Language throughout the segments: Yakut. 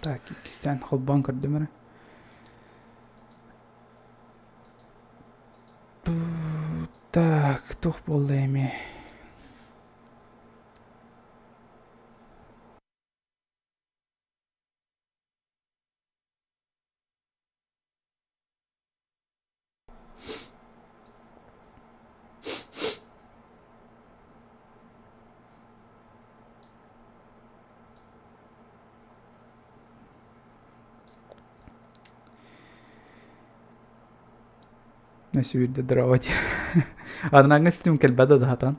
Так, иккистээн холбоон көрдүм эрэ. Так, туох буолла эми? Өссө здорово Анараҥҥа стрим кэлбэтэ да сатаан.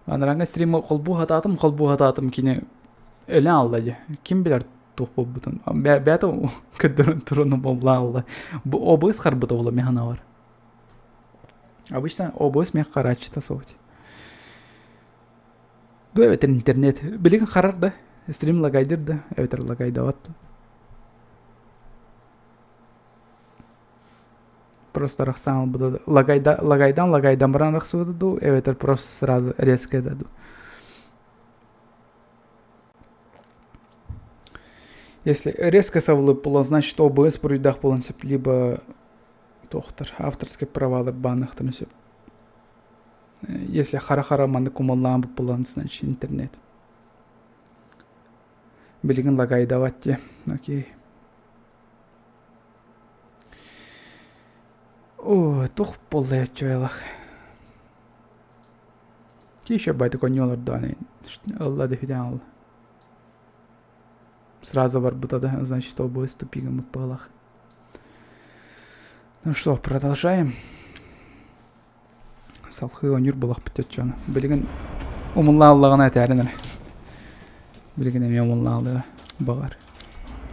Анараҥҥа стрим холбуу сатаатым, холбуу сатаатым кини өлөн алла дии. Ким билэр туох буолбутун. Бэйэтэ көрдөрөн туран умуллаан алла. Бу обыс харбыта буолла мин санаабар. Обычно обыс миэхэ харааччыта суох. Бу эбэтэр интернет. Билигин харар да, стрим лагайдыр да, эбэтэр лагайдабат. Просто арахсан ылбыта лагайда, лагайдан лагайдан баран арахсыбыта дуу, эбэтэр просто сразу резко это дуу. Если резко сабылып буолан, значит ОБС буруйдаах буолан сөп, либо туохтар авторскай правалар баанахтарын сөп. Если хара-хара маннык кумаллаан буолан, значит интернет. Билигин лагайдават дии. Окей. О, туох буолла оччойлах. Еще байтык онньолордоон ылла да хүтэн алла. Сразу барбыта да, значит, обои тупигом упалах. Ну что, продолжаем. Салхыы оонньуур буолахпыт оччону. Билигин умуллааллаҕына этээрин эрэ. Билигин эмиэ умуллаалыа баҕар.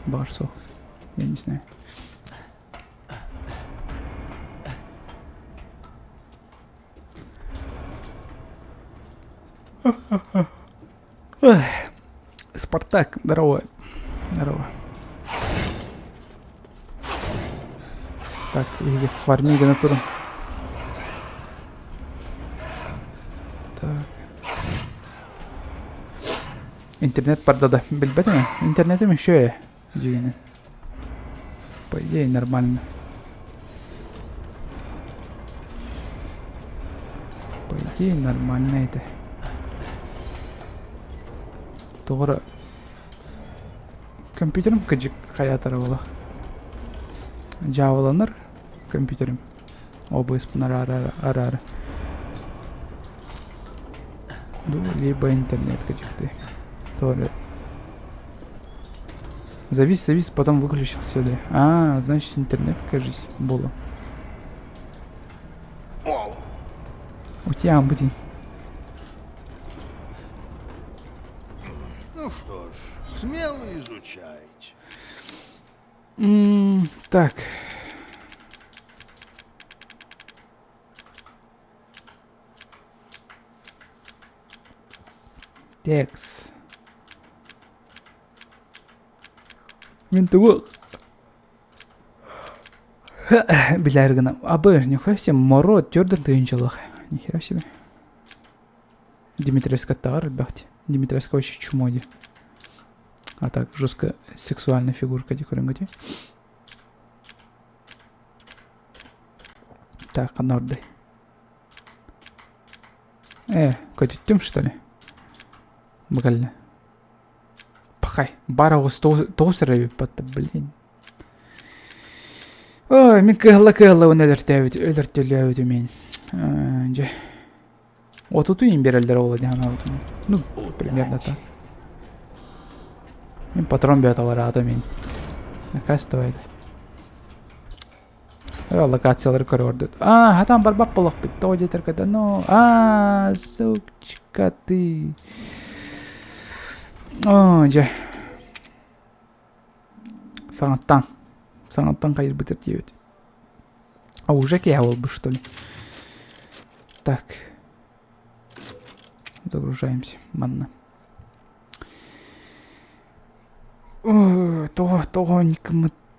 Баҕар суох. Я не знаю. Спартак, здорово. Здорово. Так, или фарми гына турун. Так. Интернет барда да. Билбэтим Интернетим еще дьиҥинэн. По идее нормально. По идее нормально это. Тоҕо компьютерым кыдьык хайаатара буолах. Дьаабыланар компьютерым. ОБС-пын араары. Либо интернет кыдьыкты. Тоҕо Завис, завис, потом выключился, да. А, значит, интернет, кажись, было. У тебя будет. Ну что ж, смело изучайте. М так. Текс. Мин тугу билэр гына. Абы, нихуя себе, Моро төрдөн тыйынчылык. Нихера себе. Дмитриевска таар элбэхти. Дмитриевска вообще чмо ди. А так, жестко сексуальная фигурка ди көрөнгө Так, ханна ордай. Э, көтүттүм что ли? Букально. Пахай, бар оҕус тоҕус эрэ эбиппат блин. Ой, мин кыһылла-кыһылла уонна өлөртөөбүт, өлөртөлөөбүтүм мин. Дьэ. Отуту им берэллэр ол диэн санаабытым. Ну, примерно так. Мин патрон бэйэтэ бараата мин. Наказ стоит. Локациялары көрө А, хатан барбат болохпут. Тоҕо диэтэр когда, ну, а, сучка ты. О, дьэ. Саҥаттан. Саҥаттан хайырбытыр диэбит. А уже киһи буолбут, что ли? Так. Загружаемся. Манна. Тоҕо, тоҕо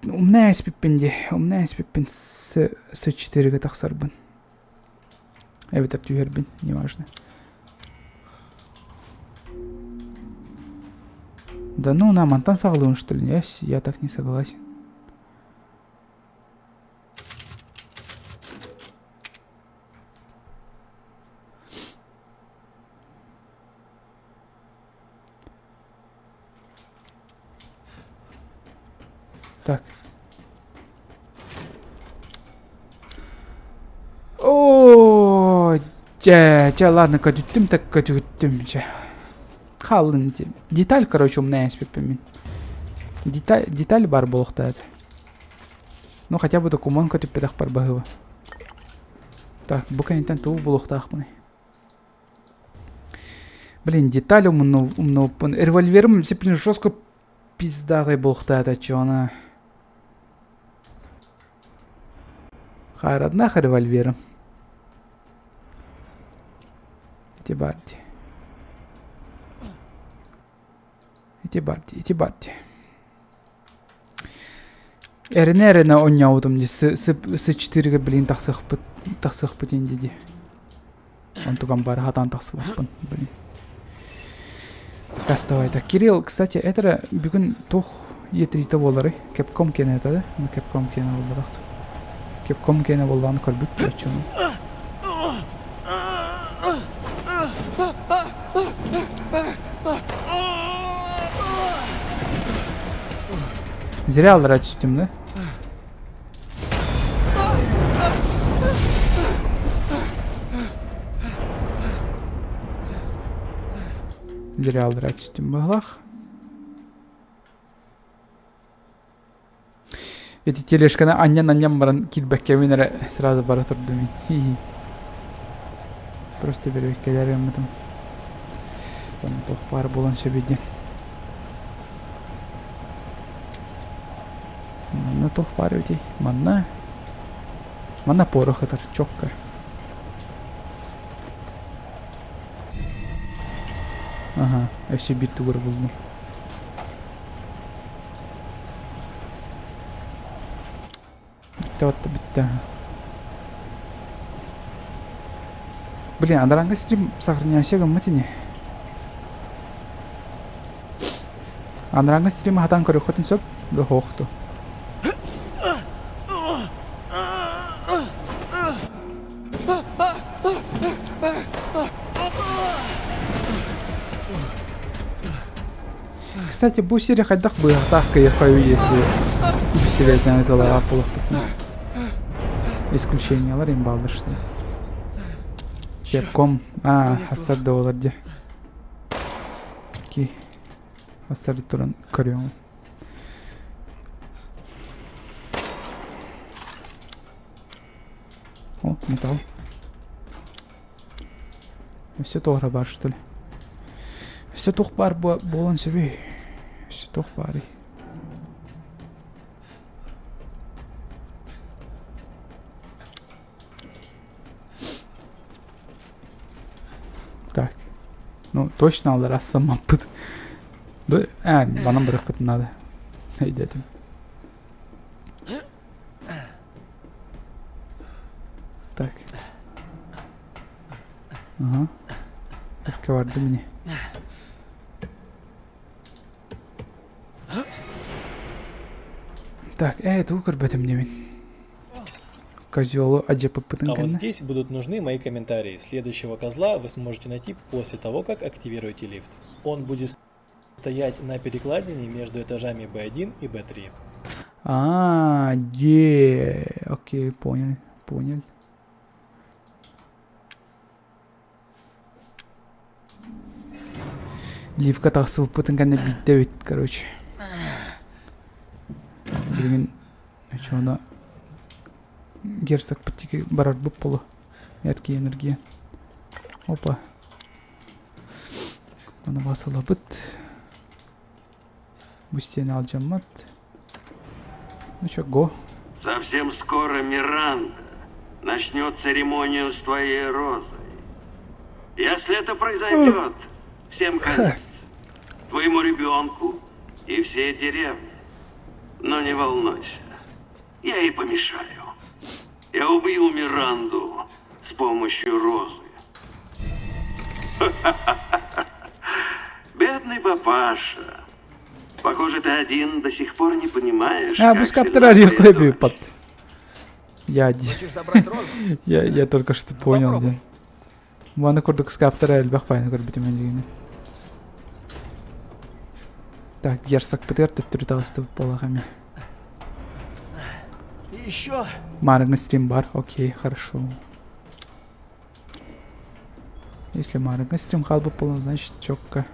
умна эспиппин дии. Умна эспиппин с С4-гэ тахсарбын. Эбэтэр түһэрбин, неважно. Да ну на, мантан саҕалыыбын что ли? Я так не согласен. Так. Оо, дьэ, дьэ, ладно, көтүттүм так көтүттүм, дьэ. Хааллын ити. Деталь, короче, умная эспиппин мин. Деталь, деталь бар буолуохтаах этэ. Ну, хотя бы документ көтүппэтэх баһыыба. Так, бу кэнниттэн тугу булуохтаахпыный? Блин, деталь умнубуппун. Револьверым, блин, жестко пиздатый буолуохтаах чё Хаараднаах револьверым. Ити баар дии. Ити баар дии, ити баар дии. Эрэнэ-эрэнэ оонньообутум дии с с четырега блин тахсыахпыт тахсыахпыт диэн дии. Онтукам бары хатаан тахсыбаппын, блин. Доставай так. Кирилл, кстати, это бүгүн туох E3-те буоларый? Capcom киэнэ этэ да? Capcom киэнэ буолбатах. Capcom киэнэ буоллаҕына көрбүт оччону. Зря аллара түстүм да? Зря аллара түстүм быһылах. Ити тележканы анньан-анньан баран киирбэккэбин эрэ сразу бара турдум мин. Просто бэрбэккэлэр гыммытым. Онно туох баар буолан сөбүй диэн. Манна туох баар эбитий? Манна Манна порох ытар, чокко. Ага, өссө биир тугу эрэ буллум. Бүттэ батта бүттэ. Блин, адаранга стрим сохраняйся гыммыт ини. Анараҥҥы стримы хатан көрүөххүтүн сөп, да суохту. Кстати, бу сири хайдах быһахтаах кыйахаю, если пистолетнай тылаах буолуохпутуна. Исключениялар им бааллар что Кепком. А, хассар да болар де. Окей. Хассар туран көрүөҥ. О, металл. Өссө туох бар что ли? Өссө туох баар буолан сөбүй? Өссө туох баарый? Так. Ну, точно аллара саммаппыт. Да, э, манан барыахпытын надо. Өйдөөтүм. Так. Ага. Өккө бардым ини. Так, э, тугу көрбөтүм димин. Козелу адьаппыппытын А вот кэннэ. здесь будут нужны мои комментарии. Следующего козла вы сможете найти после того, как активируете лифт. Он будет стоять на перекладине между этажами B1 и B3. А, де, окей, понял, понял. Ливка тахсыбыппытын кэннэ биирдэ эбит, короче. Билигин очуона герцогпыт диэки барарбыт буолуо. Эргийэн эргийэн. Опа. Аны басылабыт. Бу стена алдьаммат. Ну что, го. Совсем скоро Миранда начнет церемонию с твоей розой. Если это произойдет, всем конец. Твоему ребенку и всей деревне. Но не волнуйся, я ей помешаю. Я убью Миранду с помощью розы. Бедный папаша. Похоже, ты один до сих пор не понимаешь, А, как бу сильна скаптара твоя арыйа дочь. биппат. Я, Хочешь забрать розу? я только что понял, Попробуй. да. Маны курдук скаптара элбэх пайны көрбүтүм дигини. Так, герцог ПТР төттөрү таҕыстыбыт буоллаҕа эмиэ. Еще. Марыҥы стрим бар, окей, хорошо. Если марыҥы стрим хаалбыт буолан, значит четко.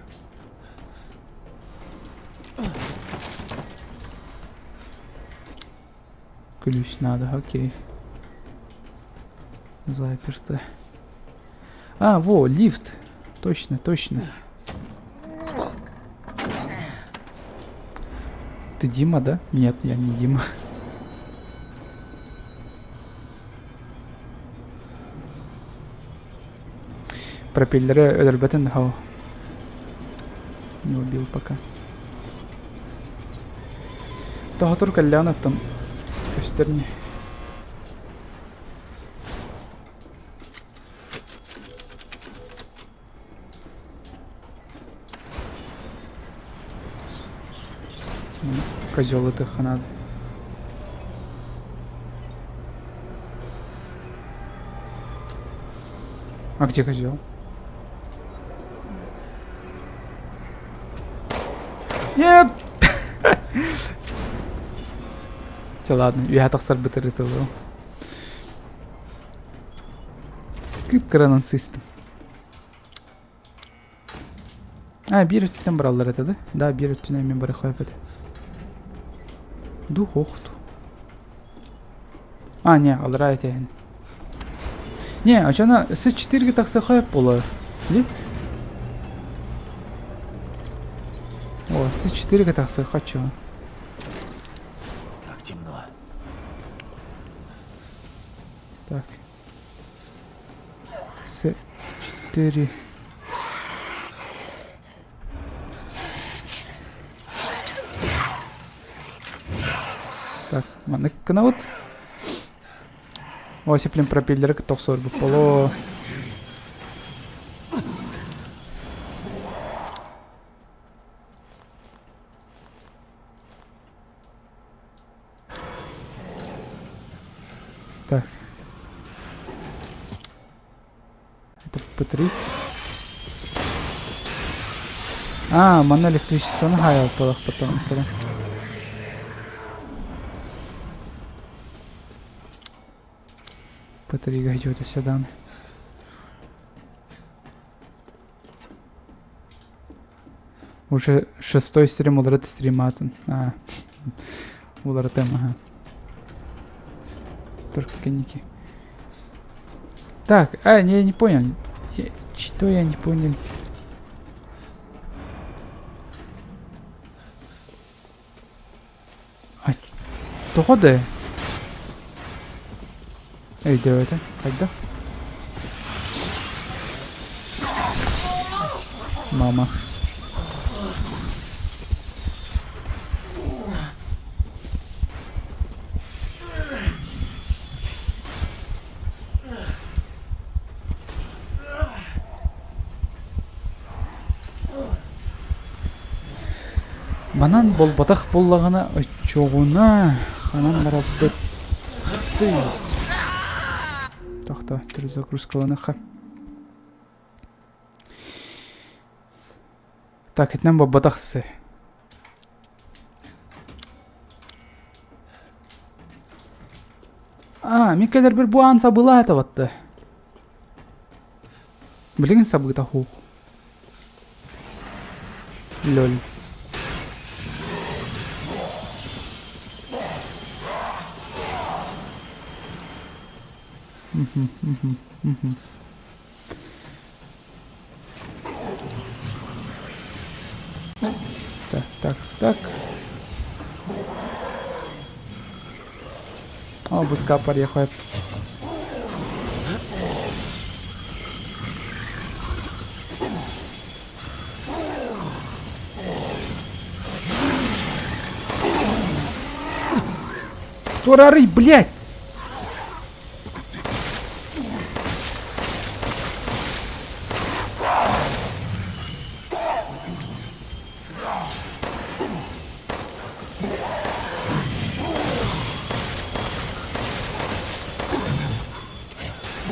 Ключ надо, окей. Заперто. А, во, лифт. Точно, точно. Ты Дима, да? Нет, я не Дима. Пропеллеры өлөрбөтүн хау. Не убил пока. Тоһотур кэллэҕин оттон көстөр ини. Козел ытыахха наада. А где козел? Нет! Чэ ладно, үөһэ тахсарбыт ырытыллыам. Кып-кыранан сыстым. А, биир өттүнэн бараллар этэ да? Да, биир өттүнэн эмиэ барыахха этэ. Дух охту. А, не, аллараа этээһин. Не, очона С4 тахсыахха сөп буолуо. Или? О, С4 тахсыахха чего? Как темно. Так. С4. Так, маннык гынабыт. Осиплин пропеллеры кытта охсорбут боло. Так. Это П3. А, манна электричествоны хаайалпалах потом. П3 идет сюда. Уже шестой стрим уларыт стриматын. А, уларытым, ага. Только коньяки. Так, а, не, я не понял. Я, что я не понял? А, тоҕо да? Өйдөөтө, хайдах? Мама. Манан буолбатах буоллаҕына оччоҕуна ханан барарбыт Тохто, перезагрузкаланыхха. Так, итинэн буолбатах сы. А, мин кэлэрбэр бу аан сабыылаах этэ батта. Билигин сабыыта суох. Лөл. Мгм, мгм, мгм. Так, так, так. О, буска барыахха Турарый, блядь!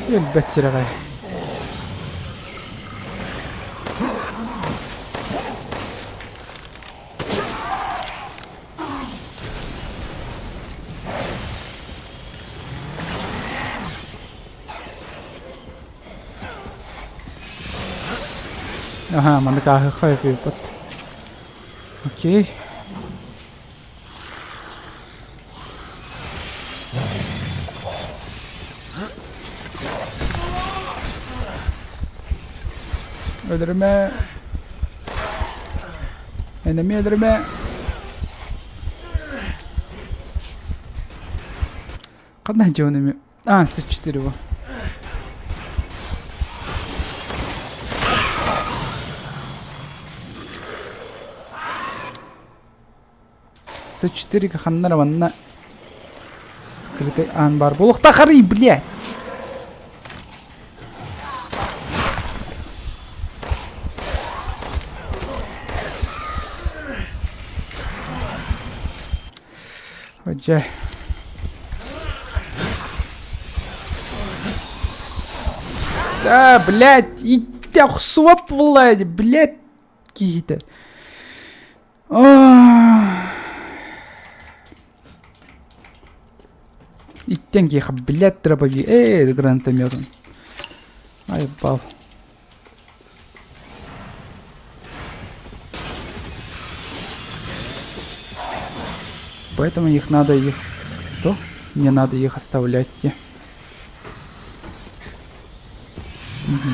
Өлбөт сирэҕэй. Аха, маннык ааһыахха өпүйбүт. Окей. Өлөрүмэ. Энеми өлөрүмэ. Ханна дьон эми? А, С4 его. С4 ханна манна скрытый аан баар буолуохтаахарый, блядь! Дьэ. Да, блядь, иттэ охсуоп блядь, блядь, киһитэ. Иттэн киэхэ, блядь, дробовик. Эй, гранатометом. Ай, бал. Поэтому их надо их... То? Не надо их оставлять. Те. Угу.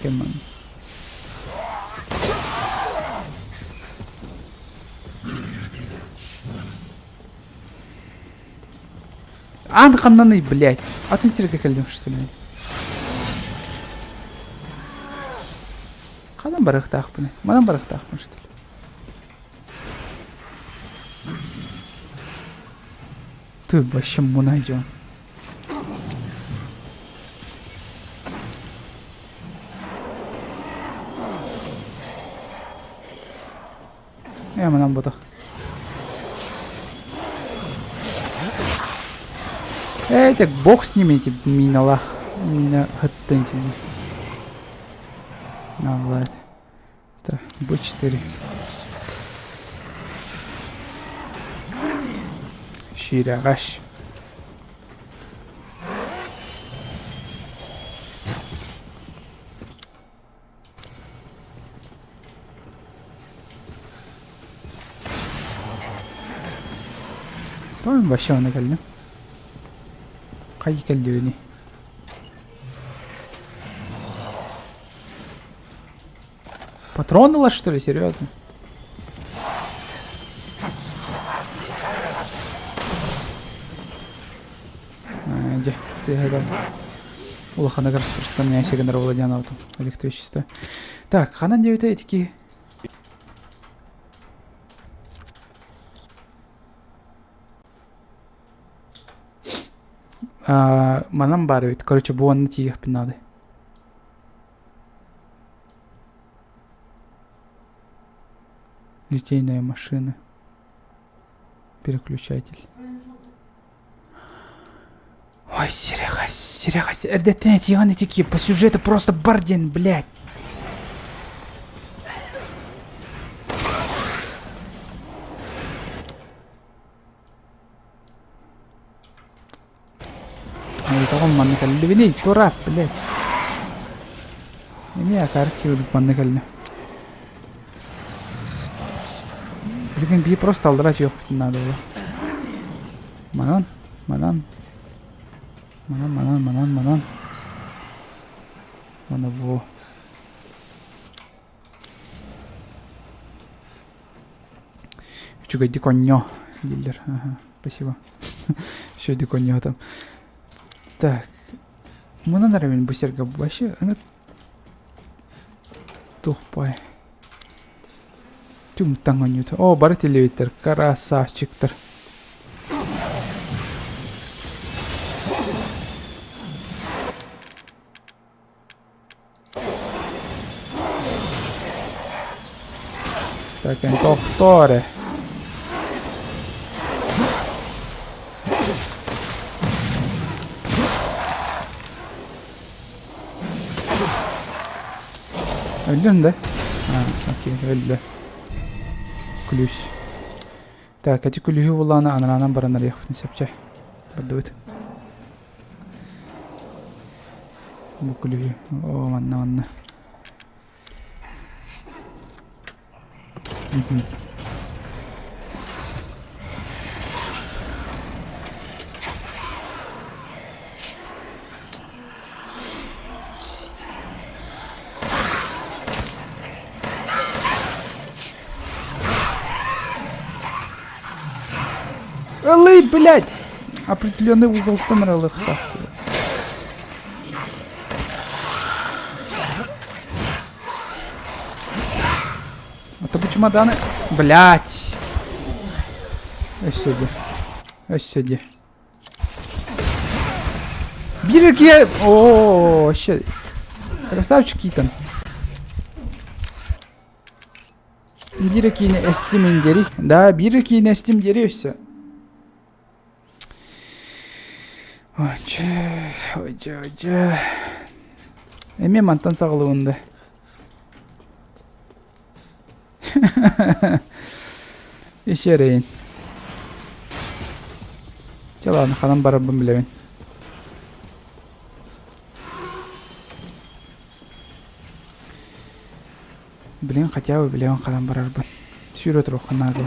Кеман. Аан ханнаный, блядь? Атын сиргэ кэллим, что ли? Ханан барыахтаахпыный? Манан барыахтаахпын, что ли? Ты вообще мунайдьон. Ээ, манан ботах. Эти бог с ними, эти миналах. Мина хаттын На, ладно. Так, Б4. Ширягаш. Тоҕо вообще онно кэллим? Хайы кэллибиний? Патрон ыла, что ли, серьезно? Дьэ, сыыһа улахана распространяйся гынар Владимир электричество. Так, ханан диэбитэ итики манан баар эбит. Короче, бу онно тиийиэхпин наада. Литейная машина. Переключатель. Ой, Серега, Серега, эрдэттэн этиэҕин итики по сюжету просто бардин, блядь. Тоҕом манна кэллибиний, тура, блядь. Эмиэ акаар киирдик манна кэллэ. Билигин бии просто алдырат үөхпүтүн наада буолла. Манан, манан. Манан, манан, манан, манан. Мана во. Үчүгэйдик онньоо дииллэр. Ага, спасибо. Үчүгэйдик онньоо там. Так. Мунан эрэ мин бу сиргэ вообще аны тухпай. Түҥ-таҥ оонньуута. Оо, бары телевиттэр, красавчиктар. Так, эн тохтоо эрэ. Өллүн да? А, окей, өллө. Ключ. Так, эти күлүһү булаана анараанан баран арыйахпытын сөпчө. Бардыбыт. Бу күлүһү. О, манна, манна. Ылый, блядь! Определенный уголтан ыралыахтаах. Это бу чемоданы... Блядь! Өссө де. Өссө де. Биир киһи... О, вообще... Красавчик Итан. Биир киини эстим индери. Да, биир киини эстим диэри өссө. Оче, оче, оче. Эмиэ мантан саҕалыыбын да. Еще эрэйин. Чэ ладно, ханан барарбын билэбин. Блин, хотя бы билэбин ханан барарбын. Сүүрэ туруохха наада.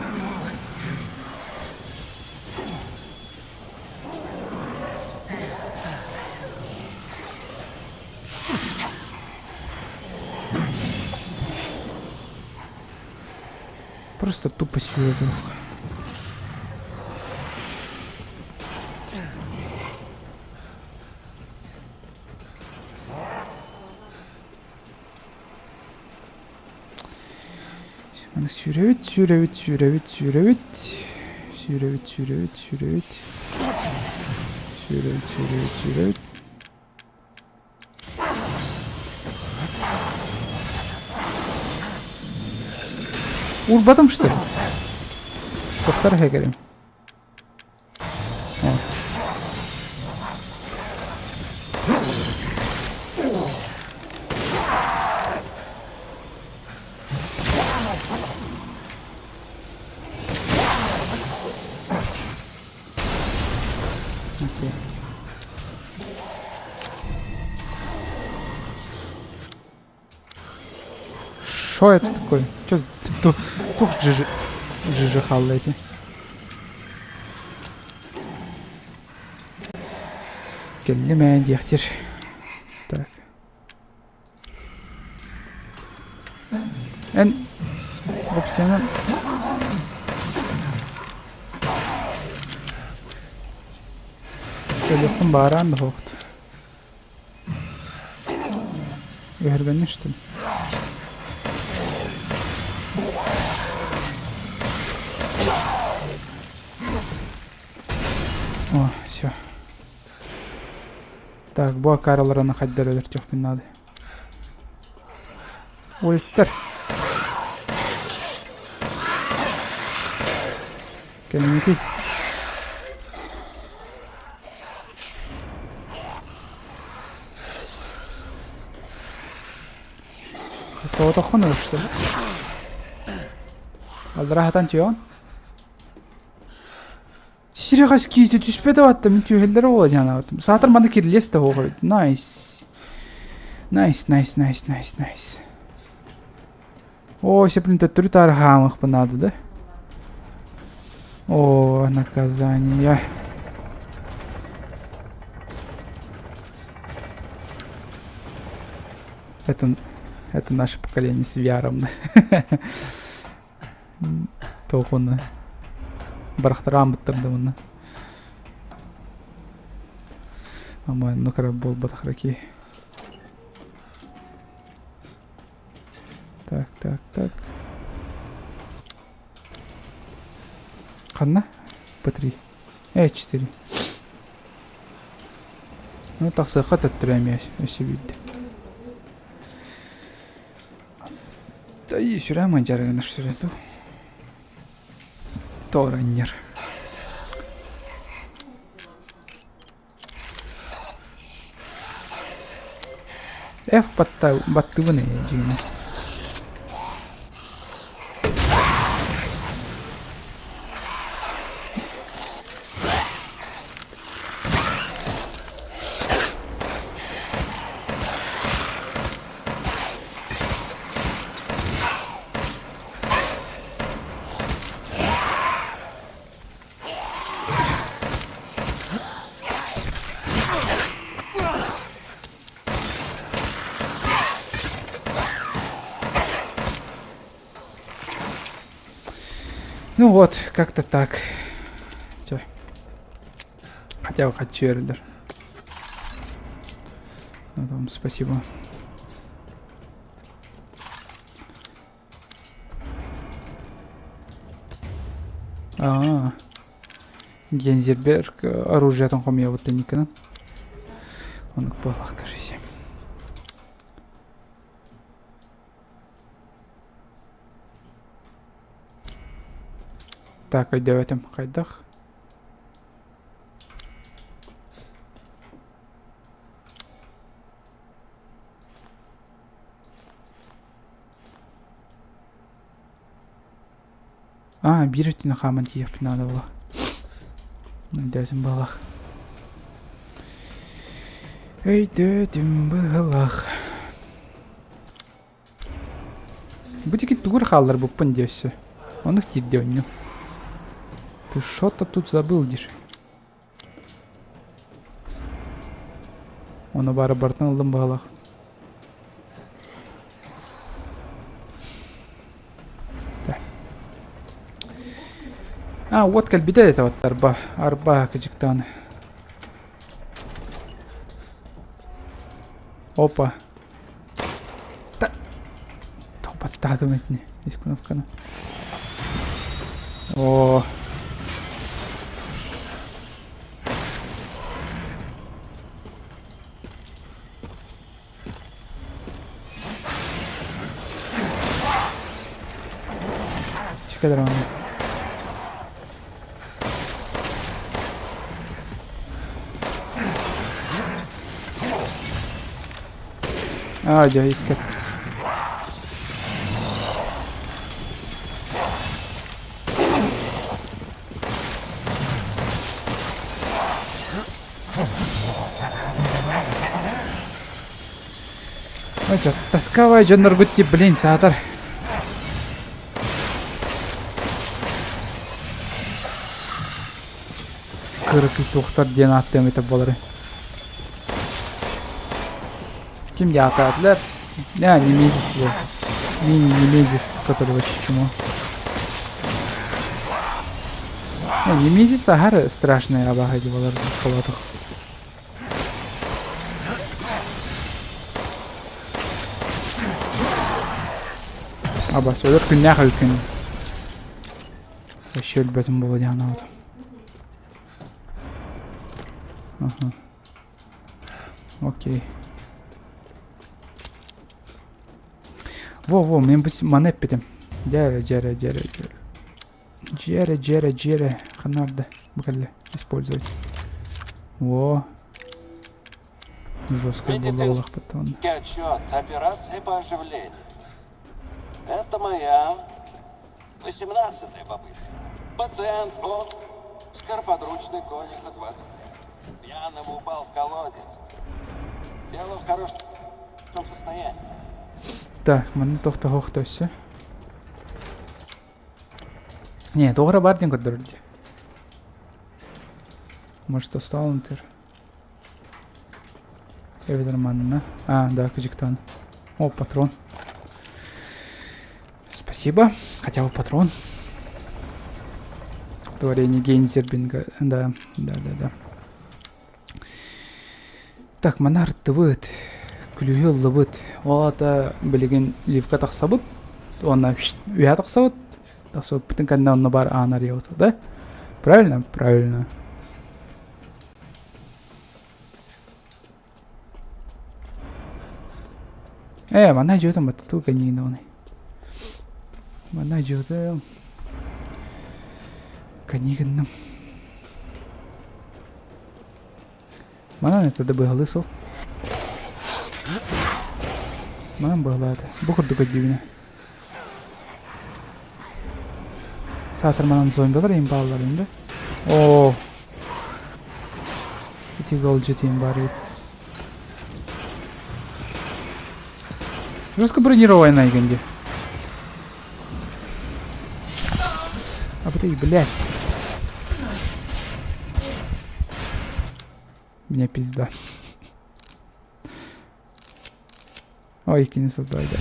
Просто тупо сүүрэ туруохха. Сүүрэбит, сүүрэбит, сүүрэбит, сүүрэбит. Сүүрэбит, сүүрэбит, сүүрэбит. Сүүрэбит, сүүрэбит, сүүрэбит. Уурбатым что ли? Тохтор эһэкэрим. Окей. Что это такое? Что тух жижи жижи халла эти? Кэллим ээ диэхтир. Так. Эн опциянан Өлүөххүн баараан да суохт. Өһүргэннэ что ли? О, все. Так, бу акааралараны хайдар өлөртүөхпүн наада. Өлүттэр. Кэлиҥҥитий. Соҕотоххун что ли? Аллара хатан түһэҕин? Сирэҕэс киитэ түспэтэ батта мин түөһэллэрэ буола дьанаабытым. Саатар манна кирилиэс да суох эбит. Найс. Найс, найс, найс, найс, найс. О, сеплин төттөрү таары хаамыахпын наада да. О, наказание. Это, это наше поколение с VR-ом. Тоҕуна барахтараан быттардыбына Ама оннук эрэ буолбатах раки. Так, так, так. Ханна? П3. Э4. Ну, тахсыахха төттөрү эмиэ өссө биирдэ. Да и сүрэ мандьарыгынар сүрэ дуу. Торанньар. F батта баттыбын ээ дьиҥинэн. Ну вот, как-то так. Чэ. Хотя бы хочу эрэллэр. Ну, там, спасибо. Аа. Гензерберг оружиетын хомуйабыт Никонан. Оннук буоллах, кажись. Так, өйдөөбөтүм. Хайдах? Аа, биир өттүнэн хааман тиийиэхпин наада буолла. Өйдөөтүм быһылаах. Өйдөөтүм быһылаах. Бу диэки тугу эрэ хаалларбыппын дии өссө. Оннук тиийдэ оонньуу. Ты что-то тут забыл диир. Ону баара барытын ыллым быһалаах. А, уот кэлбитэ этэ вот арба, арба кыдьыктаан. Опа. Та... Баттаатым итини. Ити кнопканы. О. Чекай Аа, дьэ, искэ. Ой, тасковай дьонноргут ти, блин, саатар. Кыракый туохтар диэн ааттыам этэ буолары. Ким диэхтаатылар? Да, Немезис был. Мини-Немезис, который вообще чмо. Ну, Немезис аһар страшный абаһа буолар холотох. Абас өлөр күннээх өлкүн. Вообще өлбөтүм буолуо диэн санаабытым. Аха. Окей. Во-во, мен бу маны эппитим. Дьэрэ, дьэрэ, дьэрэ, дьэрэ. Дьэрэ, дьэрэ, дьэрэ. Ханарда. Бу кэллэ. Использовать. Во. Жестко было улахпыттан. Отчет. Операция по оживлению. Это моя 18-я попытка. Пациент Оскар подручный Коника 20 лет. Пьяного упал в колодец. Тело в хорошем состоянии. Так, манна тохто өссө. Не, тоҕо эрэ баар диэн көрдөрөр дии. Может, осталынтыр. Эбэтэр манна. А, да, кыдьыктаан. О, патрон. Спасибо. Хотя бы патрон. Творение Гейнзербинга. Да, да, да, да. Так, маны артыбыт. Күлүүһү ыллыбыт. Ол аата билигин ливка тахсабыт. Уонна үһэ тахсабыт. Тахсыбыппытын кэннэ онно баар аан арыйабыт, да? Правильно? Правильно. Ээ, манна дьиэтим баттатуу кэннигин даҕаны. Манна дьиэтим кэннигинным. Манан это да быһалыы сол. Манан быһалаата. Бу курдук өйдүүбүнэ. Саатар манан зомбилар им бааллар да? Оо. Ити голдьутин баар эбит. Жестко бронированная дии. А ты, блядь. Меня пизда. Ой, иккини создавай, да.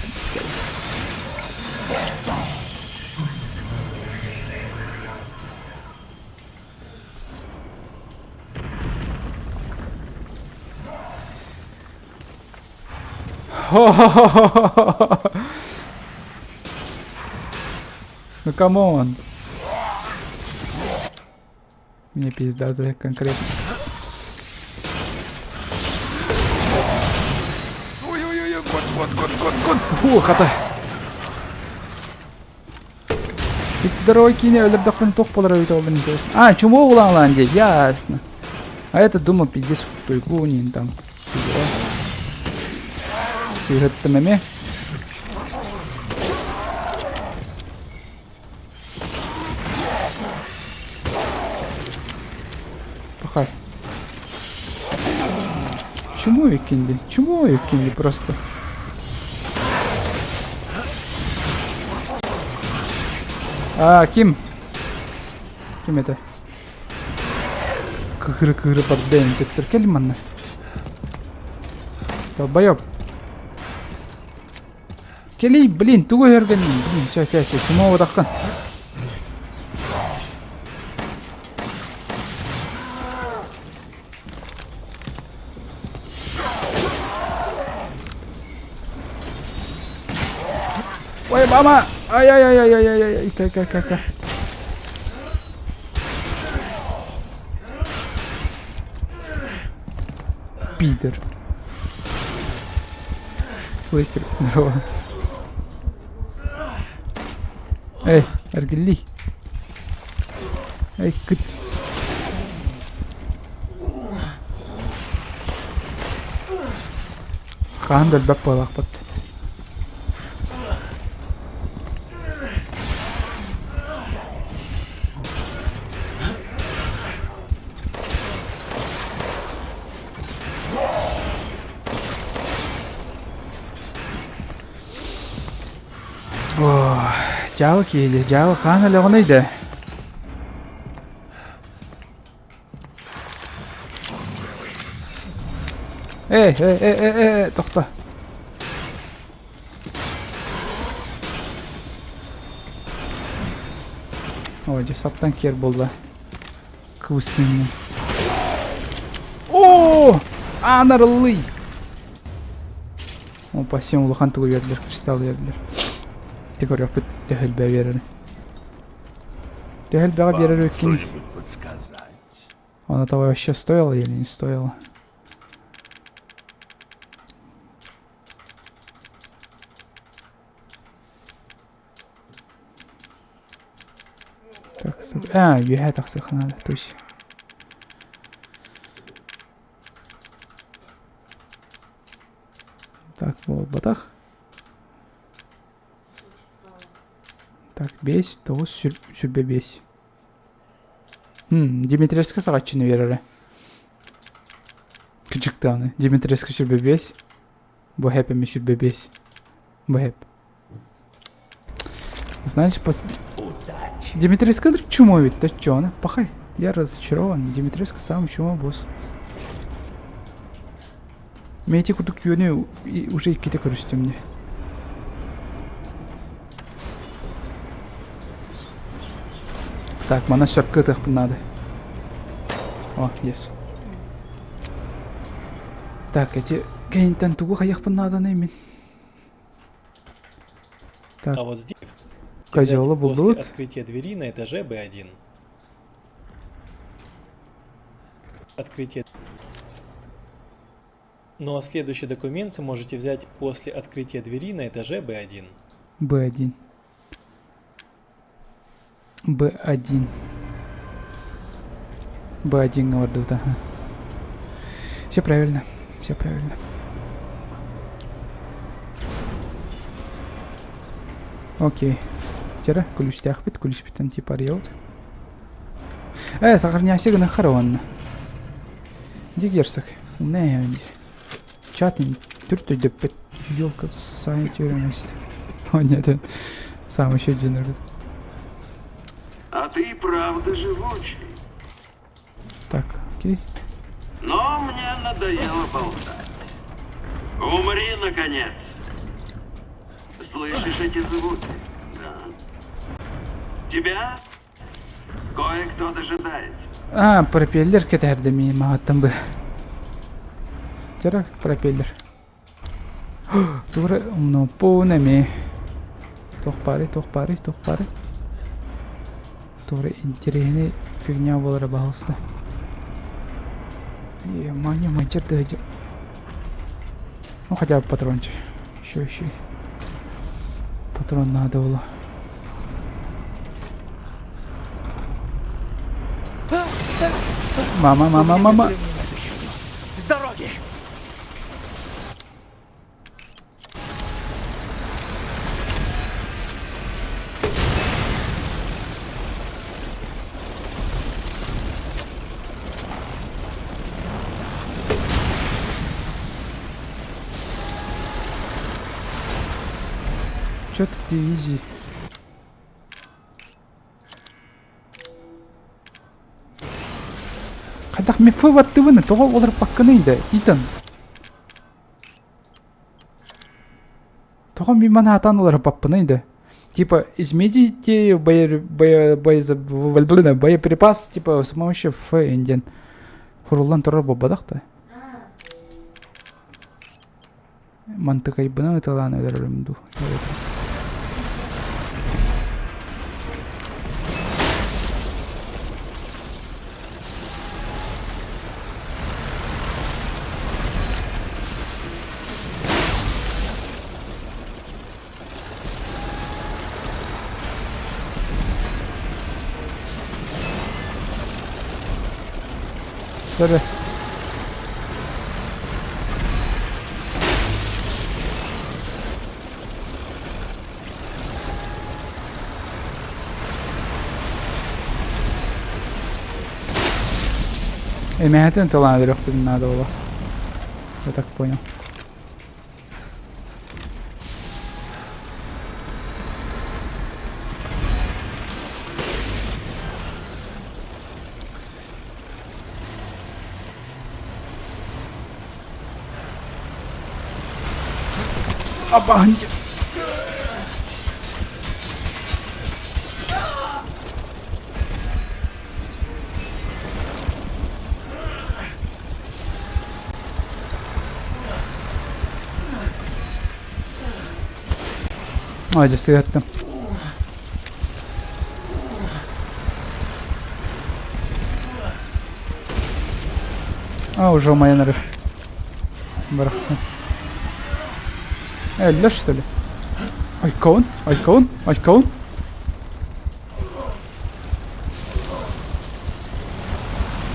Ну come on. Мне пизда, да, конкретно. Ой-ой-ой, год, год, год, год, год. Фу, хата. Здоровый кине өлөрдөхпүн туох буолар эбит ол интересно. А, чуму улаан диye, ясно. А это думал, пиздец, крутой гунин там. Сыһыттым эми. Пахай. Чему викинди? Чему викинди просто? А, ким? Ким это? Кыһыры-кыһыры барда төттөр кэл манна. Долбоеб. Кэлий, блин, тугу өһөргөннүн? Блин, чэ, чэ, чэ, чума уодаххын. Ой, мама! Ай-ай-ай-ай-ай-ай-ай, ка-ка-ка-ка. Пидор. Фликер, здорово. Эй, эргиллий. Эй, кыц. Хаһан да элбэх буолаахпыт. Дьаалы киһи дьаалы хаан өлөҕүнэй да Эй, эй, эй, эй, эй, тохто. Ой, дьэ саптан киэр буолла. Кыбыстыҥҥын. Оо! Аан арыллый! Опа, сен улахан тугу бердилер, кристалл бердилер. Ти көрүөхпүт төһөлбө берер. Төһөлбөҕө берер өккин. Оно того вообще стоило или не стоило? Так, стоп. А, үөһэ тахсыахха наада, то есть. Так, буолбатах. Так, бес, тоҕус, сүр, сүрбэ биэс. Дмитриевскэ саҕаччыны биэрэрэ. Кычык даҕаны. Дмитриевскэ сүрбэ биэс. Бу хэп эмиэ сүрбэ биэс. Бу хэп. Знаешь, пос... Дмитриевскэ чумо ведь, да чё, она? Пахай. Я разочарован. Дмитриевскэ самый чумо босс. Мен ити курдук күөнү уже иккитэ көрүстүм дии. Так, мана сөпкө ытыахпын наада. О, yes. Так, эти кэнниттэн тугу хайыахпын нааданый мин? Так. А вот здесь Козёлы взять после булдубут. открытия двери на этаже Б1. Открытие. Ну а следующий документ сможете взять после открытия двери на этаже Б1. Б1. Б1. Б1 говордут, ага. Все правильно, все правильно. Окей. Тера, күлүстээхпит, күлүспүттэн типа арыйабыт. Э, сахарняси гына харуанна. Ди герцог. Умная инди. Чатын түрт өйдөппүт. Елка, сами тюремность. О, нет, сам еще один А ты и правда живучий. Так, окей. Но мне надоело болтать. Умри, наконец. Слышишь эти звуки? Да. Тебя кое-кто дожидается. А, пропеллер кэтэрдэ миин маҕаттан бы. Чара пропеллер. Тугу умнуппун эмиэ. Туох баарый, туох баарый, туох баарый? Туох эрэ интэриэһинэй фигня буолара баһылыста. Маня мадьыр да Ну хотя бы патрончик. Еще, еще. Патрон надо было. Мама, мама, мама. С дороги! Чё ты дивизии? Хайдах мифы ваттыбыны тоҕо олорпаккыный да Итан? Тоҕо мин манаатаан олорпаппыный да? Типа, измените бое, бое, бое, боеприпас, типа, с помощью Ф диэн хуруллан турар буолбатах да? Мантыкайбынан ыталаан өлөрөрүм дуу? Tabii. Эмэһэтин тылаан өлөрүөхпүтүн наада буолуо. Я так понял. Абанди. Ой, дьэ сыһыаттым. А, уже умайан эрэр. Барахсан. Өллө, что ли? Айкон, айкон, айкон.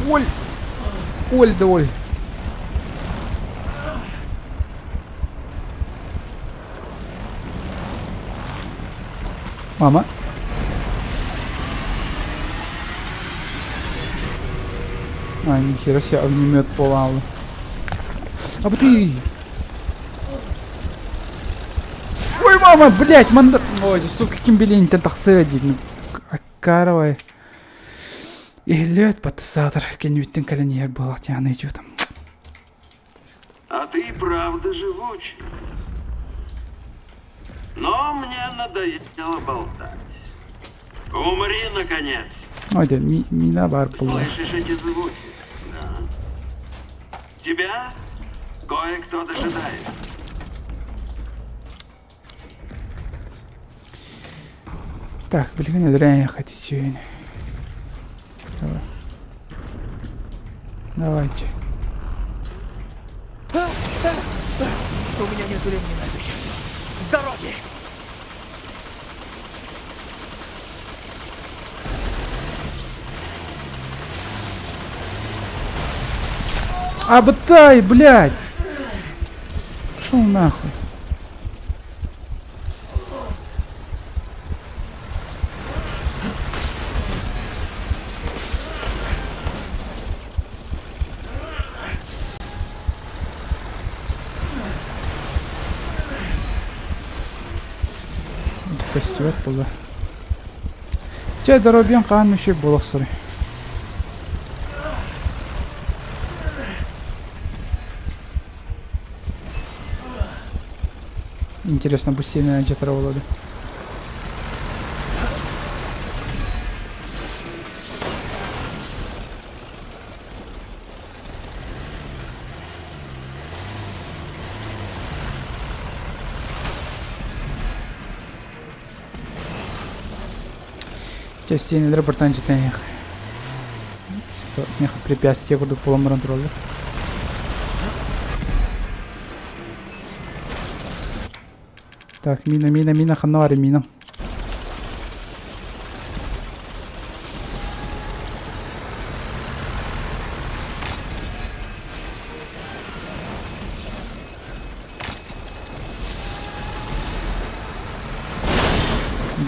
Оль! Оль да оль. Мама. А, нихера себе, огнемет полал. А ты! Ой, мама, блядь, манда... Ой, сука, ким билиэнтэн тахсыа диир. Аккаровай. Иһиллибэт подсаатар кэннибиттэн кэлэн иһэр буоллах дьааны там. А ты и правда живучий. Но мне надоело болтать. Умри, наконец. Ой, да, ми мина баар буолла. Слышишь эти звуки? Да. Тебя кое-кто дожидается. Так, билигин өлөрөн ехать сүйүн. Давай. Давайте. У меня нет времени на это. С дороги! Абтай, блядь! Пошел нахуй. Көстүбэт буолла. Чэ, доруобуйаҥ хаһан үчүгэй буола охсоруй? Интересно, бу сиэнэ дьатара буолуо дуо? Чэ, стенелер быртан дьитэн Меха препятствие курдук буолан баран тураллар. Так, мина, мина, мина, ханна бар мина?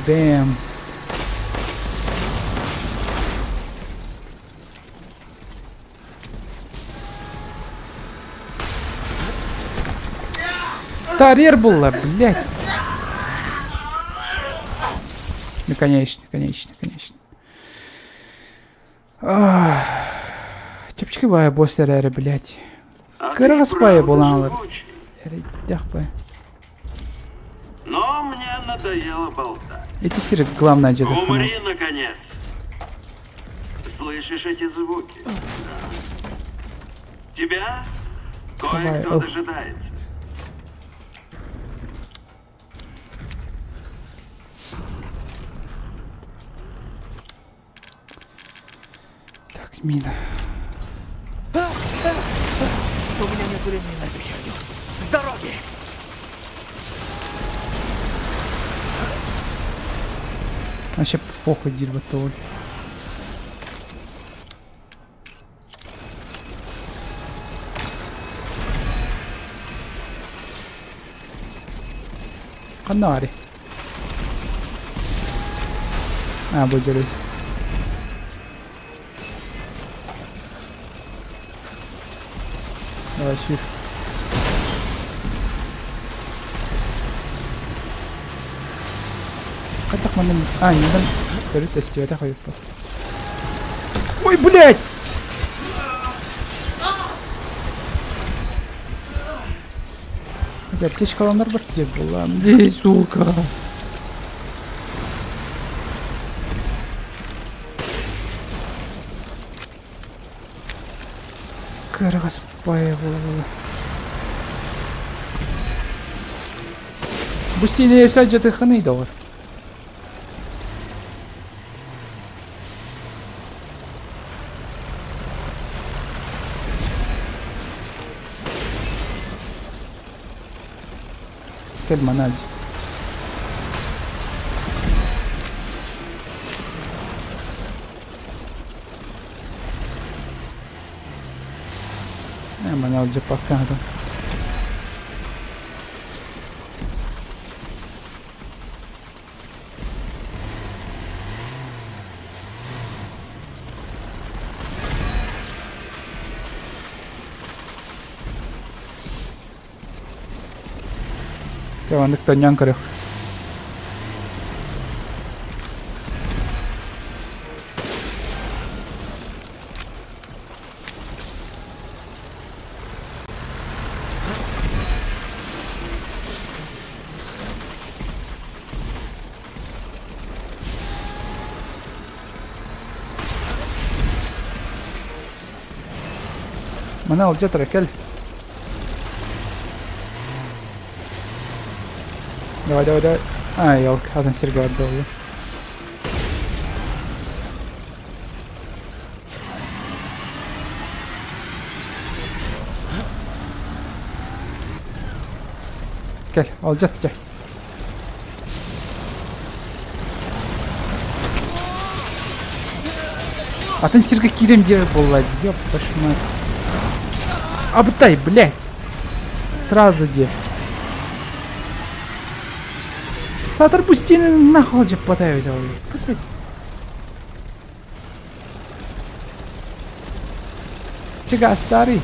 Бэмс. Тарьер буолла, блядь. Ну, конечно, конечно, конечно. Чэпчэки баайа босс эрээри, блядь. А ты Кыраҕас баайа правда буолан живучий. Эрэйдээх баайа. Но мне надоело болтать. Эти сир главное дьиэ Умри, наконец! Слышишь эти звуки? Да. Тебя Давай, кое-кто ыл. дожидается. Так, мина. У меня нет времени на эту херню. С дороги! Вообще похуй диир баттабыл. Ханна баарый? А, бу дьөрүс. Давай, сүүр. Хайдах манна... А, ньыган төрүт эстибэтэх ойуппут. Ой, блядь! Хотя аптечкаланар бар диэн буоллаам. Дии, сука! Кыргыз буола Бу стене өссө алдьатыаххыный доҕор. Кэл маны Ээ, маны алдьаппакка хата. Дьэ, маннык тонньоон көрүөх. Маны алдьатара кэл. Давай, давай, давай. А, елка, атын сиргэ барда буолла. Кэл, алдьат дьэ. Атын сиргэ киирэн биэрэр буолла дии, ёп вашу мать. Абытай, блядь! Сразу де. Сатыр пустины нахуй алдьаппатай эбит ол. Чыга старый.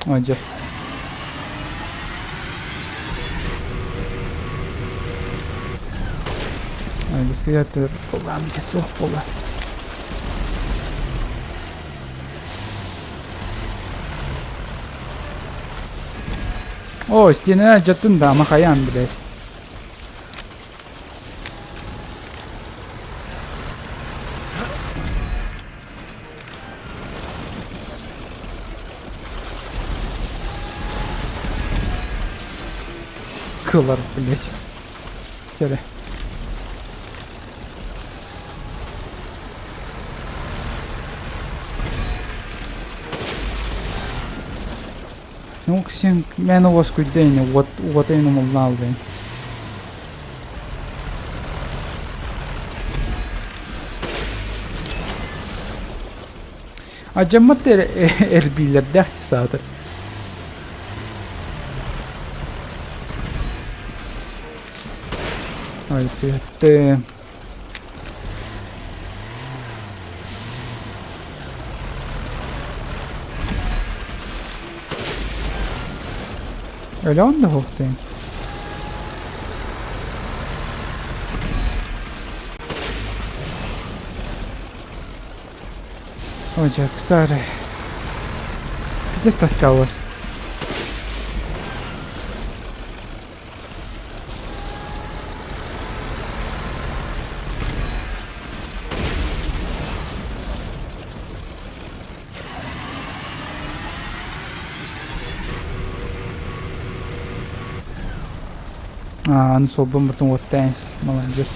Ой, дьэ. Ой, бысыга буоллаам дьэ суох буолла. О, стена дьаттын да, махаян, блядь. Кылар, блядь. Кэлэ. Ну, сен мэн уоскуйда ини, уот уотайын умуллаалдын. Адьаммат эрбиилэрдээх саатар. Ой, святые. Өлөөн да суохтуйун. Ой, Джексары. Где таскалась? Аа, аны суолбун бутун уоттаан молодец.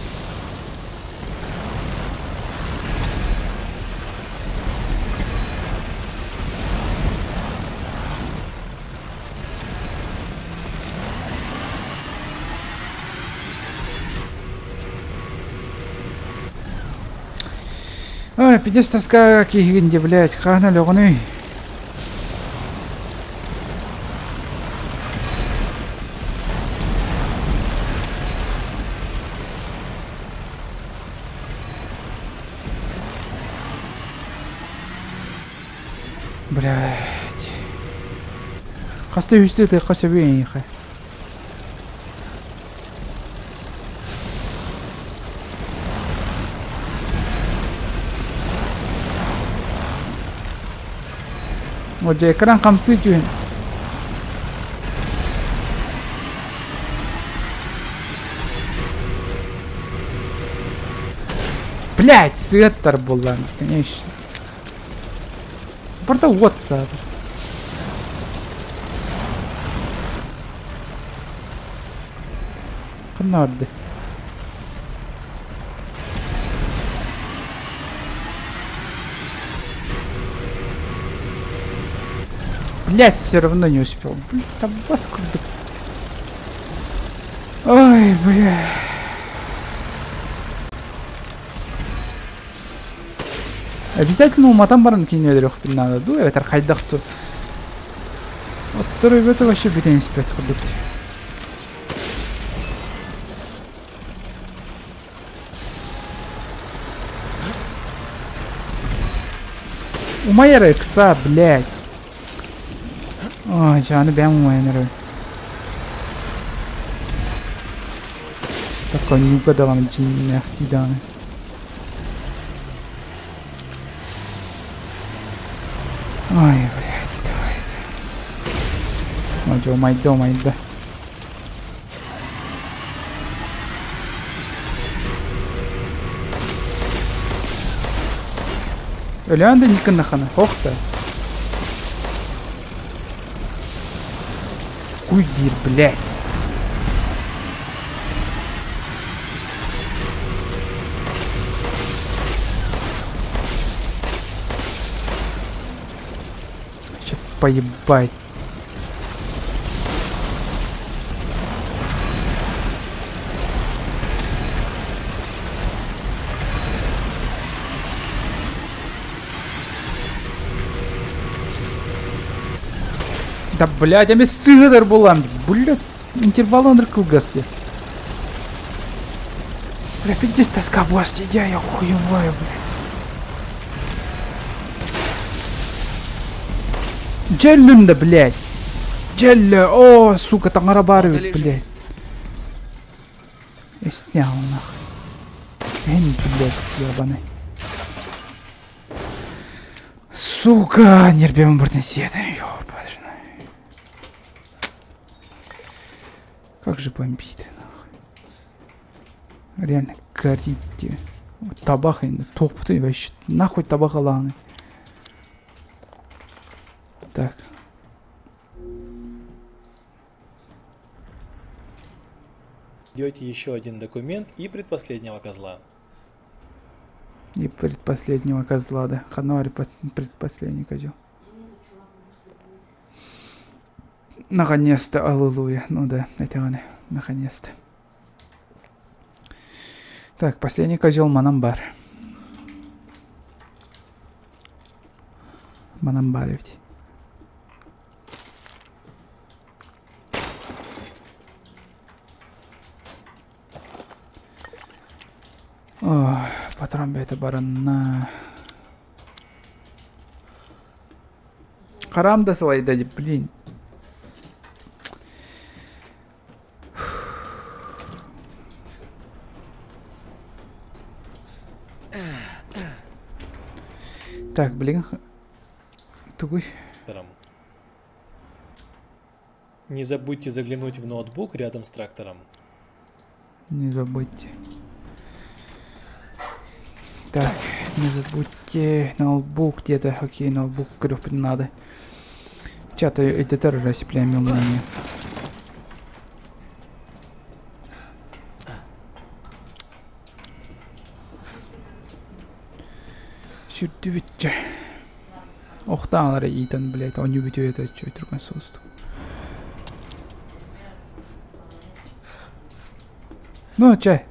Ой, пиздец тоска киһигин дии, блядь, хаһан өлөҕүнүй? Блядь. Хаста үстэ тыахха сөбүй эйиэхэ? О, экран хамсыы түһэн. Блядь, сыаттар буллан, конечно. Барда уот саатар. Ханна барды? Блять, все равно не успел. Блин, там вас круто. Ой, бля. Обязательно уматан баран кини өлөрүөхпүн наада дуу, эбэтэр хайдах дуу. Оттор өбөтө вообще бүтэн испэт курдук. Умайар ыкса, блядь. Ой, аны бэм умайан эрэ. Такой нюка даҕаны дьиҥнээхтии даҕаны. Ой, блядь, давай. Дьэ, умайда, умайда. Өлөөн да никыннахана, ох да. Куй диир, блядь. Вообще поебать. Да блядь, эмис сыгыдар булам. Блядь, интервал он кылгас дии. Бля, пиздец тоска буолла, я я хуеваю, блядь. Дьэ да, блядь. Дьэ, о, сука, таҥара баар эбит, блядь. Я снял нахуй. Эн, блядь, ебаный. Сука, нербем бартын сиэтэ, ёпарный. Как же бомбит, нахуй. Реально горит дии. Табах енді топты вообще нахуй табах ылаҕыный. Так. еще один документ и предпоследнего козла. И предпоследнего козла, да. Ханори предпоследний козел. Наконец-то, аллилуйя. Ну да, это он. Наконец-то. Так, последний козел Манамбар. Манамбар ведь. Ой, патрон бэйэтэ баранна. Харам да сылайда, блин. Так, блин. Тугуй. Не забудьте заглянуть в ноутбук рядом с трактором. Не забудьте. Так, не забудьте ноутбук где-то. Окей, ноутбук говорю, надо. Чат эдитор рассеплемил мнение. Сүрдүбүтчэ. Охтаан эрэ иитэн, блядь, оонньуу бүтүө этэ түргэн соҕустук. Ну, чэ.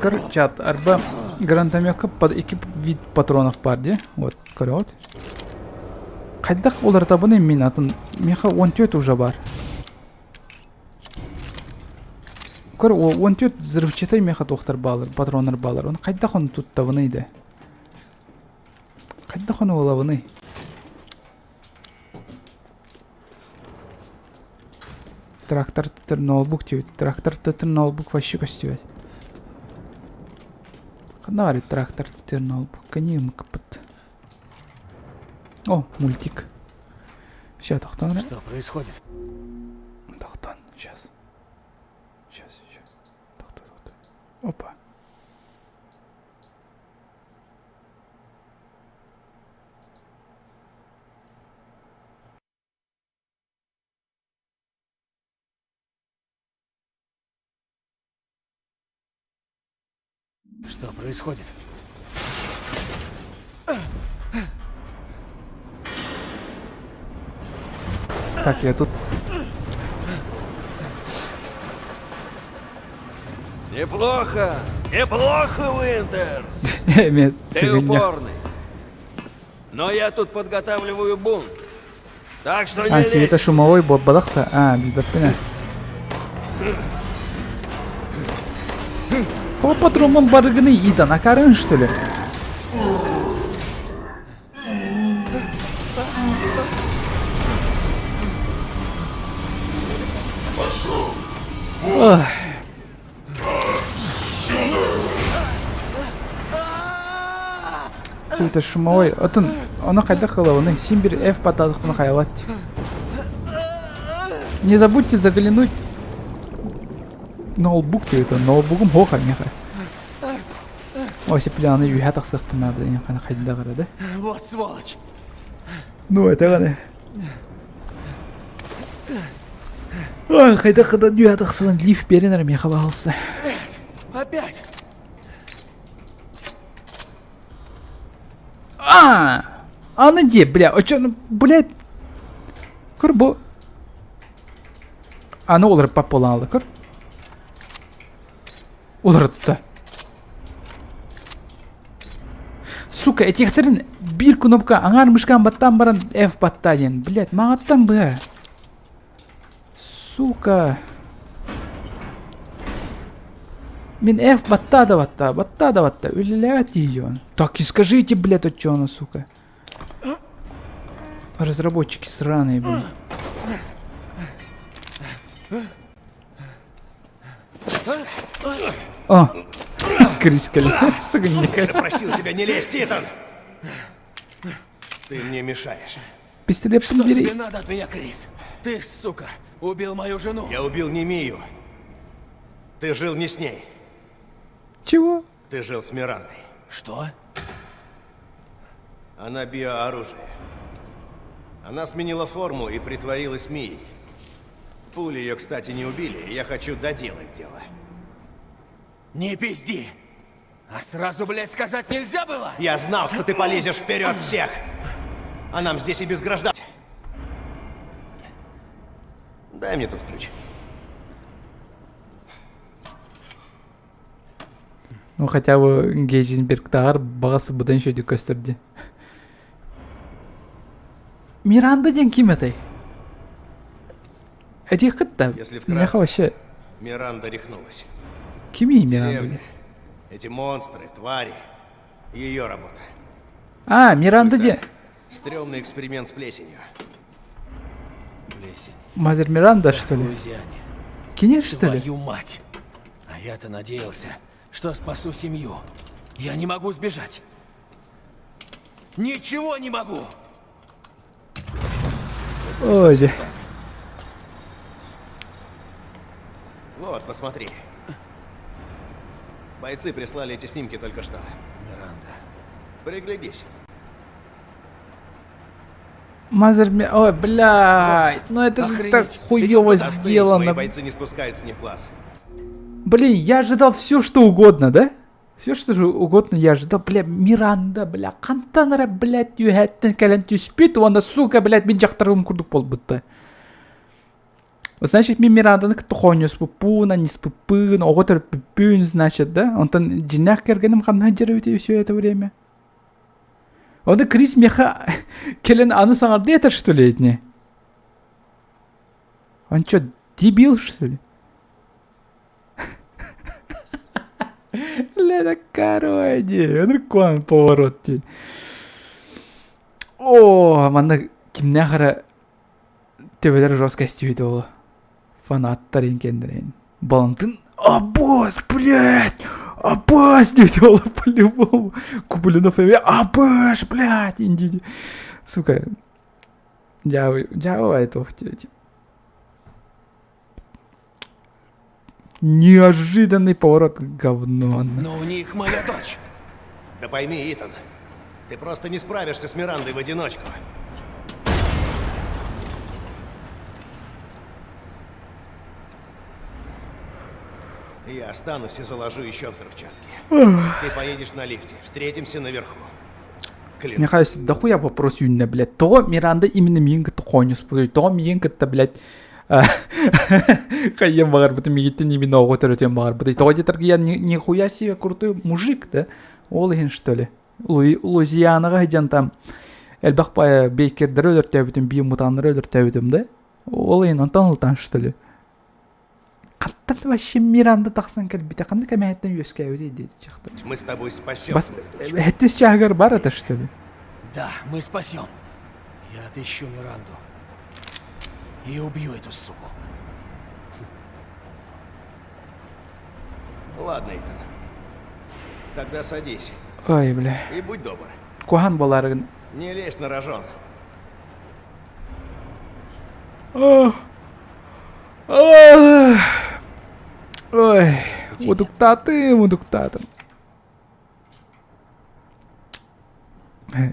Көр, чат, арба гранатометка под икки вид патронов бар дии. Вот, көрөҕүт. Хайдах уларытабыный мин атын? Миэхэ 14 уже бар. Көр, 14 взрывчатай миэхэ туохтар баалар, патроннар баалар. Оны хайдах ону туттабыный да? Хайдах ону ылабыный? Трактор тытыр ноутбук диэбит. Трактор тытыр ноутбук вообще көстүбэт. Ханна баар трактор тытыр ноутбук? Кыппыт. О, мультик. Сейчас, тохтон. Что происходит? Тохтон, сейчас. Сейчас, сейчас. Тохтон, тохтон. Опа. Что происходит? Так, я тут... Неплохо! Неплохо, Уинтерс! Ты упорный. Но я тут подготавливаю бунт. Так что не А, это шумовой бот бадахта? А, билбэппин. Тоҕо патроммун барыгыны иитан акарын что ли? Ох. Сүүтэ шумовой. Отон ону хайдах ылабыный? Син бир F баттаатахпына хайабат. Не забудьте заглянуть ноутбук диэбит ноутбугум хоха миэхэ. Ой, сепляны үһэ тахсыахпын наада хайдах эрэ да. Вот сволочь! Ну, это ганы. Ой, хайдах кыдан үһэ тахсыбын лифт биэрин эрэ миэхэ баҕалыста. Опять! Опять! А! Аны дии, бля, очон, блядь. Көр бу. Аны уларыппат буолан көр. Уларытта. Сука, этиэхтэрин биир кнопка аҥаар мышкаан баттаан баран F баттаа диэн. Блядь, маҕаттан быа. Сука. Мин F баттаа да баттаа, баттаа да баттаа. Үлэлээбэт дии Так и скажите, блядь, оччону, сука. Разработчики сраные, блин. О! Крис Я просил тебя не лезть, Итан! Ты мне мешаешь. Пистолет Что бери. тебе надо от меня, Крис? Ты, сука, убил мою жену. Я убил не Мию. Ты жил не с ней. Чего? Ты жил с Мирандой. Что? Она биооружие. Она сменила форму и притворилась Мией. Пули ее, кстати, не убили, и я хочу доделать дело. Не пизди! А сразу, блядь, сказать нельзя было? Я знал, что ты полезешь вперед всех! А нам здесь и без граждан. Дай мне тут ключ. Ну хотя бы Гейзенбергтааҕар баҕас быдан үчүгэйдик көстөр дии. Миранда диэн ким этэй? Этиэххит да, Если миэхэ вкратце, вообще Миранда рехнулась. кимий Миранда Деревня. диэн? Эти монстры, твари. Ее работа. А, Миранда диэн. Стрёмный эксперимент с плесенью. Плесень. Мазер Миранда, что В ли? Луизиане. Кини, что ли? Твою мать! А я-то надеялся, что спасу семью. Я не могу сбежать. Ничего не могу! Ой, дьэ. Вот, посмотри. Бойцы прислали эти снимки только что. Миранда. Приглядись. Мазер Ми... Ой, блядь. Ну это же так Охренеть. хуёво Остынь, Мои сделано. бойцы не спускают с них глаз. Блин, я ожидал все, что угодно, да? Все, что же угодно я ожидал. Бля, Миранда, бля, хантан эрэ, блядь, үөһэттэн кэлэн түспүт уонна, сука, блядь, мин дьахтарым курдук буолбутта. Значит, мин Миранданы кытта хоонньоспуппун, анньыспыппын, оҕо төрөппүппүн, значит, да? Онтон дьиҥнээх кэргэним ханна сылдьар эбитий все это время? Ону Крис миэхэ кэлэн аны саҥардыы этэр, что ли, итини? Он что, дебил, что ли? Лена короче, ыныркуан поворот дии. Оо, манна кимнээх эрэ төбөлөр жестко истибит уолу. Фанаттар кендерин. Балантын Аббас, блядь! Аббас диэбит уолу по-любому. Кублинов эмиэ Аббас, блядь, инди. Сука. Дьаабы, дьаабы туох диэбит. Неожиданный поворот говно. Но у них моя дочь. Да пойми, Итан, ты просто не справишься с Мирандой в одиночку. Я останусь и заложу еще взрывчатки. Ты поедешь на лифте. Встретимся наверху. Клянусь. Мне кажется, дохуя вопрос үүннэ, блядь. Тоҕо Миранда именно миигин кытта хоонньуспутуй? Тоҕо миигин кытта, блядь, хайыам баҕарбытым миигиттэн именно оҕо төрөтүөн баҕарбытый? Тоҕо диэтэргэ я нихуя себе крутой мужик, да? Ол иһин, что ли? Луизианаҕа сылдьан там элбэх бейкердери өлөртөөбүтүм, биомутаннары өлөртөөбүтүм, да? Ол иһин онтон ылтан, что ли? Хантан вообще Миранда тахсан кэлбитэ, ханнык эмэһэттэн үөскээбитий диэти чахта. Мы с тобой спасем Бас... твою дочь. Хэттис чааһыгар бар это что ли? Да, мы спасем. Я отыщу Миранду. И убью эту суку. Ладно, Итан. Тогда садись. Ой, бля. И будь добр. Куһаҕан буолаарыгын. Не лезь на рожон. Ой, утуктаатым, утуктаатым.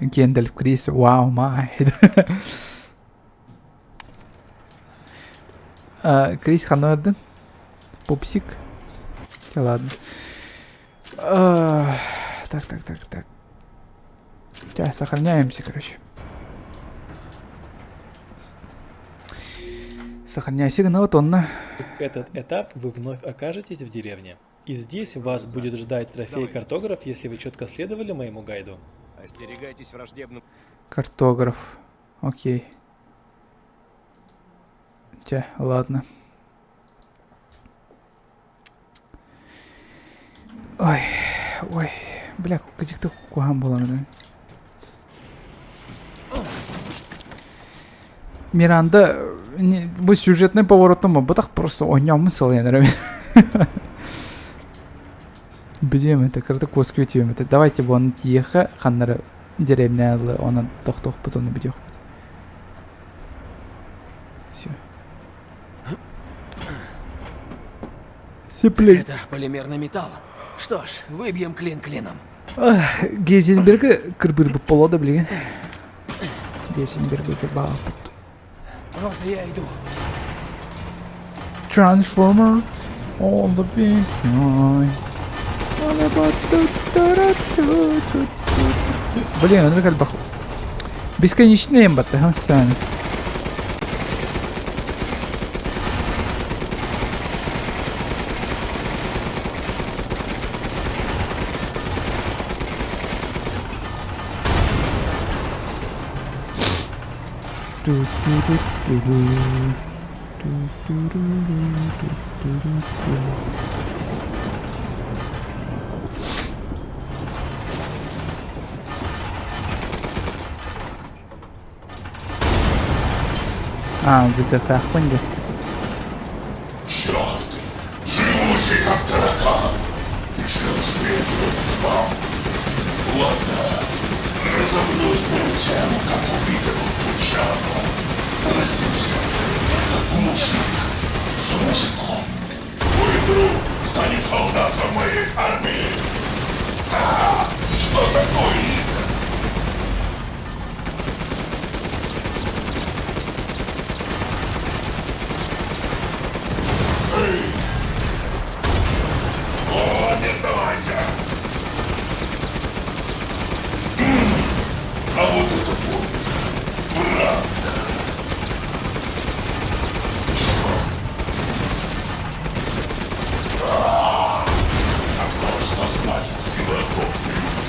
Гендальф Крис, вау, май. Крис ханна бардын? Пупсик? Ладно. Так, так, так, так. Так, сохраняемся, короче. Сохраняйся, ну вот он. Этот этап вы вновь окажетесь в деревне. И здесь вас будет ждать трофей картограф, если вы четко следовали моему гайду. Остерегайтесь враждебным... Картограф. Окей. Чэ, ладно. Ой, ой, бля, кыдьыкты куһаҕан буолан Миранда бу сюжетный поворотом буолбатах просто оонньооммун сылайан эрэбин. Билиэм этэ, кырата куоска үтүөм этэ. Давайте буон тиэхэ ханнары деревня онон тохтуохпут ону бүтүөхпүт. Все. Сиплей. Это полимерный металл. Что ж, выбьем клин клином. Гейзенберги кырбырбыт боло да билигин. Гейзенберги бааппыт. Роза, я иду. Transformer all the behind. Блин, оннук элбэх. Бесконечный батта, сцена. А, где-то дии. Черт! Живучий, как таракан! Решил следовать вам. Ладно, разомнусь перед тем, как убить эту сучану. Согласился, как мужик с мужиком. Твой друг станет солдатом моей армии. А, что такое Итан? Эй! О, не сдавайся! А вот это больно. Правда. Черт. А, а что значит сила отцовской любви?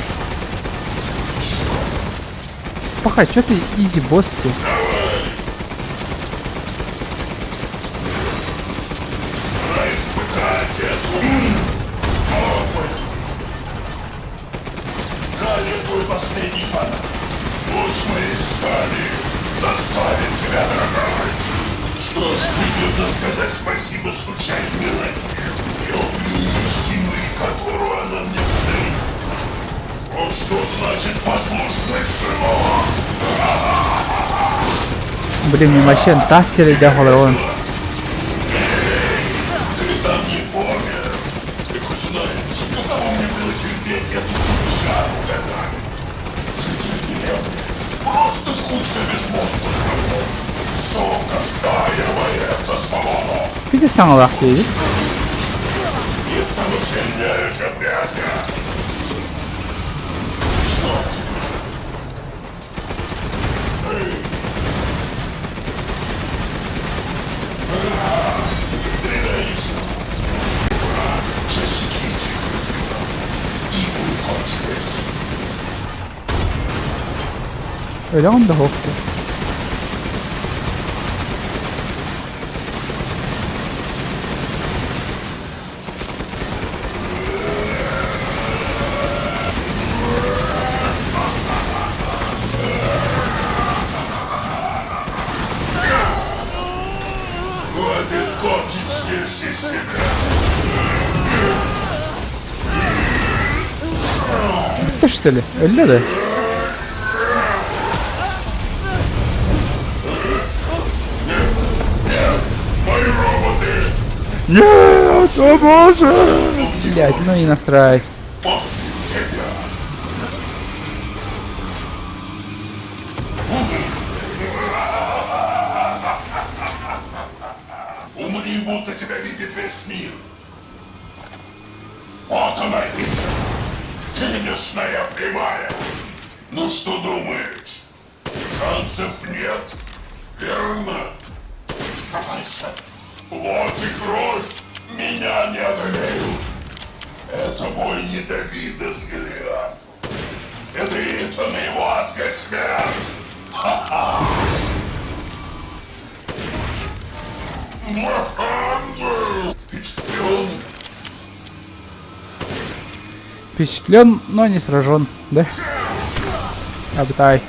Черт. Паха, что ты easy босс ты? Пора испытать эту опыт. Жаль, я твой последний фанат. Луч моей стали заставит тебя дрожать. Что ж, придется сказать спасибо сучай Миранде. Я убью ее силой, которую она мне подарила. Вот что значит послушный сынок. Блин, мен вообще тас сирэйдээх олоробун. Ты там не помер. Ты хоть знаешь, каково мне было терпеть эту сучару годами? Жить в деревне. Просто кучка безмозглых рабов. Сука, дай я боец за свободу. Види саҥалаах дии. И стану сильнее, чем прежде. Что тебе? Эй! А, Стреляй еще. Засеките Игры кончились. Өлөҕүн да суох дии. Хватит корчить здесь из себя. Бүттэ что ли? Өллө да? Мои роботы Нет, о боже! Блять, ну и насрать. после тебя. Умри, будто тебя видит весь мир. Вот она, Итан. Финишная прямая. Ну что думаешь? Шансов нет, верно? Сдавайся. Вот и кровь. Меня не одолеют. Это бой не Давида с Голиафом. Это Итан и его адская смерть. Ха-ха! Впечатлен? Впечатлен, но не сражен, да? Абтай.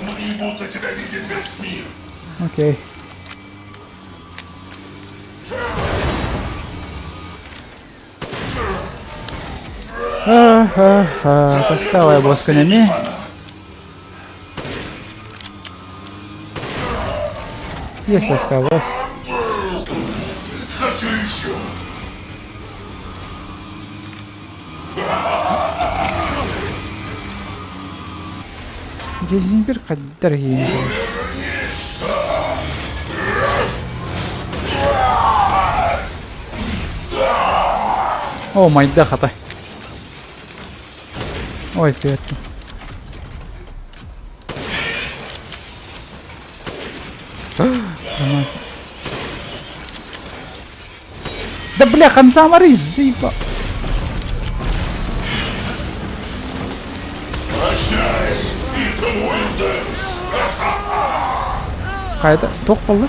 Умри, будто тебя видит весь мир. Окей. Ха-ха-ха. Поставай босканями. Есть ласкавос. Хочу еще. Дезинбир дорогие. О, майда хата. Ой, свет. Да бля, Хамсамары заебал. Прощай, Итан Уинтерс! Хайда, туох буолла?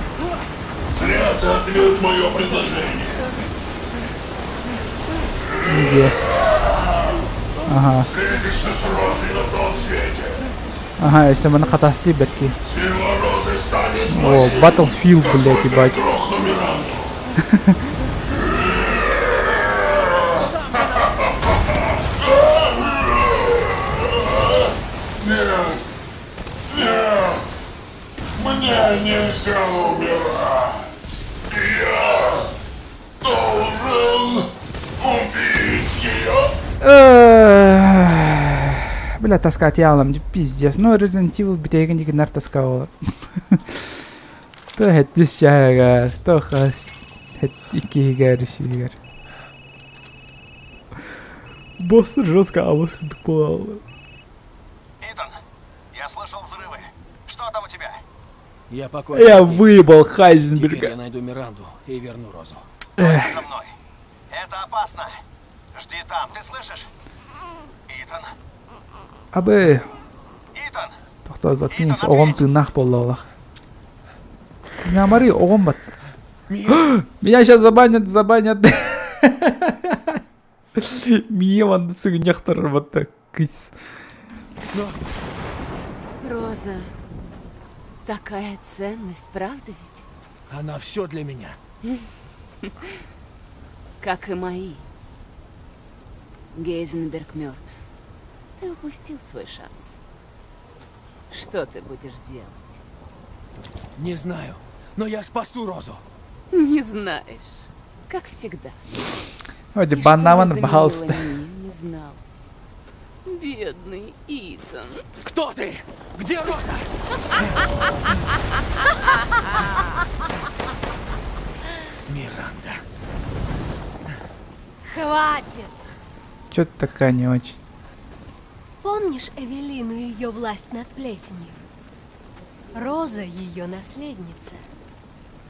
Зря ты отверг мое предложение. Где? Ага. Встретишься с Розой на том свете. Ага, если мы на хатасы бетки. Сила Розы станет О, моей. Battlefield, блядь, ебать. Грохну Миранду. Нет, нет, мне нельзя умирать. Я должен убить ее. Бля, таскать ялам, пиздец. Ну, Resident Evil бүтэгин дигиннар таскабыла. То хэттис чаагар, то хас иккиһигэр, үсүһүгэр. Босс жестко абыс курдук буолаллар. Итан, я слышал взрывы. Что там у тебя? Я покончил Я с Гейзенбергом. выебал Теперь Хайзенберга. я найду Миранду и верну Розу. Со мной. Это опасно. Жди там, ты слышишь? Итан, Абы, Итан! тохтоо заткнись, оҕом тыыннаах буолла олох. Нямары, оҕом бат. Меня сейчас забанят, забанят. Мия манна сыгынньахтар батта кыс. Роза, такая ценность, правда ведь? Она все для меня. Как и мои. Гейзенберг мертв. Ты упустил свой шанс. Что ты будешь делать? Не знаю, но я спасу Розу. Не знаешь. Как всегда. Вроде И что я баннаман, заменила пожалуйста. Мию, не знал. Бедный Итан. Кто ты? Где Роза? Миранда. Хватит! Чё ты такая не очень? Помнишь Эвелину и ее власть над плесенью? Роза ее наследница.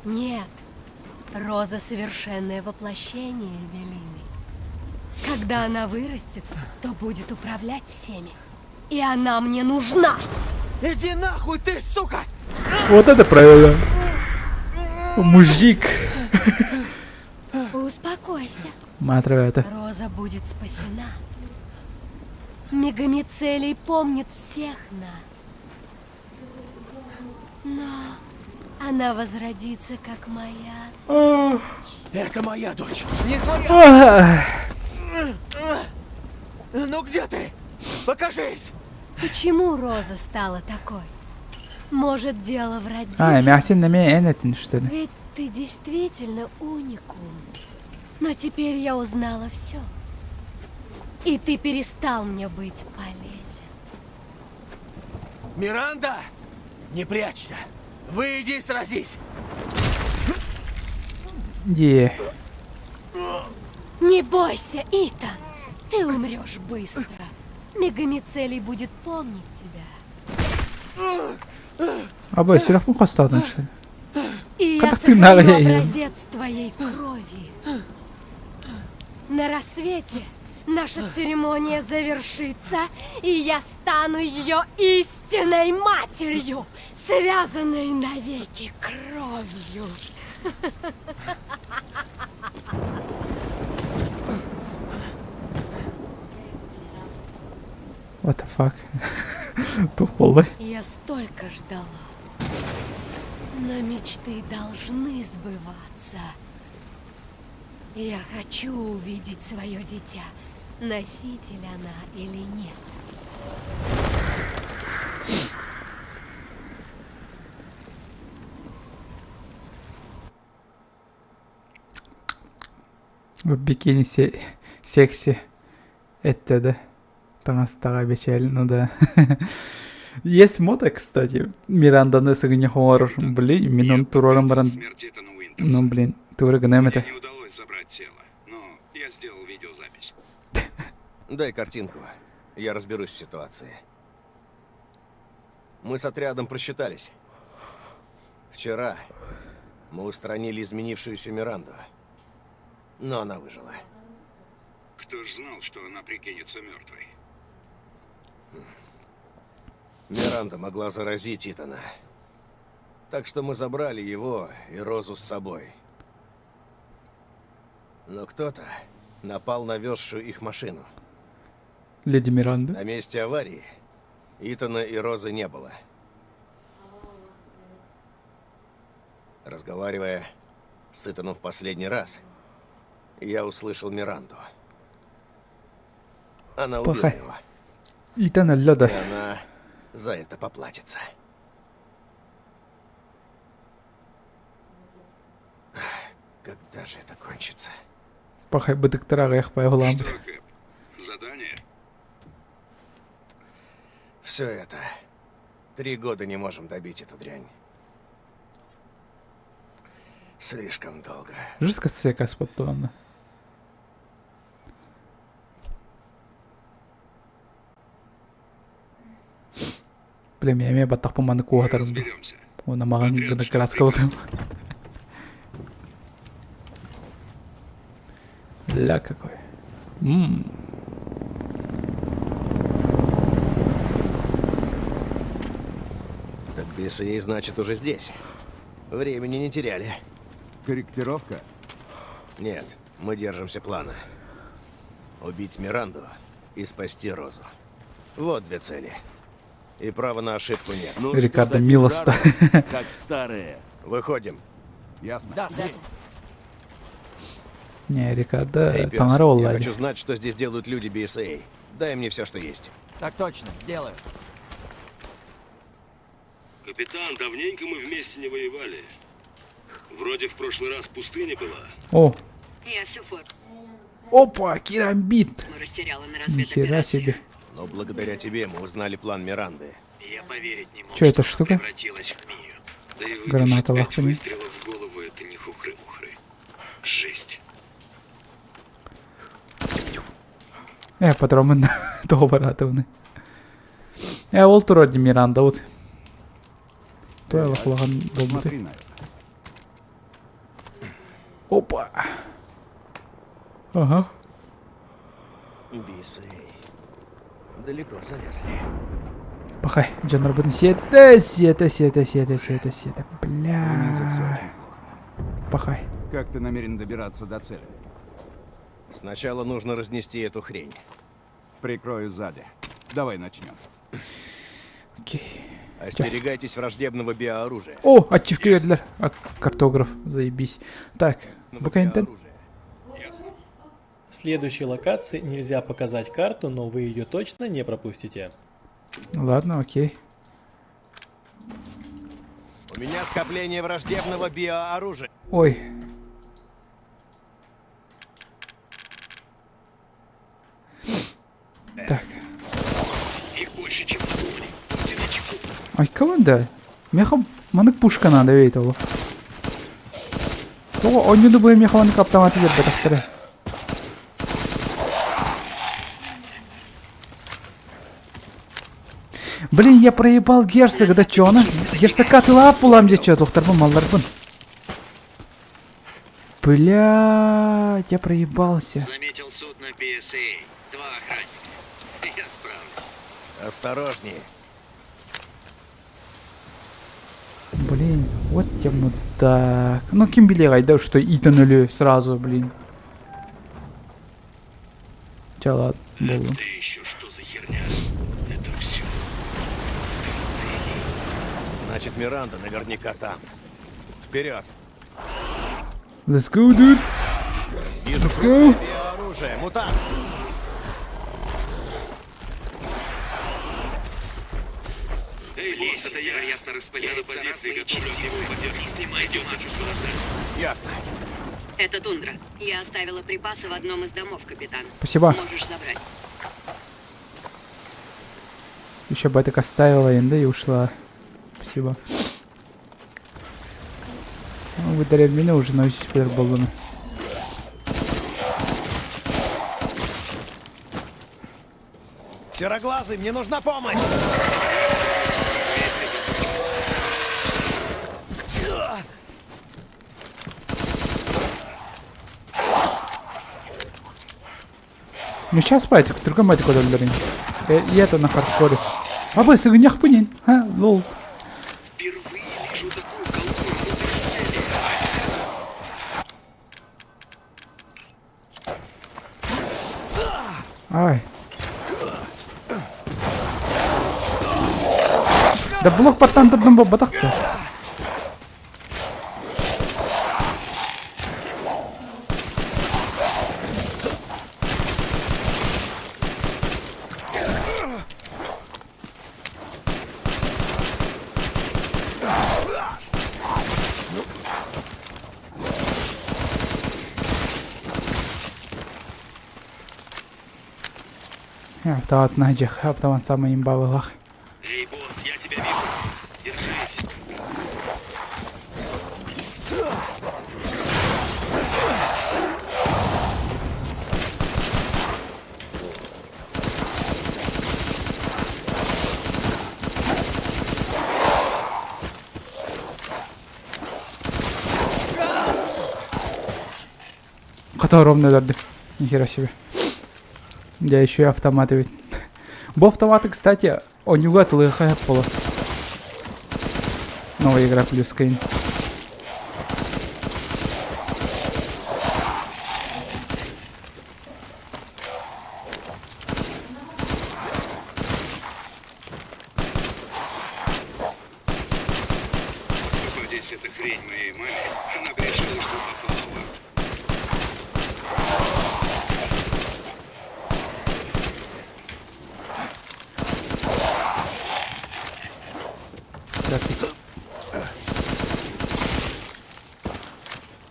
Нет, Роза совершенное воплощение Эвелины. Когда она вырастет, то будет управлять всеми. И она мне нужна! Иди нахуй ты, сука! Вот это правильно. Мужик. Успокойся. Матра это. Роза будет спасена. Мегамицелий помнит всех нас. Но она возродится, как моя. Это моя дочь, не твоя! Ну где ты? Покажись! Почему Роза стала такой? Может, дело в А, родителях? мясин на меня энетин, что ли? Ведь ты действительно уникум. Но теперь я узнала все. И ты перестал мне быть полезен. Миранда! Не прячься! Выйди и сразись! Е. Не бойся, Итан. Ты умрешь быстро. Мегамицелий будет помнить тебя. Абы, сүрэхпин хостоотун что ли? И я Как ты на сохраню я- образец твоей крови. На рассвете наша церемония завершится, и я стану ее истинной матерью, связанной навеки кровью. What the fuck? Тух буоллай. Я столько ждала. Но мечты должны сбываться. Я хочу увидеть свое дитя, носитель она или нет. В бикини се- секси. Это да. Таҥастаҕа бэчээл, ну да. Есть мода, кстати. Миранданы сыгынньах оҥорор. Блин, мин ону туруоран баран Смерть Итана Уинтерса. Ну, блин, тугу гыныам этэ. Мне не удалось забрать тело. Но я сделал видеозапись. Дай картинку. Я разберусь в ситуации. Мы с отрядом просчитались. Вчера мы устранили изменившуюся Миранду. Но она выжила. Кто ж знал, что она прикинется мертвой? Миранда могла заразить Итана. Так что мы забрали его и Розу с собой. Но кто-то напал на везшую их машину. Леди Миранда. На месте аварии Итана и Розы не было. Разговаривая с Итаном в последний раз, я услышал Миранду. Она убила Плохая. его. Итан өллө да. И она за это поплатится. Когда же это кончится? Пахай бытыктара аҕыйах Что, Кэп? Задание? Все это. Три года не можем добить эту дрянь. Слишком долго. Жестко сека споттуонна. Блин, эмиэ баттахпын маннык куоһатарым дуу. Уонна маҕан гына краскалатым. Ля какой. М. Так BSA, значит, уже здесь. Времени не теряли. Корректировка? Нет, мы держимся плана. Убить Миранду и спасти Розу. Вот две цели. И права на ошибку нет. Ну, Рикардо что, дадим Милоста. жару, Как в старые. Выходим. Ясно. Да, есть. Не, Рикардо Эй, пес, таҥара я буолла хочу знать, что здесь делают люди BSA. Дай мне все, что есть. Так точно, сделаю. Капитан, давненько мы вместе не воевали. Вроде в прошлый раз пустыня была. О, Я всю форму опа, керамбит. растеряла на Нихера себе. Но благодаря тебе мы узнали план Миранды. Я поверить не мог, Чё это что она штука? превратилась в Мию. Да и выдержать Граната пять лахтами. выстрелов в голову это не хухры-мухры. Жесть. Э, патромын тоҕо бараатыбыный. Э, ол турар дии Мирандабыт. Туой улахан буолбутуй. Посмотри на это. Опа. Ага. BSA. Далеко залезли. Пахай, дьоннорбутун сиэтэ, сиэтэ, сиэтэ, сиэтэ, сиэтэ, сиэтэ. Внизу все Бля. очень плохо. Пахай. Как ты намерен добираться до цели? Сначала нужно разнести эту хрень. Прикрою сзади. Давай начнем. Окей. Остерегайтесь враждебного биооружия. О, ачивка бердилэр. А, картограф, заебись. Так, бу кэнниттэн. Ясно. В следующей локации нельзя показать карту, но вы ее точно не пропустите. Ладно, окей. У меня скопление враждебного биооружия. Ой. Так. Их больше, чем мы думали. Будьте начеку. Ай, кого да? Меха маннык пушка надо ведь ол. Тоҕо оонньууну бу миэхэ маннык автоматы биэрбэтэхтэрэ. Блин, я проебал герцога, да чё она? Герцогка атылаап булам дече тухтарбын малларбын. Блядь, я проебался. Заметил судно BSA. Два охранника. Я справлюсь. Осторожнее. Блин, вот я мудак. Ну, ким билиэй, да, что Итан өлүө сразу, блин. Чэ, ладно, буоллун. Это еще что за херня? Это все. Это мицелий. Значит, Миранда наверняка там. Вперед! Let's go, dude. Вижу Let's go. крупное биооружие. Мутант! Эй, босс, это я. Вероятно, распыляет на позиции, готовлю огневую поддержку. Снимайте маски. подождать. Ясно. Это тундра. Я оставила припасы в одном из домов, капитан. Спасибо. Можешь забрать. Еще бы так оставила инда и ушла. Спасибо. Ну, Выдарил меня уже, но теперь баллоны. Сероглазый, мне нужна помощь! 200 до точки. Ну сейчас байтик, түргэн байтик өдөллөрүн. И это на хардкоре. Абы сыгыньяхпынин. Ха, лол. Впервые вижу такую колонну внутри цели. Ай. Да блок баттан турдум буолбатах да. Автомат наһдьах, автомат самый имбабылах. Эй, босс, я тебя вижу. Держись. Хата ровно өлөрдүм. Нихера себе. Я еще и автоматы ведь. Бу автоматы, кстати, онюга тылыха пола. Новая игра плюс Кейн. Попадись эта хрень моей маме, она бы решила, что попала в ад.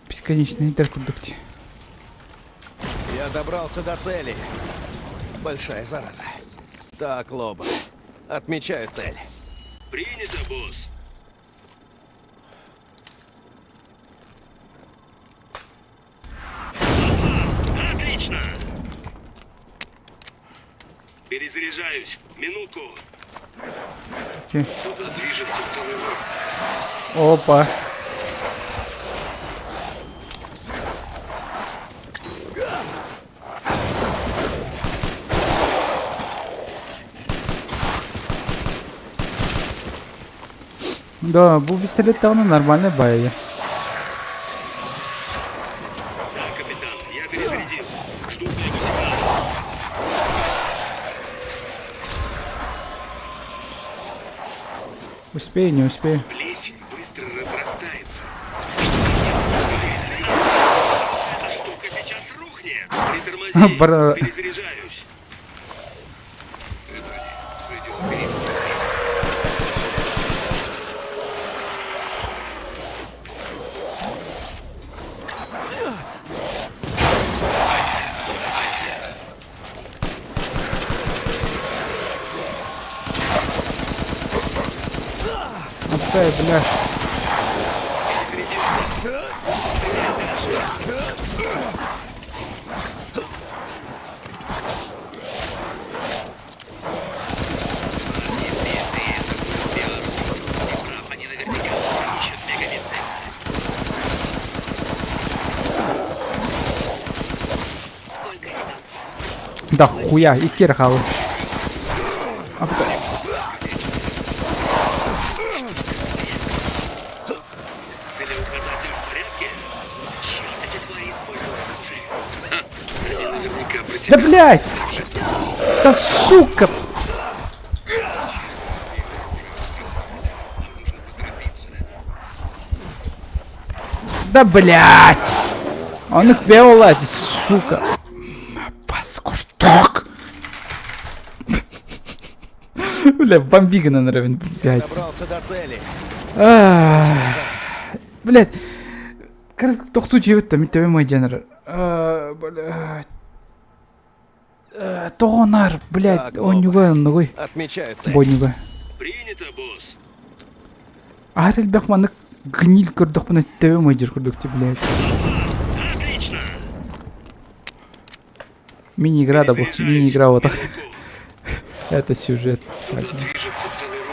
Бесконечный интерпродукте. Я добрался до цели. Большая зараза. Так, Лоба. Отмечаю цель. Принято, босс. Отлично! Перезаряжаюсь. Минутку. Окей. Туда движется целый рой. Опа. Да, бу пистолет даҕаны нормальный баайы. Да, капитан, я перезарядил. Жду твоего сигнала. Успею, не успею. Плесень быстро разрастается. Что я пускаю Эта штука сейчас рухнет. Притормози. Бра... Перезаряжаюсь. Это они. Следи за периметром, Крис. Отдай, бля. Перезарядился. Стреляй дальше. Если это был биоружье, ты прав, они наверняка тоже ищут мегамицель. Сколько их там? Да хуя, и кирхал. Целеуказатель в порядке? Черт, эти твари используют оружие. Ха, они наверняка про тебя. Да блядь! Да сука! Нам нужно поторопиться. Да блядь! Он их пел, сука! Паскурток! Бля, бомбига на блядь. Добрался до цели. Блядь. Тохтуу диэбит да мин төбөм ыйдьанар. Блядь. Тоҕо блядь, Так, онньуга оннугуй. Отмечаю цель. Бонньуга. Принято, босс. Аһар элбэх маннык гниль көрдөхпүнэ төбөм ыйдьыр курдук блядь. Отлично. Мини-игра да бу, мини-игра вот. Это сюжет. Туда движется целый рой.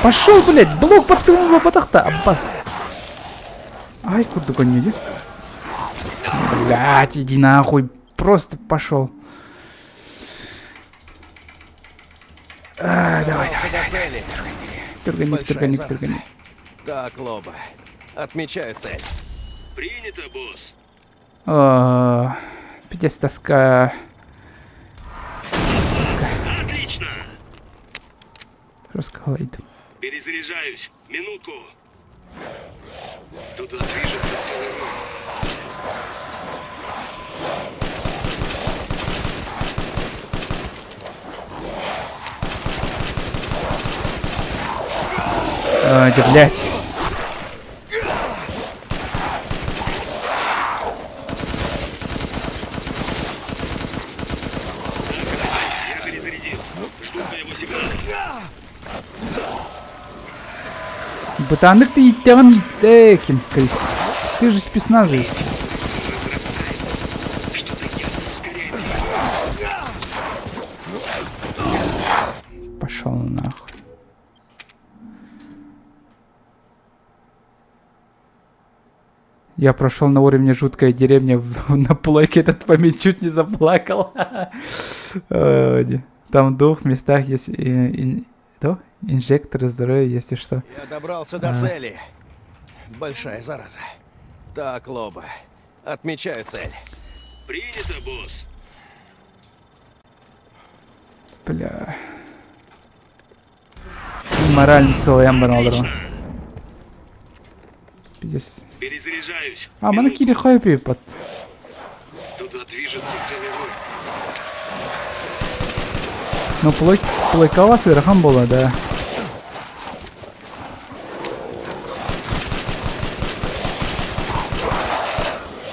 Пошел, блядь, блок под батахта, Аббас. Ай, куда гони, Блядь, иди нахуй. Просто пошел. А, давай, давай, давай, давай. Турганик, турганик, турганик. Так, Лоба. Отмечаю цель. Принято, босс. О, пиздец тоска. Пиздец тоска. Отлично. Раскалайд. Перезаряжаюсь. Минутку. Туда движется целый рой. А, да, блядь. Я перезарядил. Жду твоего сигнала. Бытанык ты иттеҕин иттэ ким, Крис? Ты же спецназовец. Разрастается. Что-то явно ускоряет ее рост. Пошел нахуй. Я прошел на уровне жуткая деревня в- на плойке этот момент чуть не заплакал. Ой, Там в двух местах есть э, ин- что? инжекторы здоровья, если что. Я добрался до А. цели. Большая зараза. Так, Лоба. Отмечаю цель. Принято, босс. Бля. Моральный сылайан бар олорон. Пиздец. Перезаряжаюсь. А, маны кири хайпи под. Туда движется целый рой. Ну, плой, плойкала сырахан была, да.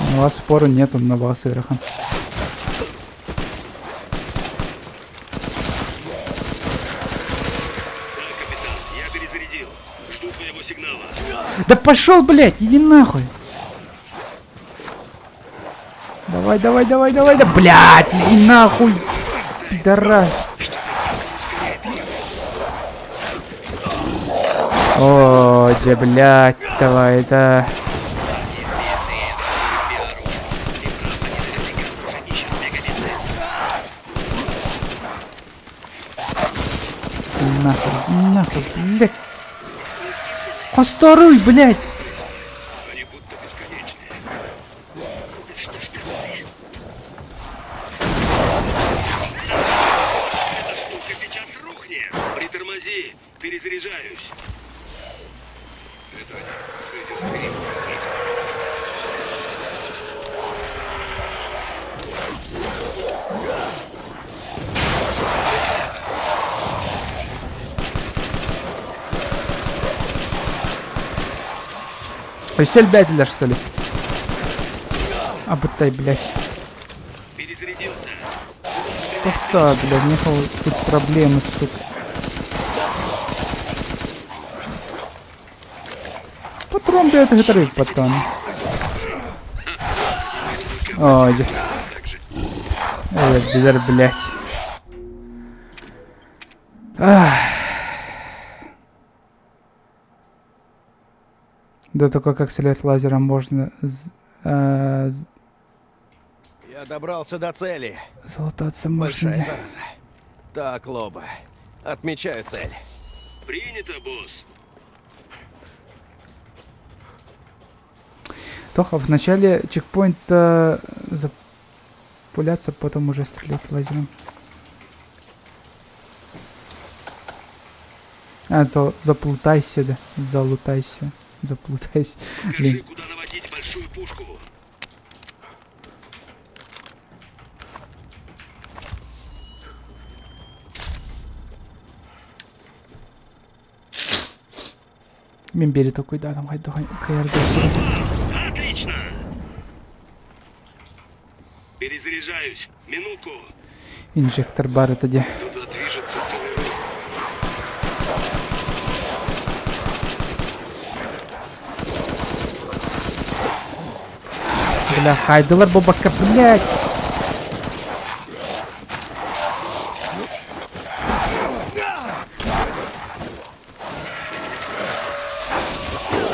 У вас спора нету на вас ыарахан. Так, капитан, я перезарядил. Жду твоего сигнала. Да пошел, блядь, иди нахуй. Давай, давай, давай, давай, да, блядь, иди нахуй, пидорас. О, да, блядь, давай, да. Нахуй, нахуй, блядь. Постаруй, блядь. Они будто бесконечные. Да что ж такое? Эта штука сейчас рухнет. Притормози. Перезаряжаюсь. Это они. Следят за периметром, Крис. Өссө элбээтилэр что ли? Абытай, блядь. Перезарядился. Тоқта, блядь, нехал тут проблемы, сука. Патрон, блядь, это патрон. Ой, Эй, билэр, блядь. Ах. Да только как стрелять лазером можно... Э, Я добрался до цели. Залутаться можно. Большая зараза. Так, Лоба. Отмечаю цель. Принято, босс. Тоха, в начале чекпоинта запуляться, потом уже стрелять лазером. А, за, заплутайся, да. Залутайся. Заплутайся. Покажи, Блин. куда наводить большую пушку. Мин бери такой, да, там кайда Отлично! Перезаряжаюсь. Минутку. Инжектор бар это где? Туда движется целый рой. Бля, хайдылар буолбакка, блядь!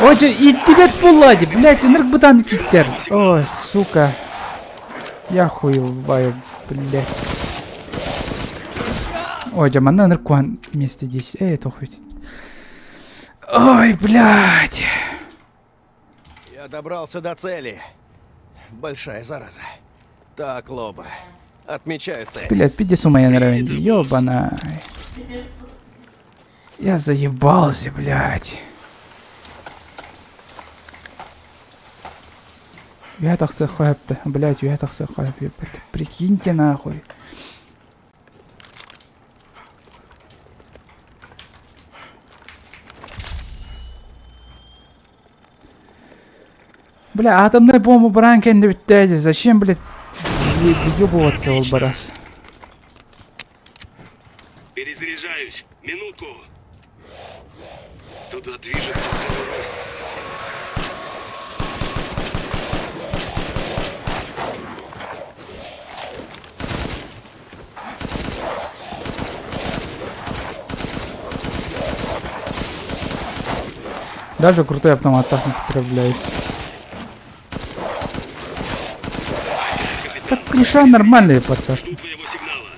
Ой, иттибэт буолла дии, блядь, ынырык бытаан киттэр. Ой, сука. Я хуеваю, блядь. Ой, дьэ, манна ынырык куһаҕан месте здесь. Эй, это хуй. Ой, блядь. Я добрался до цели. Большая зараза. Так, Лоба. Отмечаю цель. Блядь, пиздец у меня на районе. Ёбана. Я заебался, блядь. Я так сахайпта, блядь, я так сахайп, Прикиньте нахуй. Бля, атомная бомба бранка не Зачем, блядь, въебываться ол барас? Перезаряжаюсь. Минутку. Туда движется целый рой. Даже крутой автомат так не справляюсь. Так креша нормальные пока что. Жду твоего сигнала.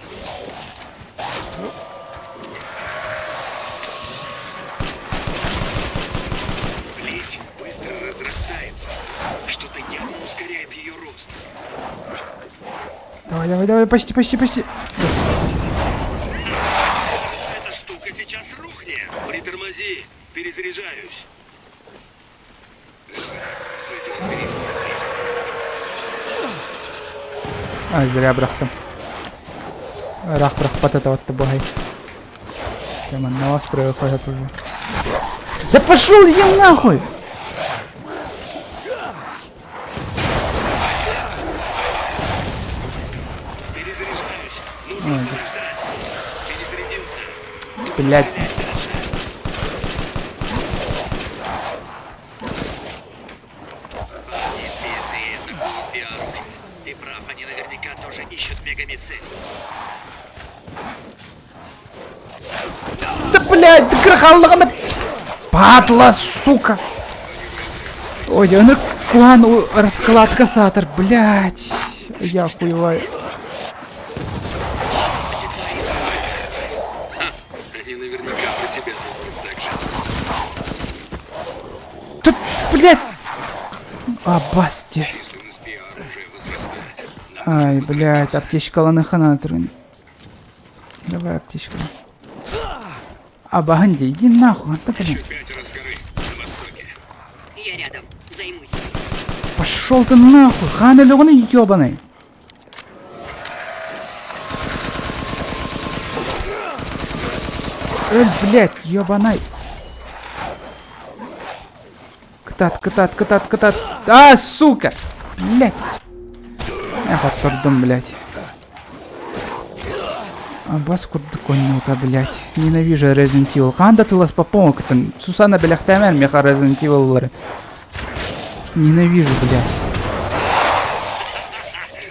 Плесень быстро разрастается. Что-то явно ускоряет ее рост. Давай, давай, давай, почти, почти, почти. Кажется, эта штука сейчас рухнет. Притормози, перезаряжаюсь. А, зря бырахтым. Ыраах бырахпат этэ баһай. Прямо на вас проехать уже. Да пошел я нахуй! Перезаряжаюсь. Нужно Ой, подождать. Перезарядился. Блядь. Стрелять дальше. Из PSA атакуют биооружие. Ты прав, они наверняка тоже ищут мегамицель. Да блядь, да кырахаллаҕына Падла, сука! Ой, аны куан раскладка сатар, блядь. Я охуеваю. Эти твари используют оружие. Ха, они наверняка про тебя думают так же. Тут, блядь! Абасти. Численность биооружия возрастает. Нам Ай, нужно блядь, поторопиться. аптечкаланыхха наада. Давай аптечка. Абаһын дии, иди нахуй, антон, блин. Еще пятеро с горы на востоке. Я рядом. Займусь. Пошел ты нахуй, хаан өлөҕүнүй ебаный. Өл, блядь, ебаный. Кытаат, кытаат, кытаат, кытаат. А, сука! Блядь. Я хоттордум, блядь. Абас курдук оонньуута, блядь. Ненавижу Resident Evil. Хаһан да тылласпаппын кытын. Сусана бэлэхтээмээр миэхэ Resident Evil-лары. Ненавижу, блядь.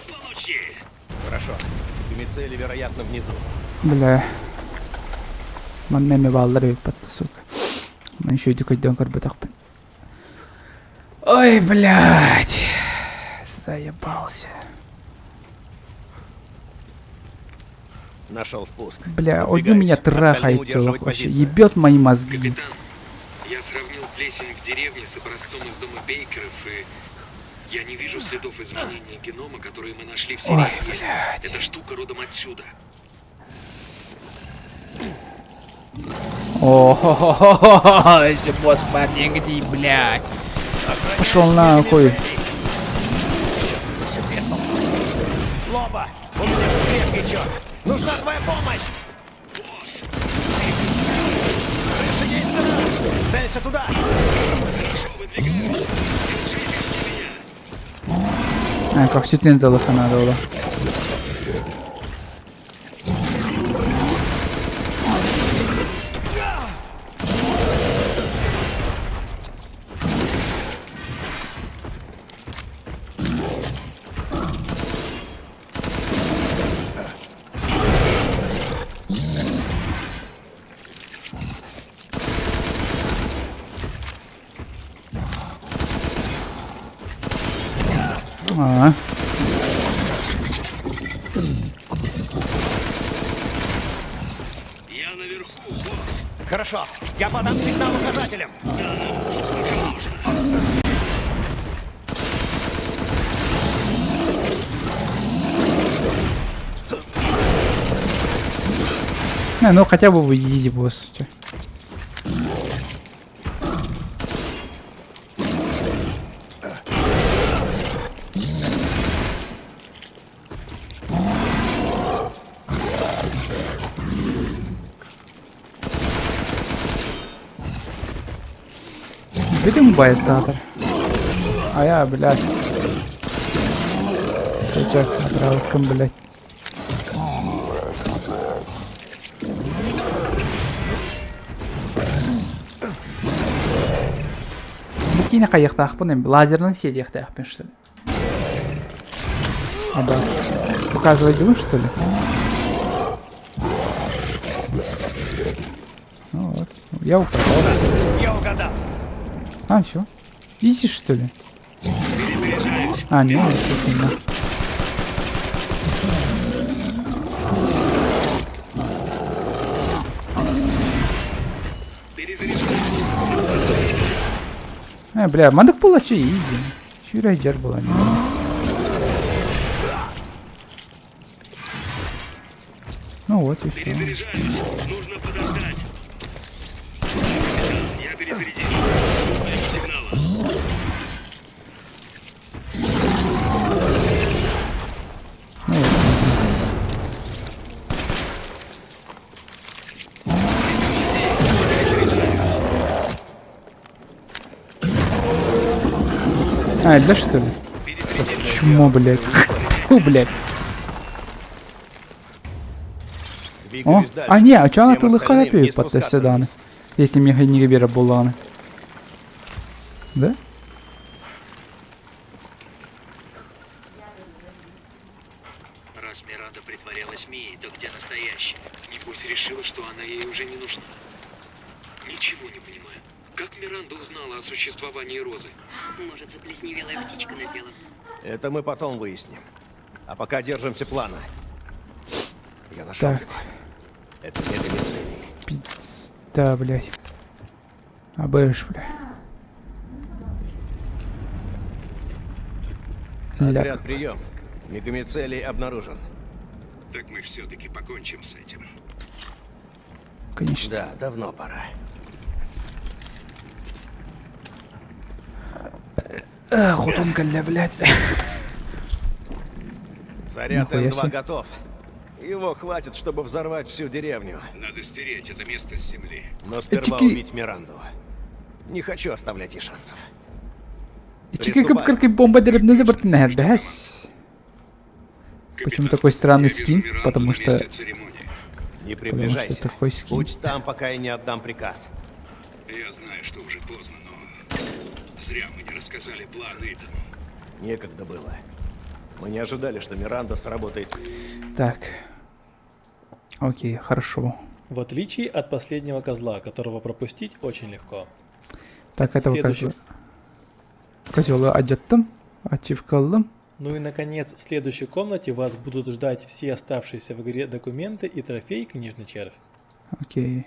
Получи! Хорошо. Мицели, вероятно, внизу. Бля. Манна эмиэ бааллар эбит батта, сука. Ман еще өйдөкөйдөөн көрбөтөхпүн. Ой, блядь. Заебался. Нашел спуск. Бля, Одю меня Выдвигаюсь. Остальным трахает удерживать вообще. позицию. Ебет мои мозги. Капитан, я сравнил плесень в деревне с образцом из дома Бейкеров, и я не вижу следов изменения генома, которые мы нашли в Ой, селе Ель. блядь. Эта штука родом отсюда. О, босс парень, блядь. Пошел нахуй. Лоба! У меня тут крепкий черт! Нужна твоя помощь! Босс! Крыша есть дыра! Целься туда! Хорошо, выдвигаюсь. Держись и жди меня. А, как все надо было. А. Я наверху, босс. Хорошо, я подам сигнал указателям. Да ну, сколько можно? Не, ну хотя бы изи босс. Чё. Бүтүн байсаатар. Ая, блядь. Чачак, отравкам, блядь. Бу киинэ хайыахтаахпын лазерынан сиэриэхтээхпин что ли? А да. Показывать будешь, что ли? Ну вот. Я угадал. Я угадал. А, все. Изи, что ли? А, не, все, не. Э, бля, мандык буолаччы изи. Сүүрэ дьэр буолан. Ну вот и все. Перезаряжаюсь. Нужно подождать. Капитан, я перезарядил. Жду твоего сигнала. Ну вот. А, для что ли? Чмо, блядь. Фу, блядь. О, Двигаюсь дальше. а не, а чё она Всем ты остальным не лыхая спускаться дааны? вниз. Если мне не бера булланы. Да? Раз Миранда притворялась Мией, то где настоящая? Небось решила, что она ей уже не нужна. Ничего не понимаю. Как Миранда узнала о существовании Розы? Может, заплесневелая птичка напела? Это мы потом выясним. А пока держимся плана. Я нашел Так. его. Это мегамицелий. Пизда, блядь. АБШ, бля. Ляг. Отряд, прием. Мегамицелий обнаружен. Так мы все-таки покончим с этим. Конечно. Да, давно пора. Хотун кэллэ, блядь. Заряд Нихуя М2 себе. готов. Его хватит, чтобы взорвать всю деревню. Надо стереть это место с земли. Но сперва Чики- убить Миранду. Не хочу оставлять ей шансов. Ичики кып-кыркый бомба деревне бартын бәс. Почему такой странный Я вижу скин? Миранду Потому на что... месте церемонии. Не Потому приближайся. что такой скин. Будь там, пока я не отдам приказ. Я знаю, что уже поздно, но зря мы не рассказали план Итану. Некогда было. Мы не ожидали, что Миранда сработает. Так. Окей, хорошо. В отличие от последнего козла, которого пропустить очень легко. Так, этого Следующий. козла. Козела одеттым. Ачивка ыллым. Ну и наконец, в следующей комнате вас будут ждать все оставшиеся в игре документы и трофей «Книжный червь». Окей.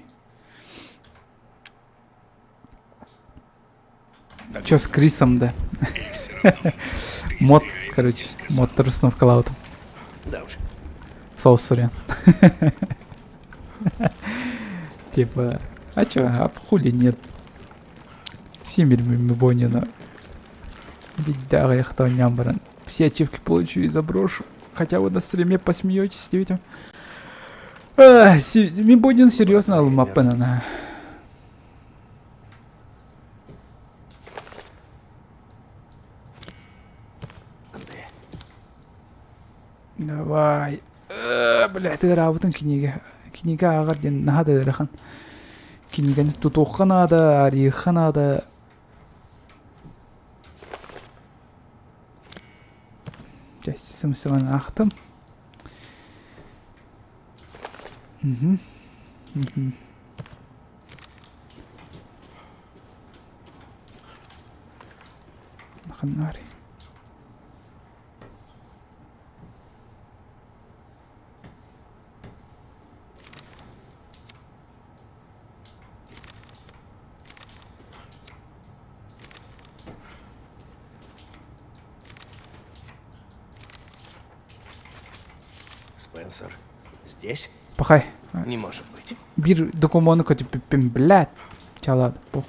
Чё с Крисом, да? И все равно. Ты Мод, зря ему короче, не сказал. мод установкалаабытым. Да уж. Соус сорян. Типа, а чё, а хули нет? Симир Бонина. Беда, я баран. Все ачивки получу и заброшу. Хотя вы на стриме посмеетесь, видите? Мибонин серьезно алмаппына. Давай. Бля, ты кинигэ. Кинигэ ааҕар диэн наһаа да ыарахан. Кинигэни тутуохха наада, арыйыахха наада. Дьэ, сымсыман аахтым. Мгм. Мгм. Ханнари. Спенсер здесь? Пахай. Не может быть. Биир докумуону көтүппүппүн, блядь. Чалаад, пох.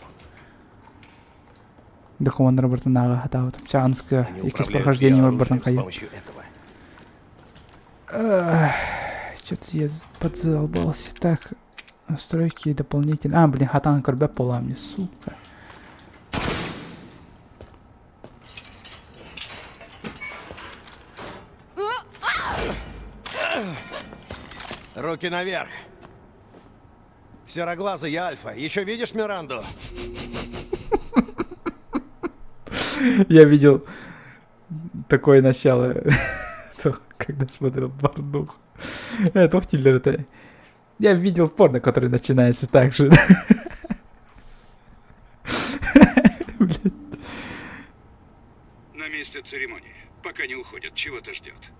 Докумуоннары бартын ааҕа сатаабытым. Чаанска Они иккис управляют прохождение бартын биооружием с хайа. помощью этого. Что-то я подзалбался. Так, настройки дополнительно. А, блин, хатан көрбөт буолаам мне, сука. Руки наверх. Сероглазый, я Альфа. Еще видишь Миранду? Я видел такое начало, когда смотрел порнуху. Это это. Я видел порно, который начинается так же. Блядь. На месте церемонии. Пока не уходят, чего-то ждет.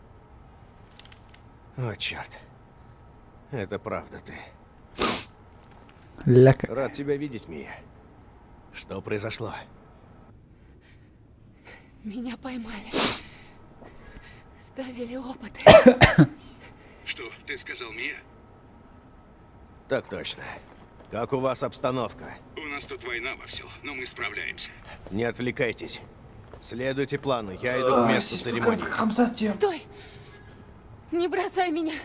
О, черт. Это правда ты. Ляка. Рад тебя видеть, Мия. Что произошло? Меня поймали. Ставили опыты. Что ты сказал, Мия? Так точно. Как у вас обстановка? У нас тут война вовсю, но мы справляемся. Не отвлекайтесь. Следуйте плану. Я иду к месту церемонии. Стой! Не бросай меня!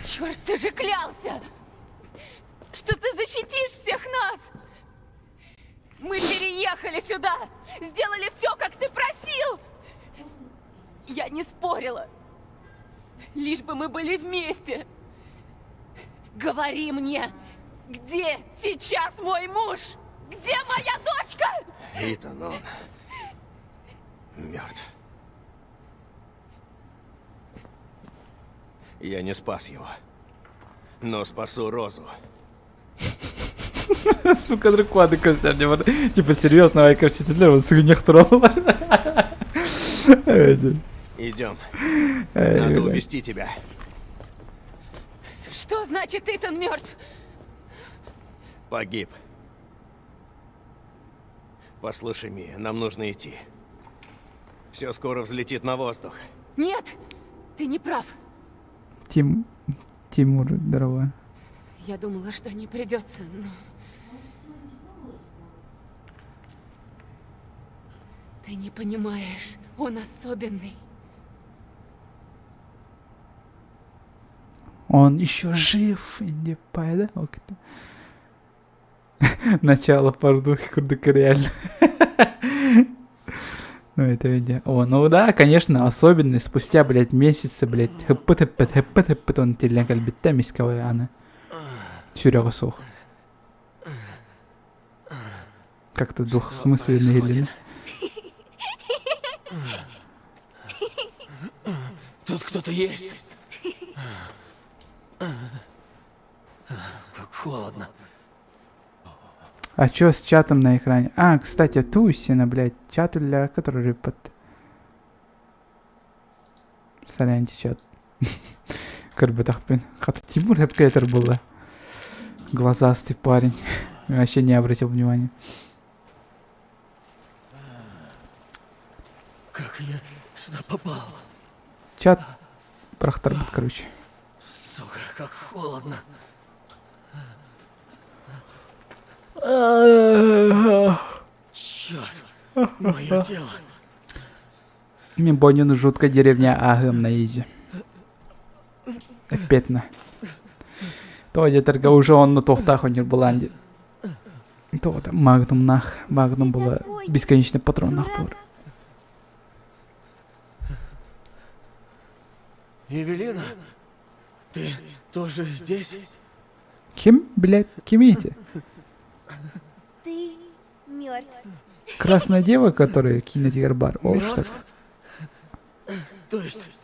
Черт, ты же клялся! Что ты защитишь всех нас! Мы переехали сюда! Сделали все, как ты просил! Я не спорила. Лишь бы мы были вместе. Говори мне, где сейчас мой муж? Где моя дочка? Итан, он мертв. Я не спас его, но спасу Розу. Сука, драконы көстөр Типа серьезно, ай көрсөтөлөр, вот сыгыньях тураллар. Идем. Надо увести тебя. Что значит Итан мертв? Погиб. Послушай, Мия, нам нужно идти. Все скоро взлетит на воздух. Нет, ты не прав. Тим... Тимур, здорово. Я думала, что не придется, но... Ты не понимаешь, он особенный. Он еще жив, не да? Начало порнухи курдука реально. Ну, это видео. О, ну да, конечно, особенный спустя, блядь, месяцы, блядь, хп хп хп хп он тилен кэлбитэ мискавай аны. Сүрэҕэ суох. Как-то двухсмысленно или Тут кто-то есть. Как холодно. А чё с чатом на экране? А, кстати, Тусина, блядь, чат для который рыпат. Соряньте, чат. Көрбөтөхпүн. Хата Тимур хэпкетер было. Глазастый парень. Вообще не обратил внимания. Как я сюда попал? Чат прохторбит, короче. Сука, как холодно. Черт, мое тело. Мин Бонин жуткая деревня Агым на изи. Эппетно. То диэтэргэ уже онно туохтаах онньур булаан То там магнум нах, магнум было бесконечный патрон нах буолар. Евелина, ты тоже здесь? Ким, блядь, кимите? Ты мертв. Красная дева, которая кинет бар. О, что То есть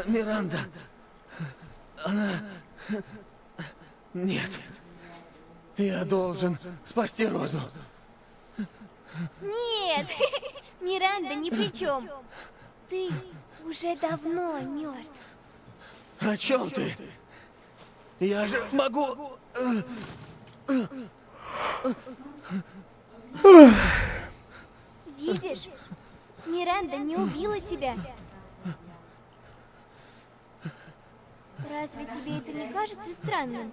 Миранда, она... Нет. Я должен спасти Розу. Нет, Миранда ни при чем. Ты уже давно мертв. О чем ты? Я же могу... Видишь? Миранда не убила тебя. Разве тебе это не кажется странным?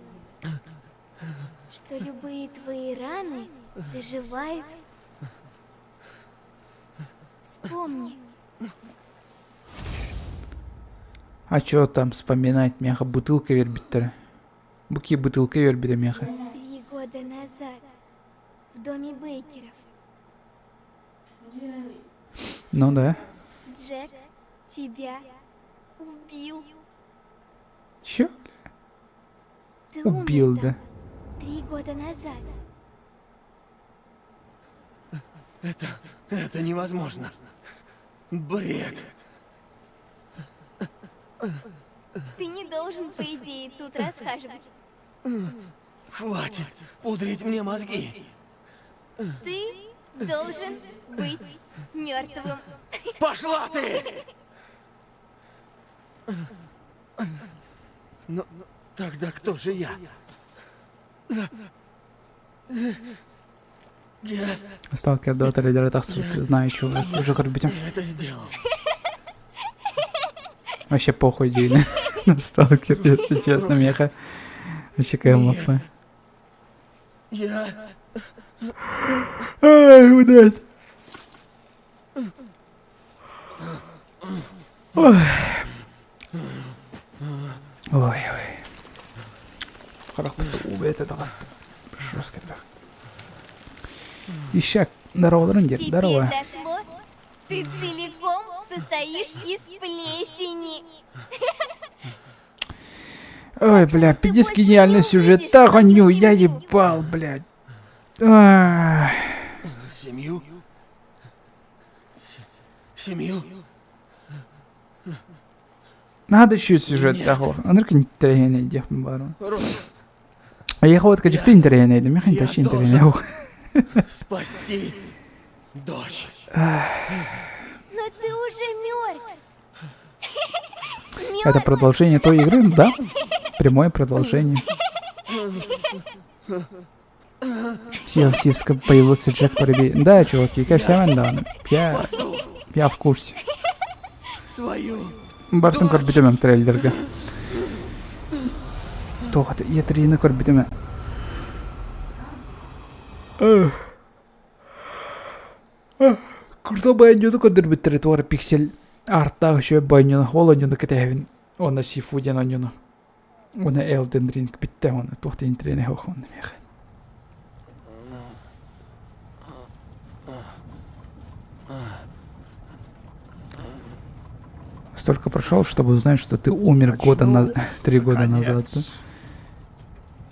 Что любые твои раны заживают? Вспомни. А чё там вспоминать, меха бутылка биэрбиттэрэ. Бу ки бутылка биэрбитэ меха. 3 года назад в доме Бейкеров. Ну да. Джек тебя убил. Чё, бля? Ты Убил, умер да. 3 года назад. Это... это невозможно. Бред. Ты не должен, по идее, тут расхаживать. Хватит пудрить мне мозги. Ты должен быть мертвым. Пошла ты! Но тогда кто же я? Я Сталкер 2 трейлер тахсыбыт, знаю, чё уже көрбүтүм. это сделал. Вообще похуй дии на Сталкер, если честно, меха. Вообще кэмлаппа. Я... Ай, блядь. Ой. Ой, ой. Харахпыт уу таҕыста. Жестко, бля. Ищак, здорово, Дед, Теперь здорово. дошло? Ты целиком состоишь из плесени. Ой, бля, пиздец гениальный сюжет. Да, гоню, я ебал, блядь. Ах. Семью? Семью? Надо еще сюжет Нет. такого. Анырка интэриэһинэй диэхпин баҕарабын. Роза, Эйиэхэ вот дьикти интэриэһинэй, миэхэ Я вообще должен интэриэһинэй. спасти дочь. Но ты уже мертв. Это продолжение той игры, да? Прямое продолжение. Сивска появился Джек Параби. Да, чуваки, кэпсээн да. Я в курсе. Свою Барытын көрбүтүм трейлергэ. Туох E3-ни көрбүтүм. Крутой байнюну көрдөрбүттэр туора пиксель арттаах үчүгэй байнюну ол оонньууну кэтэһэбин уонна Sifu диэн оонньууну уонна Elden Ring бүттэ уонна туох да интэриэһинэй суох уонна миэхэ. Столько прошел, чтобы узнать, что ты умер года на 3 года назад. Да?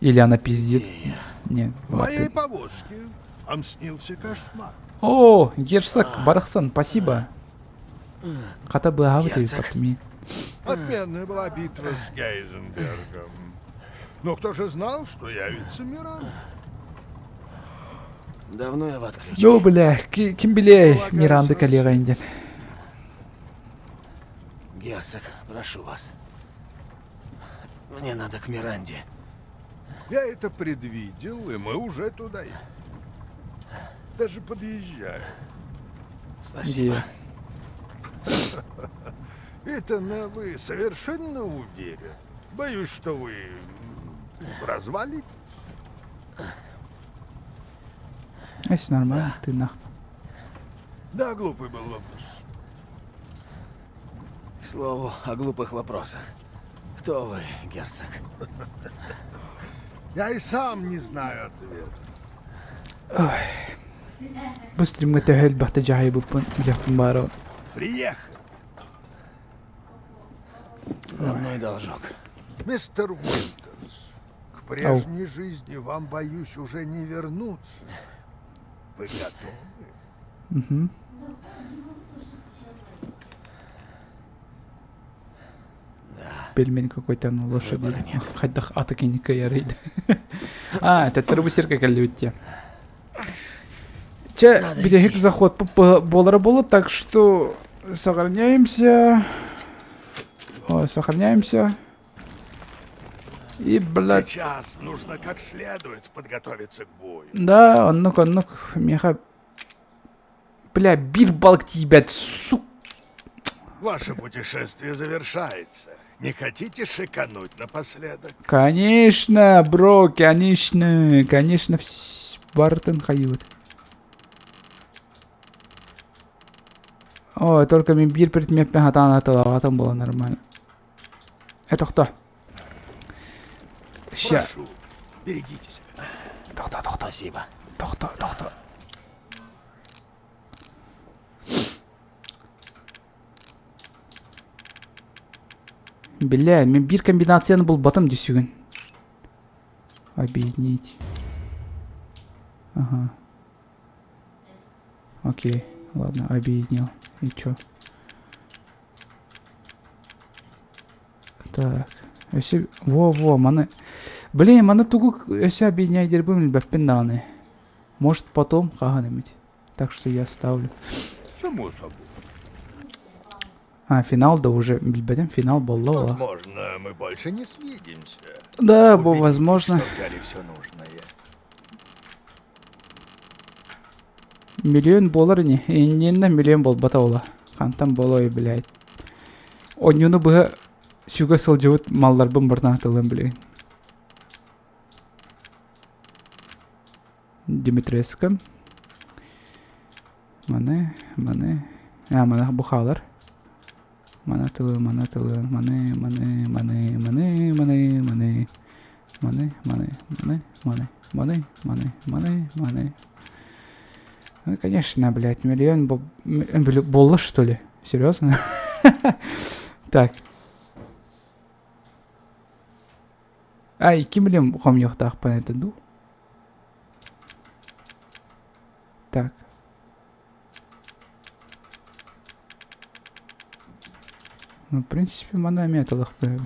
Или она пиздит. Нет, В вот моей ты. повозке вам снился кошмар. О, герцог барахсан, спасибо. Хата быһаабыт Герцог. эбит Отменная была битва с Гейзенбергом. Но кто же знал, что явится Миранда? Давно я в отключке. Ну, бля, ким билиэй Полагаю, Миранда с- кэлиэҕэ диэн. Герцог, прошу вас. Мне надо к Миранде. Я это предвидел, и мы уже туда едем. Даже подъезжаем. Спасибо. Итан, а вы совершенно уверен? Боюсь, что вы развалитесь. Если нормально, ты нах. Да, глупый был вопрос. К слову о глупых вопросах. Кто вы, герцог? Я и сам не знаю ответа. Бу стримҥэ төһө элбэхтэ дьаһайбыппын билиэхпин баҕарабын. Приехали. За мной должок. Мистер Уинтерс, к прежней жизни вам, боюсь, уже не вернуться. Вы готовы? Угу. Да. Пельмень какой-то на лошади. Выбора нет. Хайдах аты кыайарый. А, это бу сиргэ кэллибит. Чэ, Надо бүтэһик идти. заход буолара буолуо, так что сохраняемся. О, сохраняемся. И, блядь, Сейчас нужно как следует подготовиться к бою. да, оннук, оннук, миэхэ. Бля, биир балык тиийбэт, сук. Ваше путешествие завершается. Не хотите шикануть напоследок? Конечно, бро, конечно, конечно, Бартон хайют. Ой, только мен биир предмеппин хатаан атылаабатым була нормально. Это кто? Ща. Прошу, берегите себя. Тохто, тохто. Спасибо. Тохто, тохто. Бля, мен биир комбинацияны булбатым дии Объединить. Ага. Окей, ладно, объединил. И чё? Так. Өссө... Во-во, маны... Блин, маны тугу өссө объединять дербым билбэппин даҕаны. Может потом хаһан эмит. Так что я ставлю. Само собой. А, финал да уже билбэтим, финал буолла ола. Возможно, мы больше не свидимся. Да, бо Убедитесь, возможно. что взяли все нужное. Миллион буолар ини. Иннинна миллион буолбата ола. Хантан буолуой, блядь. Онньуну быһа сүгэ сылдьыбыт малларбын барытын блин. Димитреска. Маны, маны. А, маны бу хаалар. Маны тылы, маны тылы, маны, маны, маны, маны, маны, маны. Маны, маны, маны, маны, маны, маны, маны, маны. Ну, конечно, блядь, миллион буолла, что ли? Серьезно? Так. А, икки миллион хомуйуохтаахпын этэ дуу? Так. Ну, в принципе, маны эмиэ талахпын.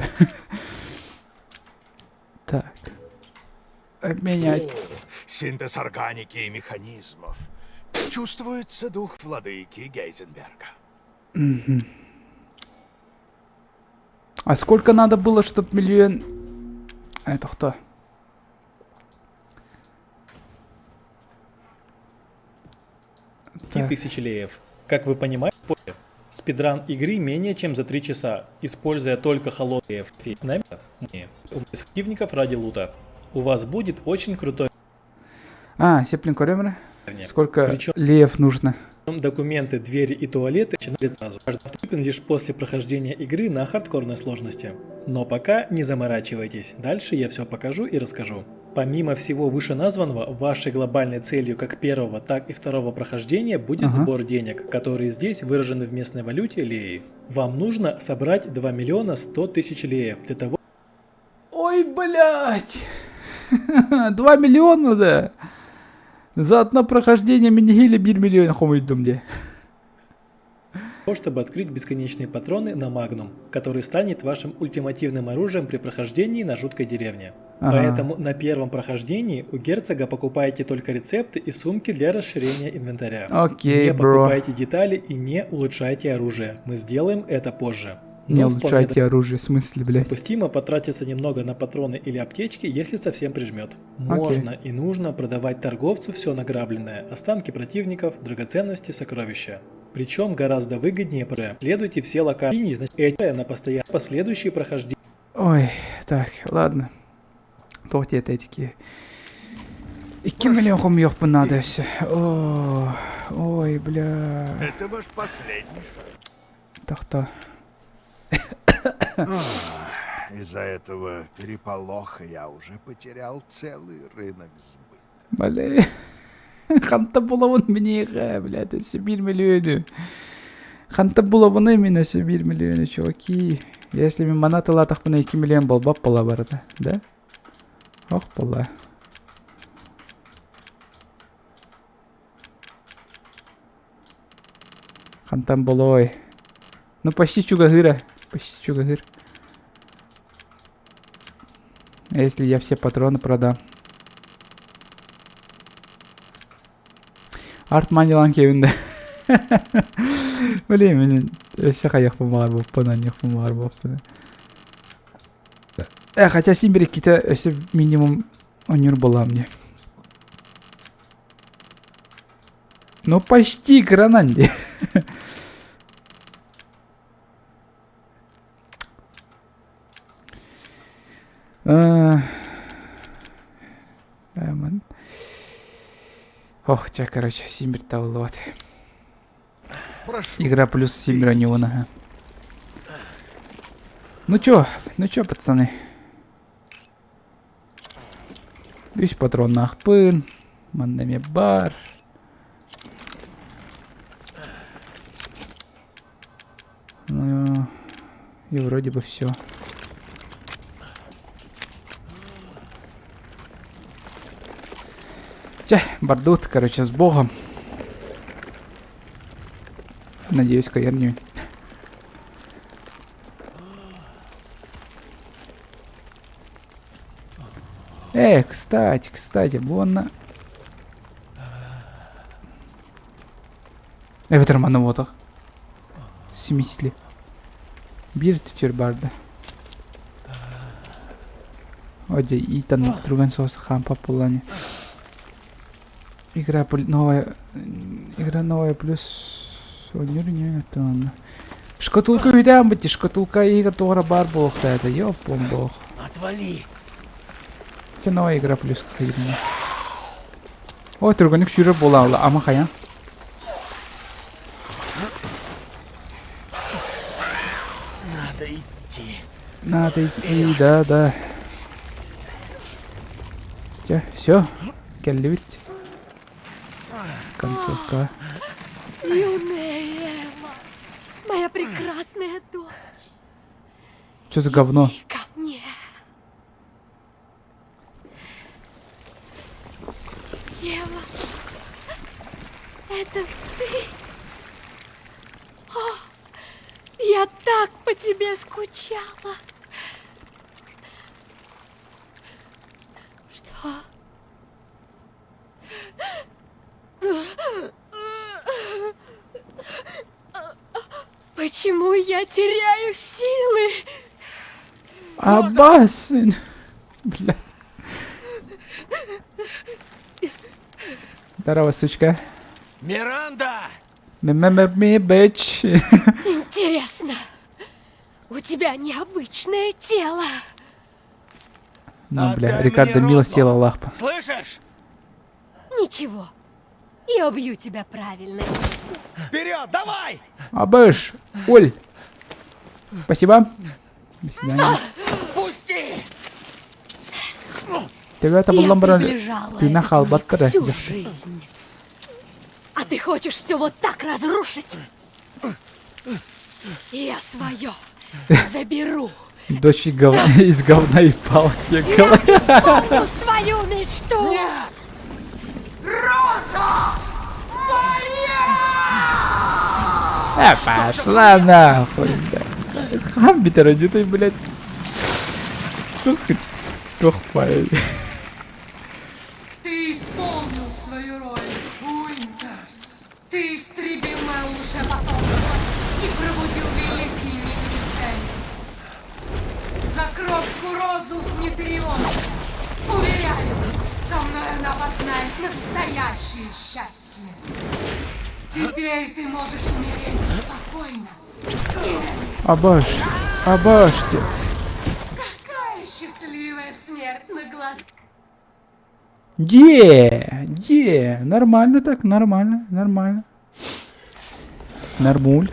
Так. Обменять. О, синтез органики и механизмов. Чувствуется дух владыки Гейзенберга. Мгм. А сколько надо было, чтобы миллион... Это кто? Так. тысяч леев. Как вы понимаете, спидран игры менее чем за 3 часа, используя только холодные противников ради лута. У вас будет очень крутой А, Сеплин Коремра? Сколько Причем леев нужно? документы, двери и туалеты начинают сразу. Доступен лишь после прохождения игры на хардкорной сложности. Но пока не заморачивайтесь, дальше я все покажу и расскажу. Помимо всего вышеназванного, вашей глобальной целью как первого, так и второго прохождения будет Ага. сбор денег, которые здесь выражены в местной валюте леи. Вам нужно собрать 2 миллиона 100 тысяч леев для того, Ой, блядь! 2 миллиона, да? За одно прохождение мин нэһиилэ биир миллион хомуйдум дии. чтобы открыть бесконечные патроны на Магнум, который станет вашим ультимативным оружием при прохождении на жуткой деревне. Ага. Поэтому на первом прохождении у герцога покупайте только рецепты и сумки для расширения инвентаря. Окей, не бро. покупайте детали и не улучшайте оружие. Мы сделаем это позже. Не Но вполне улучшайте оружие, в смысле, блядь. Допустимо потратиться немного на патроны или аптечки, если совсем прижмет. Окей. Можно и нужно продавать торговцу все награбленное, останки противников, драгоценности, сокровища. Причем гораздо выгоднее следуйте все локации, значит, эти на постоянно последующие прохождения. Ой, так, ладно. Туох диэтээтики. 2 миллион хомуйуохпун надо все. О, ой, бля. Это ваш последний шанс. Тохтоо. Из-за этого переполоха я уже потерял целый рынок сбыта. Бля. Хантан булабын миэхэ, блядь, өссө биир миллиону. Хантан булабыный мин өссө биир миллиону, чуваки. Если мин маны атыылаатахпына 2 миллион буолбат буолла барыта, да? Ох, буолла. Хантан буолуой. Ну, почти чугаһыыра. Почти чугаһыыр. А если я все патроны продам? Арт Манилан Кевин да. Блин, мин өссө хайыахпын баҕарбаппын, анньыахпын баҕарбаппын. Э, хотя син биир иккитэ өссө минимум оонньуур буоллаҕым дии. Ну почти кыранан дии. Ох, чэ, короче, симбир табыллыбат. Игра плюс 7 бронеона. Ну чё, ну чё, пацаны? Үс патроннаахпын. Манна эмиэ бар. Ну, и вроде бы все. Чэ, бардут, короче, с богом. Надеюсь, каерню. Э, кстати, кстати, буонна... Эбэтэр манна буотах. Смысле? Биир түтүр барды. Оде, Итан друган соус хампа пулани. Игра новая... Игра новая плюс... Онюр не это он. Шкатулка үйдән бити, шкатулка игр тугара бар буолуохта это, ёпом бог. Отвали! Че новая игра плюс хайбна. Ой, түргөнүк сүүрэр буолаалла, ама хайа. Надо идти. Надо идти, да, да. Че, все, кэллибит. Концовка. Юная Эва, моя прекрасная дочь. Что за говно? Иди ко мне. Ева, это ты? О, я так по тебе скучала. Что? Почему я теряю силы? Абасын! Блядь. Здорово, сучка. Миранда! Remember me, bitch. Интересно, у тебя необычное тело. Ну, бля, Отдай Рикардо мне Милос Розу. тело лахпа. Слышишь? Ничего, я убью тебя правильно. Вперед, давай! Абыш! Оль! Спасибо. До свидания. Пусти! Тебя-то Я буллан баран... приближала Ты этот нахал миг баттара. всю жизнь. А ты хочешь все вот так разрушить? Я свое заберу. Дочь из говна и палок. Я Я исполню свою мечту. Нет! Роза! Моя! Э, пошла нахуй, блядь. Хам бит ты, блядь. Просто тохпай. Ты исполнил свою роль, Уинтерс. Ты истребил мое лжепотомство и пробудил великий миг цель. За крошку Розу не тревожься. Уверяю, со мной она познает настоящее счастье. Теперь ты можешь умереть спокойно. И Абаш. Абаште. какая счастливая смерть на глазах. Де, де, нормально так, нормально, нормально. Нормуль.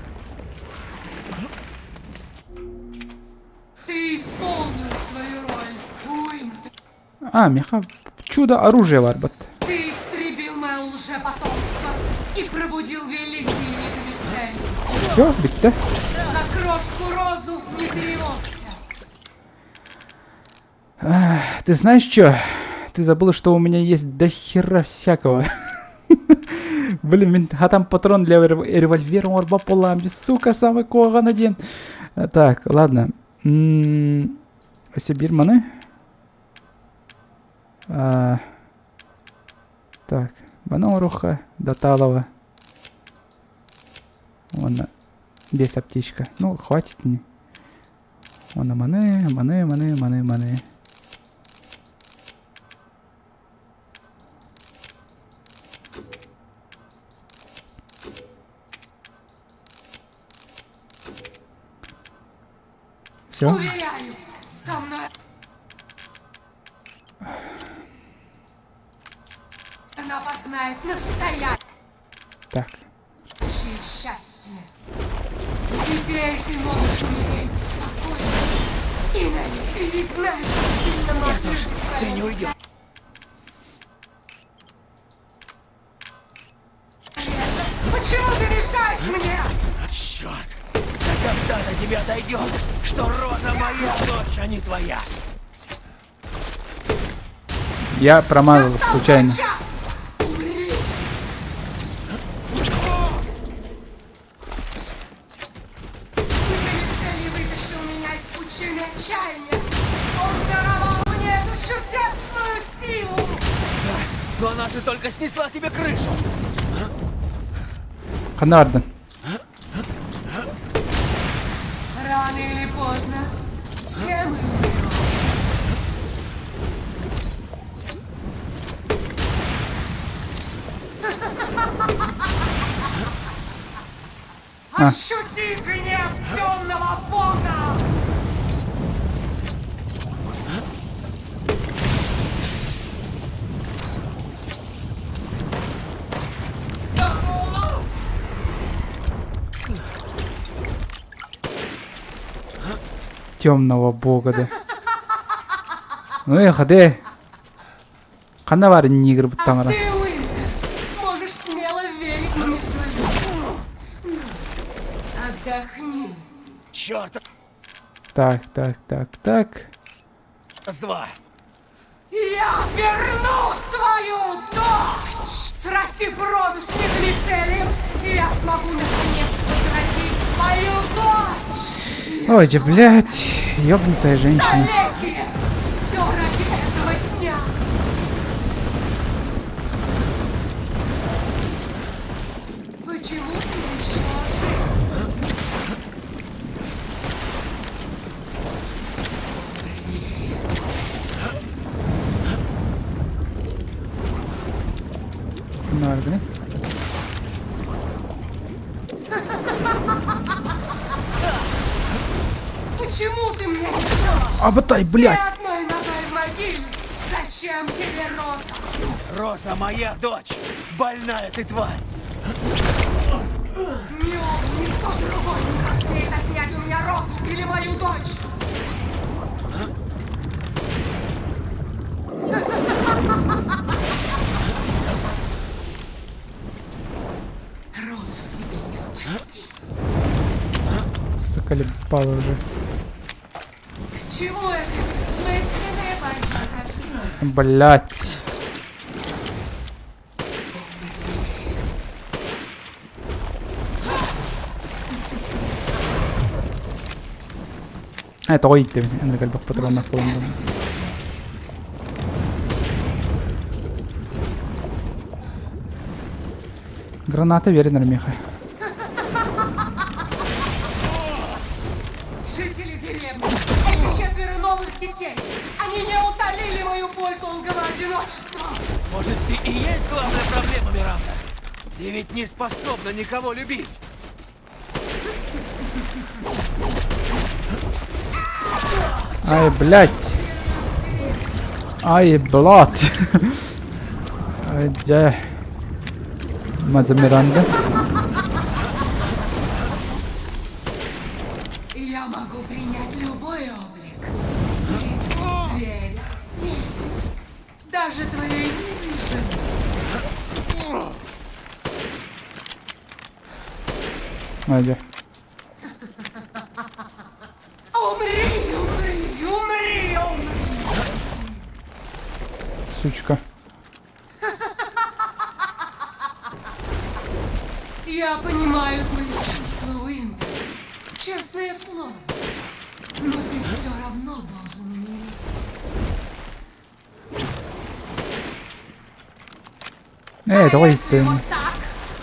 Ты исполнил свою роль, Уинтерс. А, меха, чудо оружие варбат. Ты истребил мое лжепотомство и пробудил великий миг цель. Все, битте. За крошку Розу не тревожься. Ты знаешь что? Ты забыла, что у меня есть до хера всякого. Блин, мин а там патрон для револьвера орба полам. Сука, самый коган один. Так, ладно. Сибирь маны. А, так, Баноруха, Даталова. Вон, без аптечка. Ну, хватит мне. Вон, маны, маны, маны, маны, маны. Все. Уверяю, со мной... познает настоящее Так. счастье. Теперь ты можешь умереть спокойно. И навек. Ты ведь знаешь, как сильно мать Нет уж, любит ты свое не дитя. уйдешь. Почему ты мешаешь мне? Черт! Да когда до тебя дойдет, что Роза моя дочь, а не твоя? Я промазал Настал твой случайно. час! Умри! Мигамицелий вытащил меня из пучины отчаяния. Он даровал мне эту чудесную силу! Но она же только снесла тебе крышу! Ханна бардын? Рано или поздно все мы умрем. Ощути гнев темного бога! Темного бога да. Ну эх, де. Ханна баар нигер А буттаҥара. ты, Уинтерс, можешь смело верить мне свою силу. Ну, отдохни. Черт, Так, так, так, так. с два! Я верну свою дочь! Срастив розу с Мегалицелием, я смогу наконец возвратить свою дочь! Ой, да, блядь, ёбнутая женщина. Столетие! Все ради этого дня! Почему ты еще жив? Ханна бааргыный? Почему ты мне мешаешь? Абатай, блядь! Ты одной ногой в могиле! Зачем тебе роза? Роза моя дочь! Больная ты тварь! Ни он, ни кто другой не посмеет отнять у меня розу или мою дочь! Розу тебе не спасти. Заколебала уже. К чему эта бессмысленная борьба за жизнь? Блядь. Это ой, ты, энергольбах патронов полон. Граната верен Миха. Жители деревни, эти четверо новых детей, они не утолили мою боль долгого одиночества. Может, ты и есть главная проблема, Миранда? Ты ведь не способна никого любить! Ай, блядь. Ай, блядь. Ай, дьэ. Маза Миранда. Я могу принять любой облик. Птицу, зверя, ведьму. Даже твоей милой жены. Ай, дьэ. Умри, умри, умри, умри. Сучка. Я понимаю твои чувства, Уинтерс. Честное слово. Но ты все равно должен умереть. Э, А давай если ты. вот так,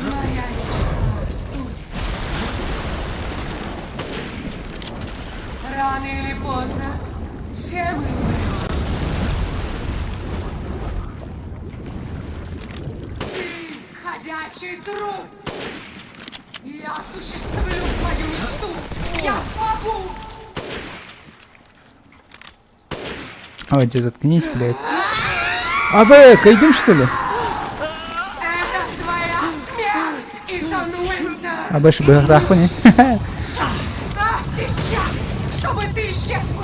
моя мечта сбудется. Рано или поздно все мы умрем. Ты ходячий труп! Я осуществлю свою мечту! Я смогу! Ой, дьэ, заткнись, блядь. А вы, кайдым, что ли? Итан Уинтерс! А больше бы рахуни. А сейчас, чтобы ты исчез!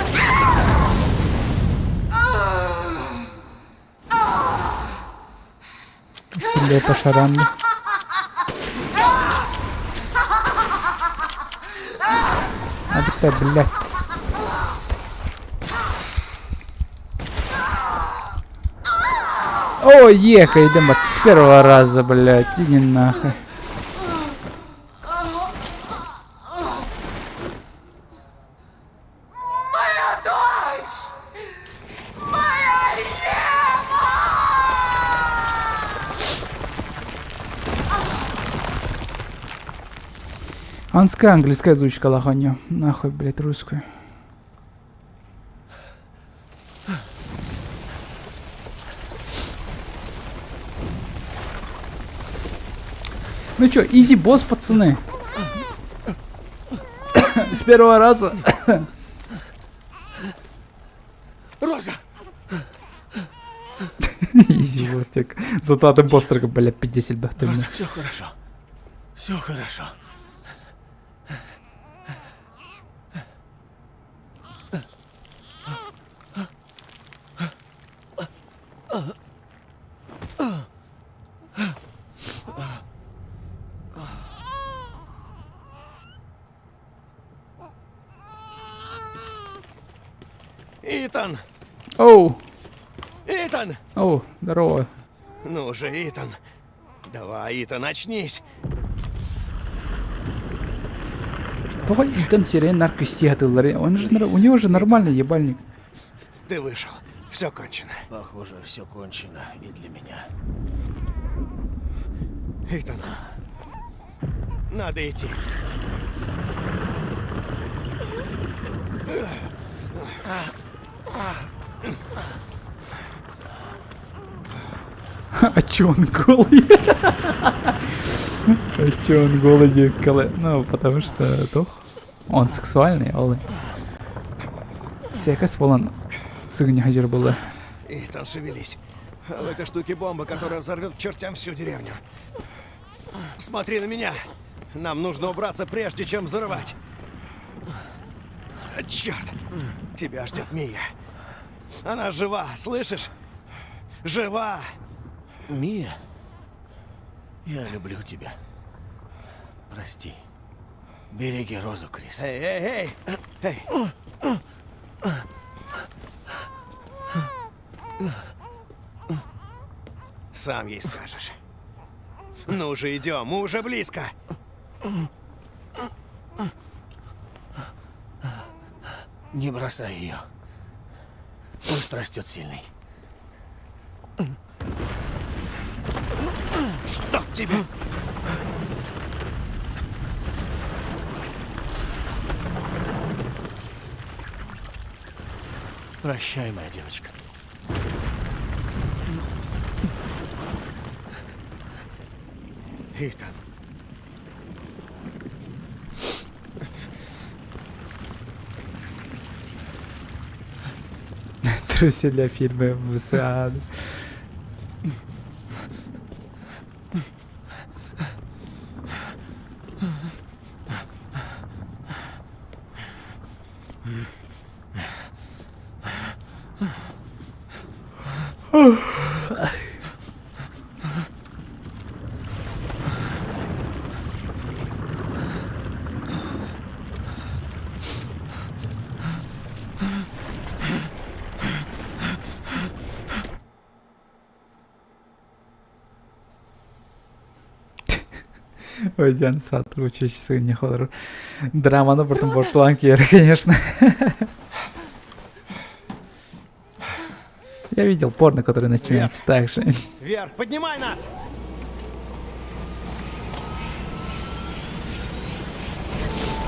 Стреляй по шарам. А ты, блядь. О, ехай, идем с первого раза, блядь, иди нахуй. Моя дочь! Моя Ева! Анская английская озвучка лоханью. Нахуй, блядь, русскую. Ну чё, изи босс, пацаны. С первого раза. Роза! Изи босс, так. Зато атын босстарга, бля, 50 бахтырна. Роза, все хорошо. Все хорошо. Итан! Оу! Итан! Оу, здорово. Ну же, Итан! Давай, Итан, очнись! Тоҕо Итан сирэйин наар кистии сатыыллар. Он же, у него же нормальный ебальник. Ты вышел. Все кончено. Похоже, все кончено и для меня. Итан, надо идти. А чё он голый? А чё он голый? Ну, потому что туох. Он сексуальный, ол. Секс буолан сыгынньах дьер буолла. Итан, шевелись. В этой штуке бомба, которая взорвет к чертям всю деревню. Смотри на меня. Нам нужно убраться, прежде чем взрывать. Черт! Тебя ждет Мия. Она жива, слышишь? Жива! Мия, я люблю тебя. Прости. Береги Розу, Крис. Эй, эй, эй! Эй! Сам ей скажешь. Ну же, идем, мы уже близко. Не бросай ее. Пусть растет сильный. Чтоб тебе! Прощай, моя девочка. Итан. Труселя фильмы в сад. Ой, Диан саатар учащийся не Драманы потом бортулан киэр, конечно. Я видел порно, который начинается так же. Вверх, поднимай нас!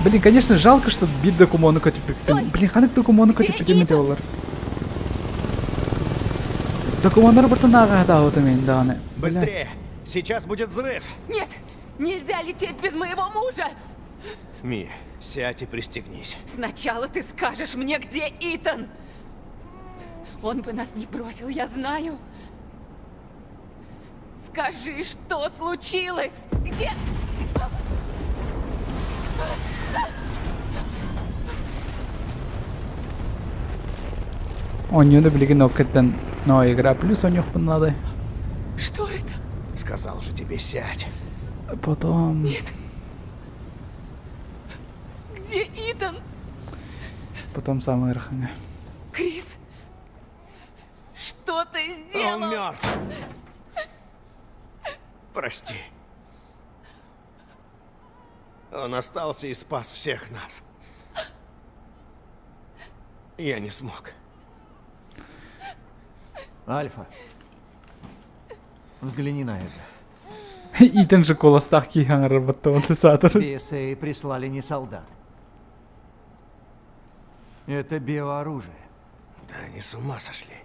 Блин, конечно, жалко, что биир докумуону көтүппүппүн. Блин, ханнык докумуону көтүппүтүм этэ олар. Докумуоннары бартын ааҕа мен даҕаны. Быстрее! Сейчас будет взрыв! Нет, нельзя лететь без моего мужа! Ми, сядь и пристегнись. Сначала ты скажешь мне, где Итан! Он бы нас не бросил, я знаю. Скажи, что случилось? Где... Оонньууну билигин оккеттан но игра плюс оонньуохпун наада. Что это? Сказал же тебе сядь. Потом... Нет. Где Итан? Потом самый ыарахана. Крис, что ты сделал? Он мертв. Прости. Он остался и спас всех нас. Я не смог. Альфа, взгляни на это. Итан же куоластаах киһи оҥорботтоҕун саатар. BSA прислали не солдат. Это биооружие. Да они с ума сошли.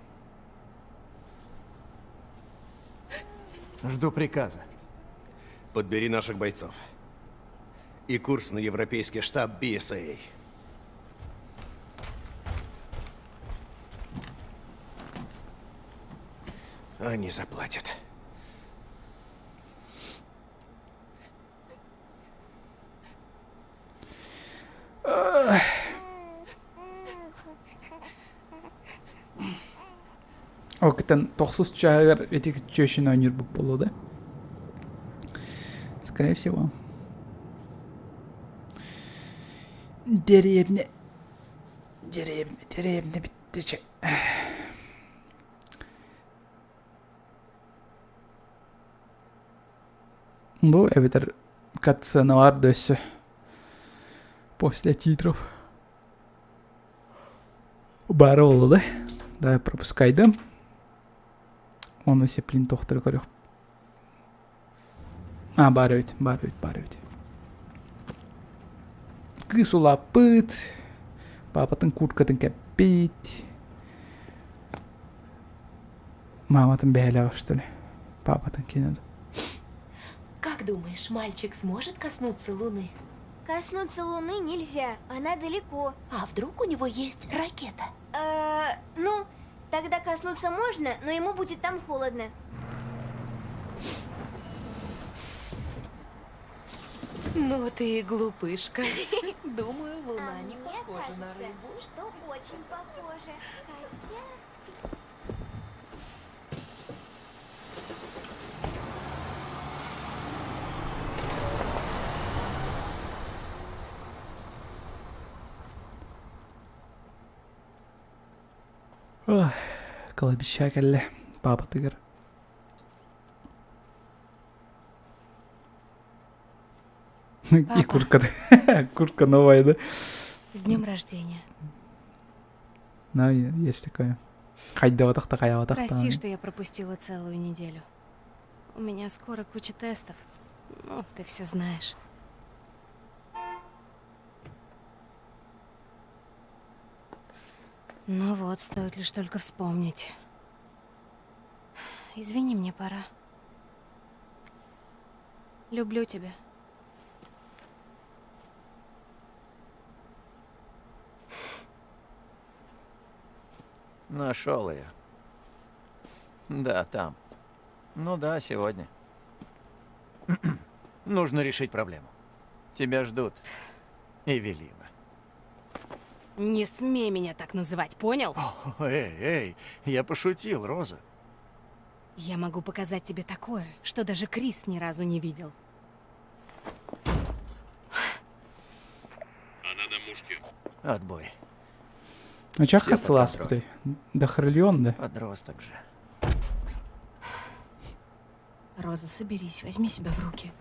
Жду приказа. Подбери наших бойцов. И курс на европейский штаб BSA. Они заплатят. Ол кытан тохсус чааһыгар ити чүөшүн оонньуурбут буолуо да? Скорее всего. Дэриэбинэ дэриэбинэ дэриэбинэ бүттэ чэ. Ну, эбэтэр катсценалар да өссө после титров баара буолла да давай пропускайдым оны сеплин тохтору көрүөх а баар эбит баар эбит баар эбит кыыс улааппыт паапатын курткатын кэппит мааматын бэйэлээх что ли паапатын кино Как думаешь, мальчик сможет коснуться Луны? Коснуться Луны нельзя, она далеко. А вдруг у него есть ракета? Э, ну, тогда коснуться можно, но ему будет там холодно. Ну ты и глупышка. Думаю, Луна А не мне похожа на кажется, рыбу. что очень похоже. Хотя... Кладбище кэллэ паапатыгар. И куртка. Куртка новая, да? С днем рождения. Да, есть такое. Хайдаватах хайаватах. Прости, что я пропустила целую неделю. У меня скоро куча тестов. Ну, ты все знаешь. Ну вот, стоит лишь только вспомнить. Извини, мне пора. Люблю тебя. Нашел ее. Да, там. Ну да, сегодня. Нужно решить проблему. Тебя ждут. Эвелина. Не смей меня так называть, понял? Эй, эй, я пошутил, Роза. Я могу показать тебе такое, что даже Крис ни разу не видел. Она на мушке. Отбой. Ну чах Всё под хасыласпытай? Дахрыльон, да? Подросток же. Роза, соберись, возьми себя в руки.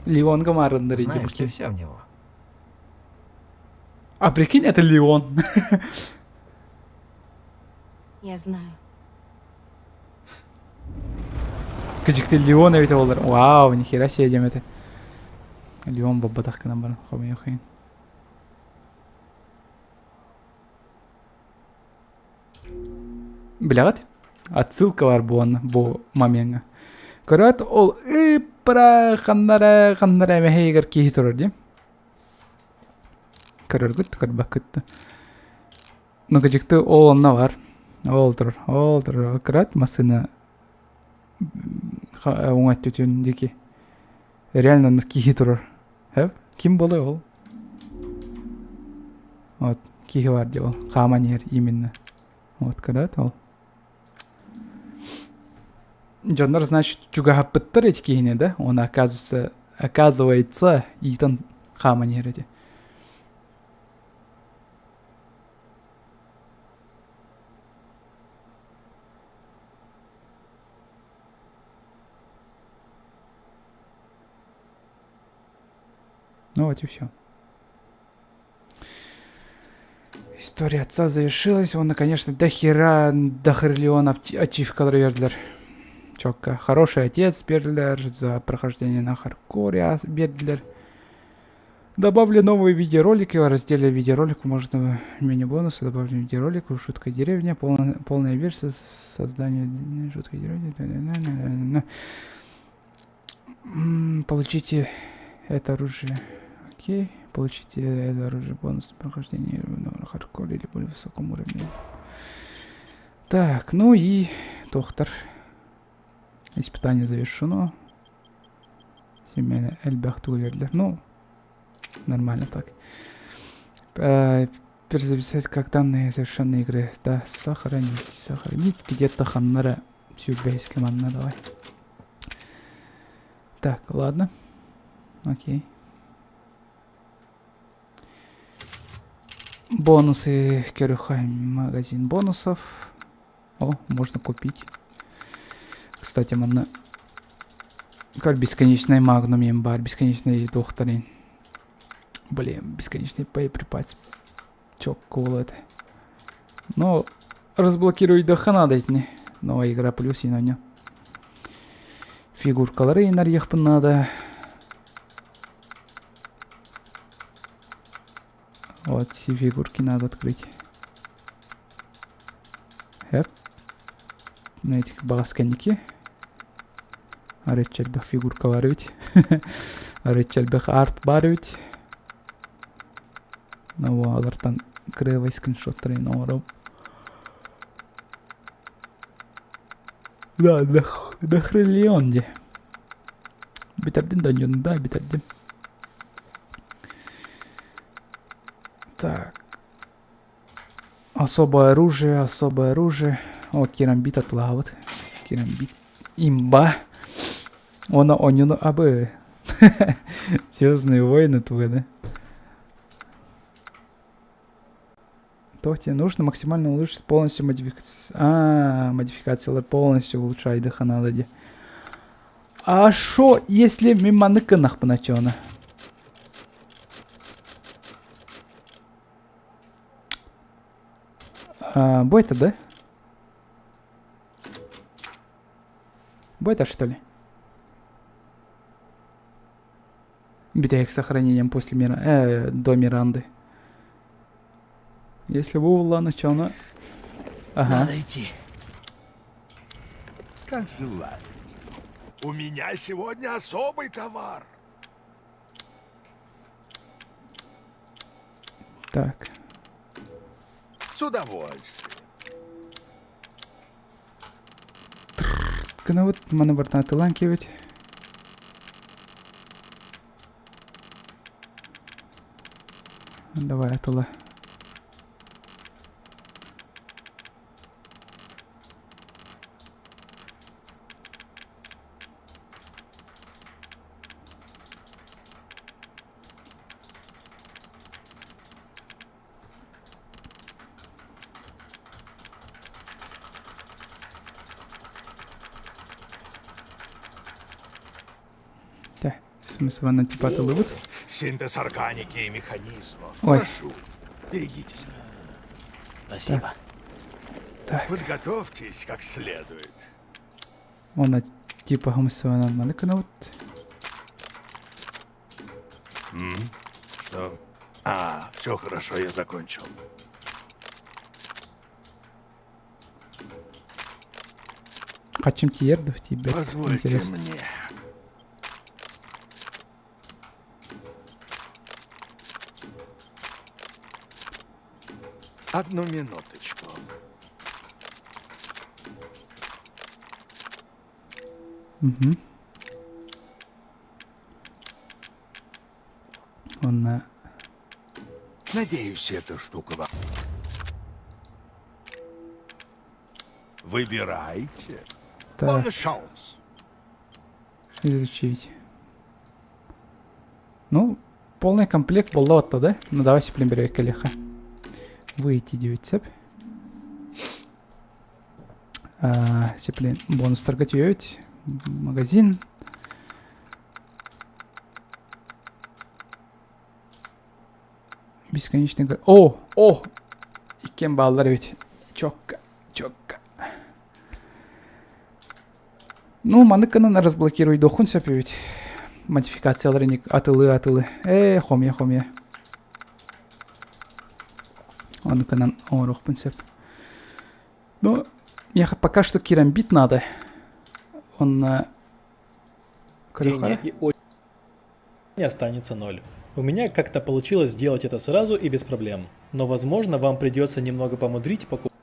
Леон Гамарындар Знаешь, ты вся в него. А прикинь, это Леон. Я знаю. Кыдьык Леон эбитэ буоллар. Вау, нихера себе диэм этэ. Леон буолбатах гынан баран хомойуохайын. Билэҕит? Отсылка бар буонна бу момеҥҥа. Көрөөт ол ыппара ханнара ханнара эмэһэйигэр киһи турар дии. Көрөргүт, көрбөккүт да. Ну кыдьыкты ол онно бар. Ол турар, ол турар. Көрөөт массыына. Уҥа өттүтүн диэки. Реально онно киһи турар. Хэп? Ким буолай ол? Вот, киһи бар дии ол. Хааман иһэр именно. Вот, көрөөт ол. Дьоннор, значит, чугаһаппыттар эти киһини, да? Он, оказывается, оказывается, Итан хааман иһэр эти. Ну вот и все. История отца завершилась. Он, конечно, до хера, до хриллиона ачивкалар бердилер. Чокка. Хороший отец бердилер за прохождение на хардкоре бердилер. Добавлю новые видеоролики. В разделе видеоролик можно мини-бонусы. Добавлю видеоролик. Шутка деревня. Полная, полная версия создания жуткой деревни. Получите это оружие. Окей. Получите это оружие бонус прохождение на хардкоре или более высоком уровне. Так, ну и доктор. Испытание завершено. Семейный элбэх тугу Ну, нормально так. Э, перезаписать как данные совершенные игры. Да, сохранить, сохранить. Где-то ханнара сюрбейским манна давай. Так, ладно. Окей. Бонусы Керюхайм магазин бонусов. О, можно купить. Кстати, манна как бесконечный магнум имбар, бесконечный докторин. Блин, бесконечный боеприпас. Чё, кул это. Но разблокировать до хана дать не. Новая игра плюс и на нем. Фигуркалары нарьехпын надо. Вот, все фигурки надо открыть. Хэп. На этих басканики. Арыччэлбэх фигурка бар ведь. Арыччэлбэх арт бар ведь. Ну, алартан кырыабай скриншоттарын оҥором. Да, дохрелион де. Бүтэрдин да да, бүтэрдим. Так. Особое оружие, особое оружие. О, керамбит отлавыт. Керамбит. Имба. Она онюну абы. Звездные войны твои, да? То тебе нужно максимально улучшить полностью модификацию. А, модификация полностью улучшай надо де. А шо, если мимо ныкынах поначала? А, бой это, да? Бой это, что ли? Битяк с сохранением после Мира... Э, до Миранды. Если бы была начала... Ага. Надо идти. Как желаете. У меня сегодня особый товар. Так. С удовольствием. Гына вот маны бартан атылан кебит. Давай атыла. Да, в смысле, она типа атылыбыт? Синтез органики и механизмов. Ой. Прошу, берегитесь. Спасибо. Так. Подготовьтесь как следует. Она типа гомосексуальна вот. М? Что? А, все хорошо, я закончил. Хотим тиердов тебе. Позвольте Интересно. мне. Одну минуточку. Угу. Онно Надеюсь, эта штука вам. Выбирайте. Так. Bonne chance. Изучить. Ну, полный комплект буолла да? Ну давай сиплин берекелиха. Выйти 9 цепь. Сиплин бонус торгать Магазин. Бесконечный игра. О, о! Иккен бааллар эбит. Чокка, чокка. Ну, маныкканан разблокируйдуоххун сөп эбит. Модификациялар иник атылы атылы. Э, хомия хомия. Онуканан оҥоруохпун сөп. Ну, миэхэ пока что керамбит надо. Он И не останется ноль. У меня как-то получилось сделать это сразу и без проблем. Но возможно вам придется немного помудрить покупать.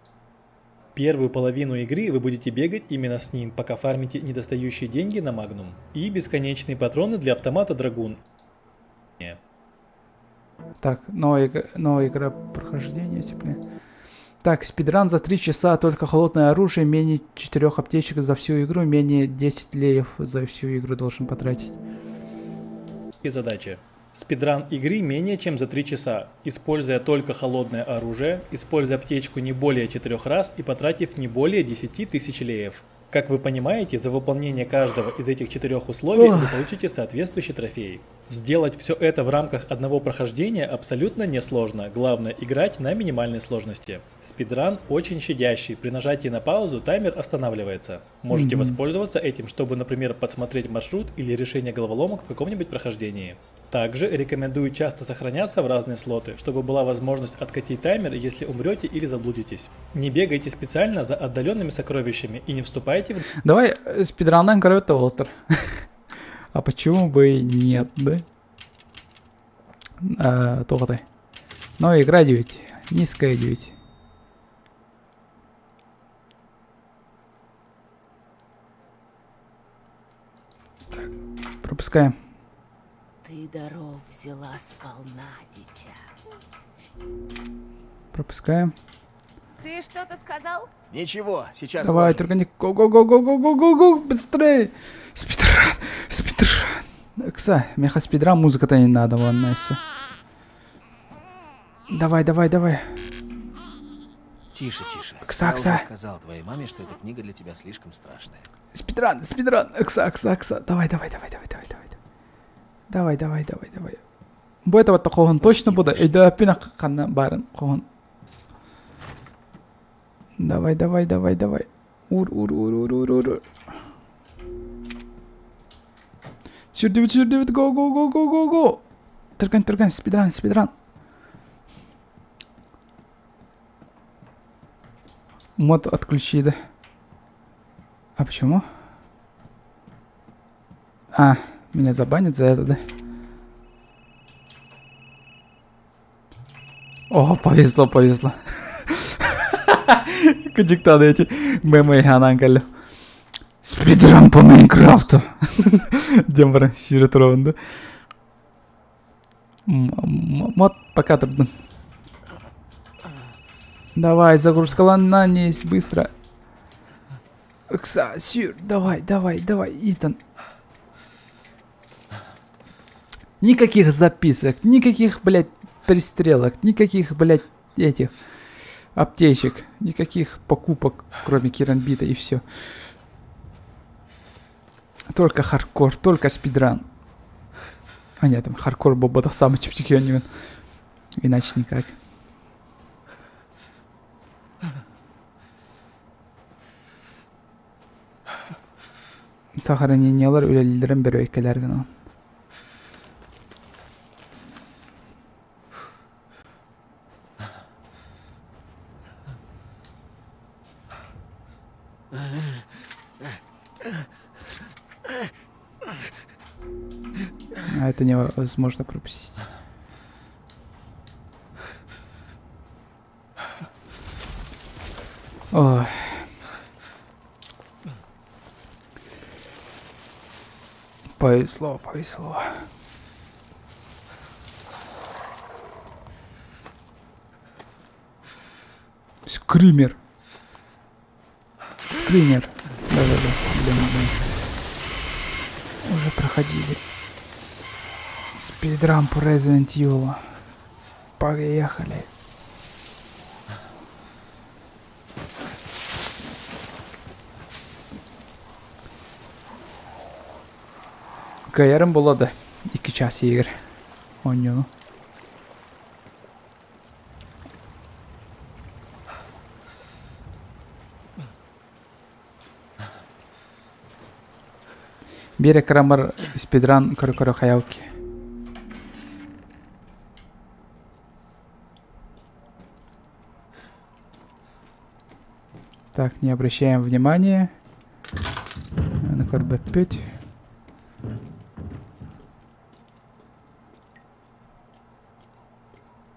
Первую половину игры вы будете бегать именно с ним, пока фармите недостающие деньги на Магнум. И бесконечные патроны для автомата Драгун. Так, новая, новая игра прохождения, если Так, спидран за 3 часа, только холодное оружие, менее 4 аптечек за всю игру, менее 10 леев за всю игру должен потратить. И задачи. Спидран игры менее чем за 3 часа, используя только холодное оружие, используя аптечку не более 4 раз и потратив не более 10 тысяч леев. Как вы понимаете, за выполнение каждого из этих четырех условий вы получите соответствующий трофей. Сделать все это в рамках одного прохождения абсолютно несложно, главное играть на минимальной сложности. Спидран очень щадящий, при нажатии на паузу таймер останавливается. Можете mm-hmm. воспользоваться этим, чтобы, например, подсмотреть маршрут или решение головоломок в каком-нибудь прохождении. Также рекомендую часто сохраняться в разные слоты, чтобы была возможность откатить таймер, если умрете или заблудитесь. Не бегайте специально за отдаленными сокровищами и не вступайте в... Давай э, спидранан короче Уолтер. А почему бы и нет, да? А, тоҕотой. Но игра 9. Низкая 9. Так, пропускаем. Ты даров взяла сполна, дитя. Пропускаем. Ты что-то сказал? Ничего, сейчас. Давай, только не го го го го го го го го быстрее. Спидран, спидран. Кса, меха спидран, музыка-то не надо, ладно, все. Давай, давай, давай. Тише, тише. Кса, Я кса. уже сказал твоей маме, что эта книга для тебя слишком страшная. Спидран, спидран. Кса, кса, кса. Давай, давай, давай, давай, давай, давай. Давай, давай, давай, давай. Бу это вот хоһун точно буду. Өйдөппүн ханна барын хоһун. Давай, давай, давай, давай. Ур, ур, ур, ур, ур, ур. Сүүрдүбүт, сүүрдүбүт, го, го, го, го, го, го. Түргэн, түргэн, спидран, спидран. Мод отключи, да. А почему? А, меня забанят за это, да? О, повезло, повезло. Диктаты эти мемы анаан кэллэ. Спидран по Майнкрафту. Диэн баран сүүрэ турабын да. Мод пока турдун. Давай, загрузкаланнанись быстро. Ыкса, сүүр, давай, давай, давай, Итан. Никаких записок, никаких, блядь, пристрелок, никаких, блядь, этих аптечек, никаких покупок, кроме керамбита и все. Только хардкор, только спидран. А нет, там хардкор буолбатах саамай чэпчэки оонньуубун. Иначе никак. Сохранениелар үлэлииллэрин бөрүөккэлэр гынан. А это невозможно пропустить. Ой. Повезло, повезло. Скример. Скример. Да-да-да. Блин, блин. Уже проходили. Спидран по Resident Evil. Поехали. Кыайарым буолла да 2 час иһигэр оонньууну. Биир экранбар спидран көрө-көрө хайаукки. Так, не обращаем внимания. На көрбөппүт.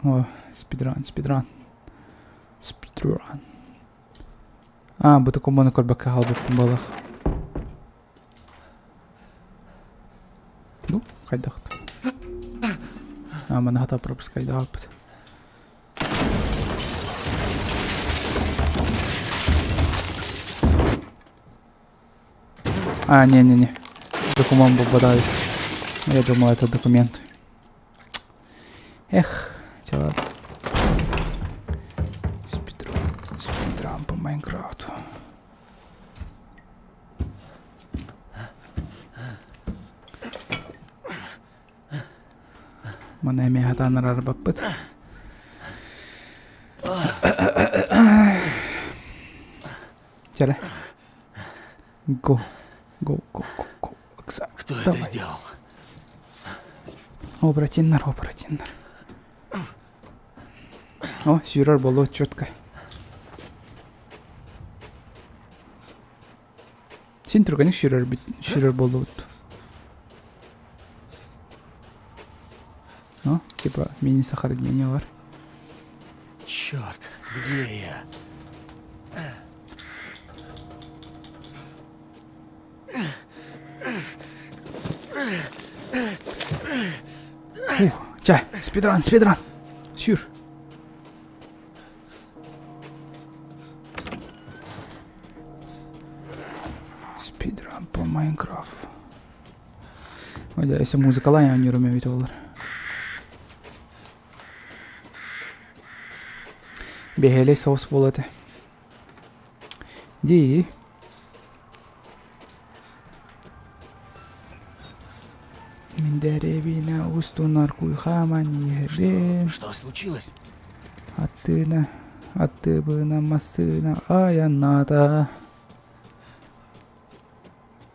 О, спидран, спидран. Спидран. А, бу докумуону көрбөккө хаалбыппын буоллах. Ну, хайдах А, маны хата пропускайдаабыт. А, не-не-не. Документ был бодай. Я думал, это документ. Эх, дела. Спидран, спидран по Майнкрафту. Маны эмиэ хатаан араарбаппыт. Чэрэ. Го. Го, го, го, го. Кто это сделал? Оборотиннар, оборотиннар. О, сүүрэр буолуо четко. Син түргэнник сүүрэр сүүрэр буоллубут. О, типа мини-сохранение бар. Черт, где я? Фух, чэ, спидран, спидран. Сүүр. Спидран по Майнкрафт. Ой, если музыкалаан оонньуурум эбит буолар. Бэһиэлэй соус буолуо этэ. Дии. Мин дэриэбинэ устунар куйхааман иһэбин. Что случилось? Аттыына, аттыбына массыына айаннаата.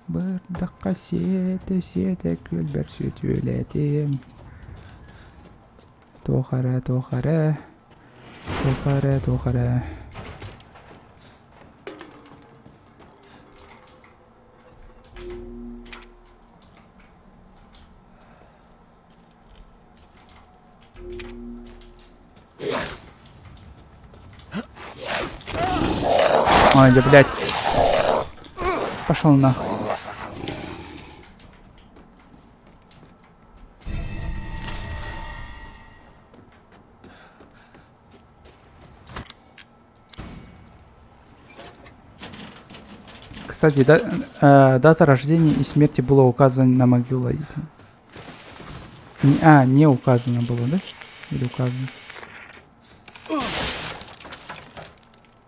Бырдахха сиэтэ-сиэтэ күөлбэр сүтүөлээтим. Туох эрэ, туох эрэ, туох эрэ, туох эрэ. Ой, да, блядь. Пошел нахуй. Кстати, да, дата рождения и смерти была указана на могиле. Не, а, не указано было, да? Или указано?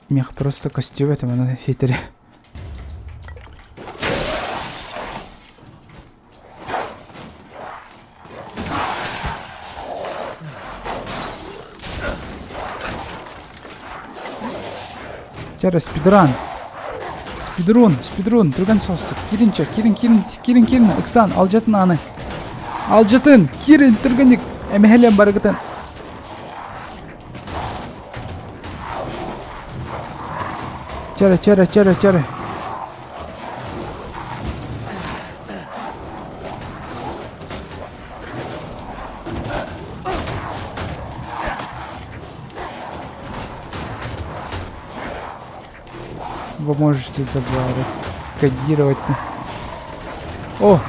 Мех просто костюм это на хитере. Чара, спидран. Спидрун, спидрун, түргэн соҕустук. Киирин чэ, киирин, киирин, киирин, киирин, ыксаан, алдьатын ааны. Алдьатын, киирин, түргэнник, эмэһэлиэн барыгытын. Чэрэ, чэрэ, чэрэ, чэрэ. Вы можете забаррикадировать. О!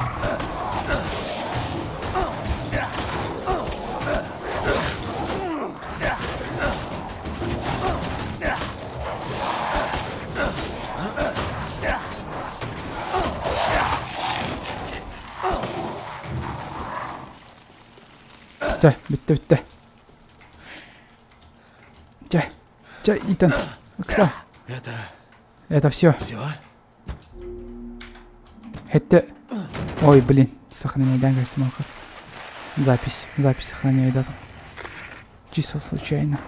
Чэ, бүттэ бүттэ. Чэ, чэ, Итан, ыкса. Это... Это все. Все? Это... Ой, блин, сохраняй, да, Запись, запись сохраняй, да, там. Чисто случайно.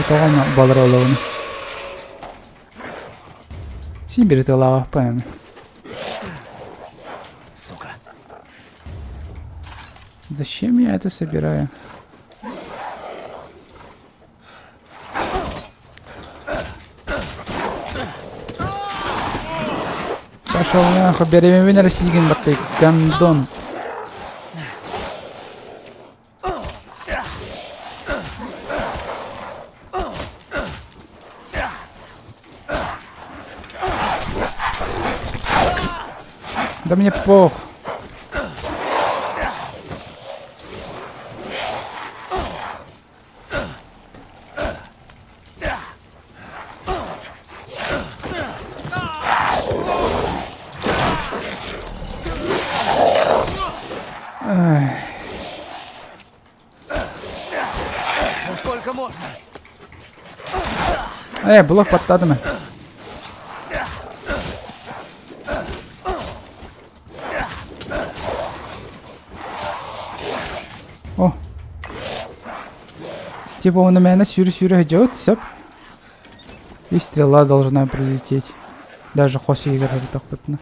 Тоҕо балар олоҕун. Син бир тылаабаппын. Сука. Зачем я это собираю? Пошел нахуй, беременна Российгин баттый, гандон. Да мне пох. Сколько можно? Э, блок баттадым. О. Типа он у меня сюры-сюры идет, сөп. И стрела должна прилететь. Даже хоси игры тохпытна.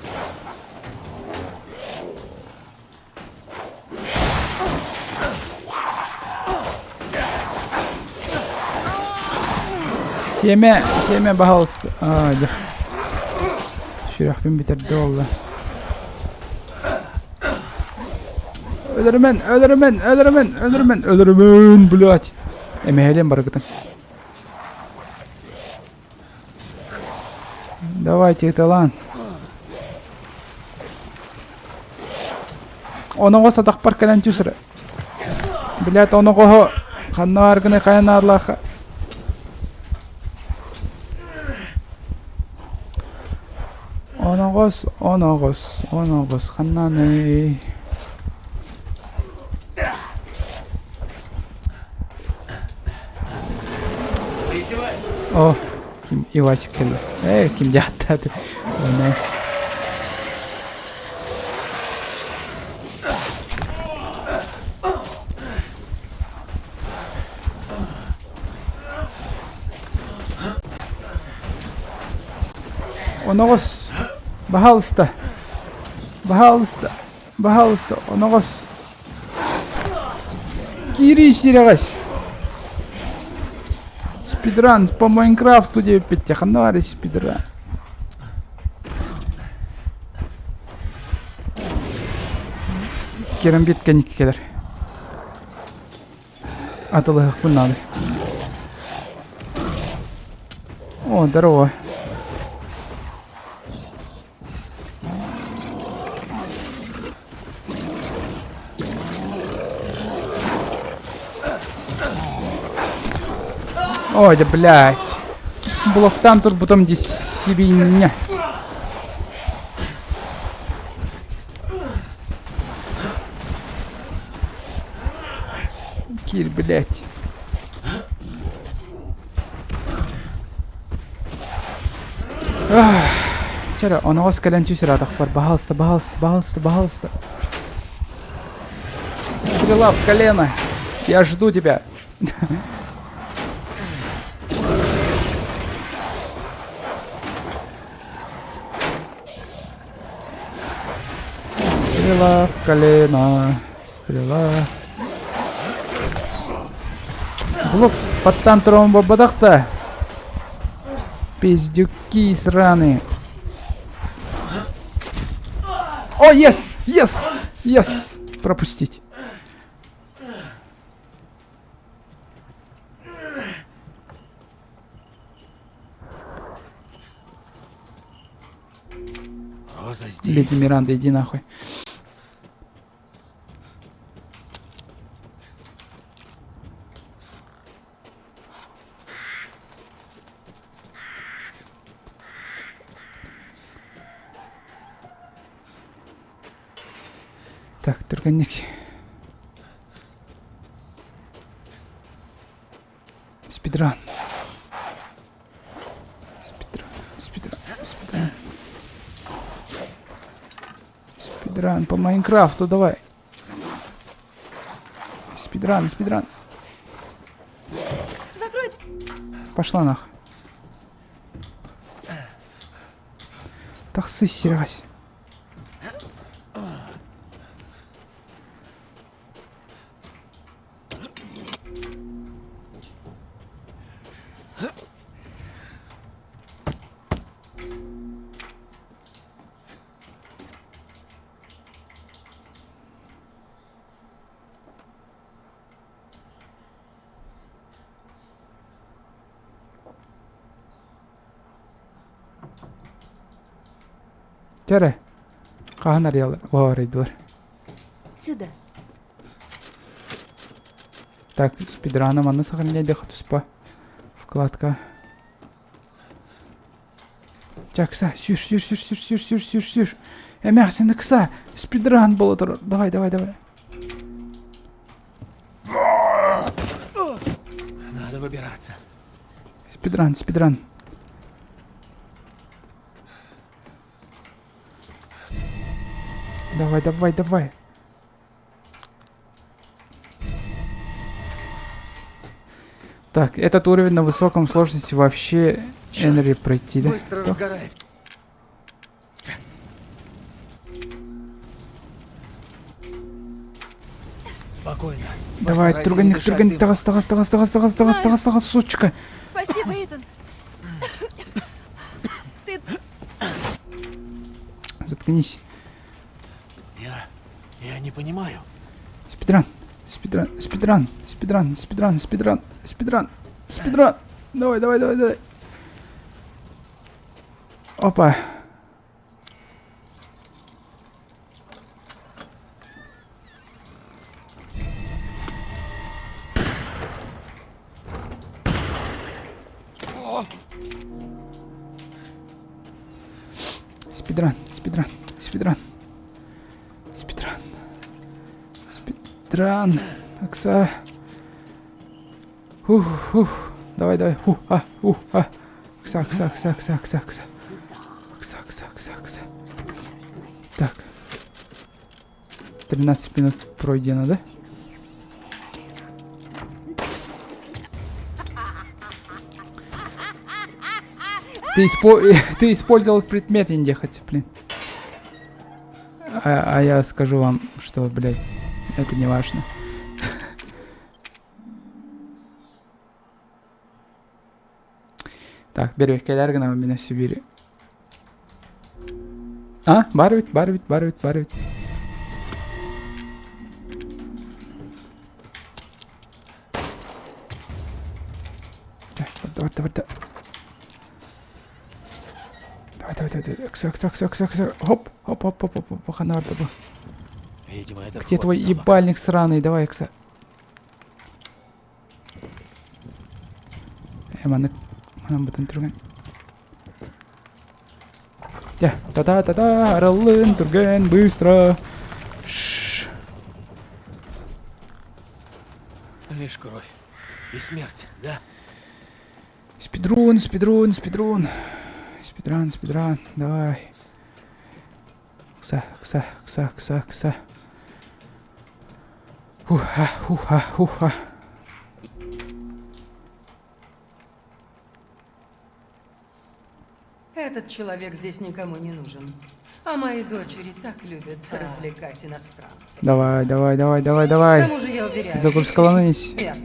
Семя, семя, пожалуйста. А, дьэ. Сүрэхпин бүтэрдэ буолла. Өлөрүмэн, өлөрүмэн, өлөрүмэн, өлөрүмэн, өлөрүмэн, блядь. Эмэһэлиэн барыгытын. Давайте, талан. Оноҕос атахпар кэлэн түсүрэ. Блядь, оноҕоһо ханна бааргыный хайа наарлаах. Оноҕос, оноҕос, оноҕос ханнаный? О, ким Ивасик кэллэ. Ээ, ким дьааттааты. Nice. Оноҕос, баһаалыста, баһаалыста, баһаалыста, оноҕос. Киирии сирэҕэс. Спидран по Майнкрафту диэбиппит ханна баар спидран? Керамбит кэнники кэлэр. Атылыһыахпын наада. О, здорово. Ой, да блядь. Блоктан турбутум дии сибинньэ. Кир, блядь. Чара, оноҕос кэлэн түс ыраатахпар, баһаалыста, баһаалыста, баһаалыста, баһаалыста. Стрела в колено. Я жду тебя. Стрела в колено. Стрела. Блок под тантром бабадахта. Пиздюки сраные. О, yes! Yes! Yes! Пропустить. Роза здесь. Леди Миранда, иди нахуй. Так, түргэнник. Спидран. Спидран, спидран, спидран. Спидран по Майнкрафту давай. Спидран, спидран. Закрой. Пошла нах. Тахсы, серась. Чэ хаһан арыйаллар? О, арыйдылар. Сюда. Так, спидрана манна сохраняйдыха туспа. Вкладка. Чакса, сүүр, сүүр, сүүр, сүүр, сүүр, сүүр, сүүр, сүүр. Эмээхсин ыкса, спидран буола турар. Давай, давай, давай. Надо выбираться. Спидран, спидран. Давай, давай, давай. Так, этот уровень на высоком сложности вообще Энри пройти, да? Быстро разгорает. Спокойно. Давай, Постарайся не түргэнник, дышать түргэнник, дымом. таҕыс, таҕыс, таҕыс, таҕыс, таҕыс, таҕыс, таҕыс, таҕыс, сучка. Спасибо, Итан. Ты Заткнись. Я... я не понимаю. Спидран, спидран, спидран, спидран, спидран, спидран, спидран, спидран. Давай, давай, давай, давай. Опа. Спидран, спидран, спидран. Спидран. Спидран. Акса. Ух, ух. Давай, давай. Ху, а, ух, а. Акса, акса, акса, акса, акса, акса. Акса, акса, акса, акса. Так. 13 минут пройдено, да? Ты, испо... Ты использовал предмет ехать, блин. А, а я скажу вам, что, блядь, это не важно. Так, бери кэлэр гына в Сибири. А, баар эбит, баар эбит, баар эбит, баар эбит. Давай, давай, давай. Давай, давай, давай, давай. Акса, акса, акса, акса, акса. Хоп, хоп, хоп, хоп, хоп, хоп, хана барда Видимо, это Где вход твой в замок. ебальник сраный? Давай, Акса. Э, маны, манан бытын түргэн. Дьэ, та-та-та-та, арыллын, түргэн, быстро. Ш. Лишь кровь и смерть, да? Спидрун, спидрун, спидрун. Спидран, спидран, давай. Кса, кса, кса, кса, кса. Хуха, хуха, хуха. Этот человек здесь никому не нужен. А мои дочери так любят развлекать иностранцев. Давай, давай, давай, давай, К давай. тому же я уверяю. Загрузкаланись. Я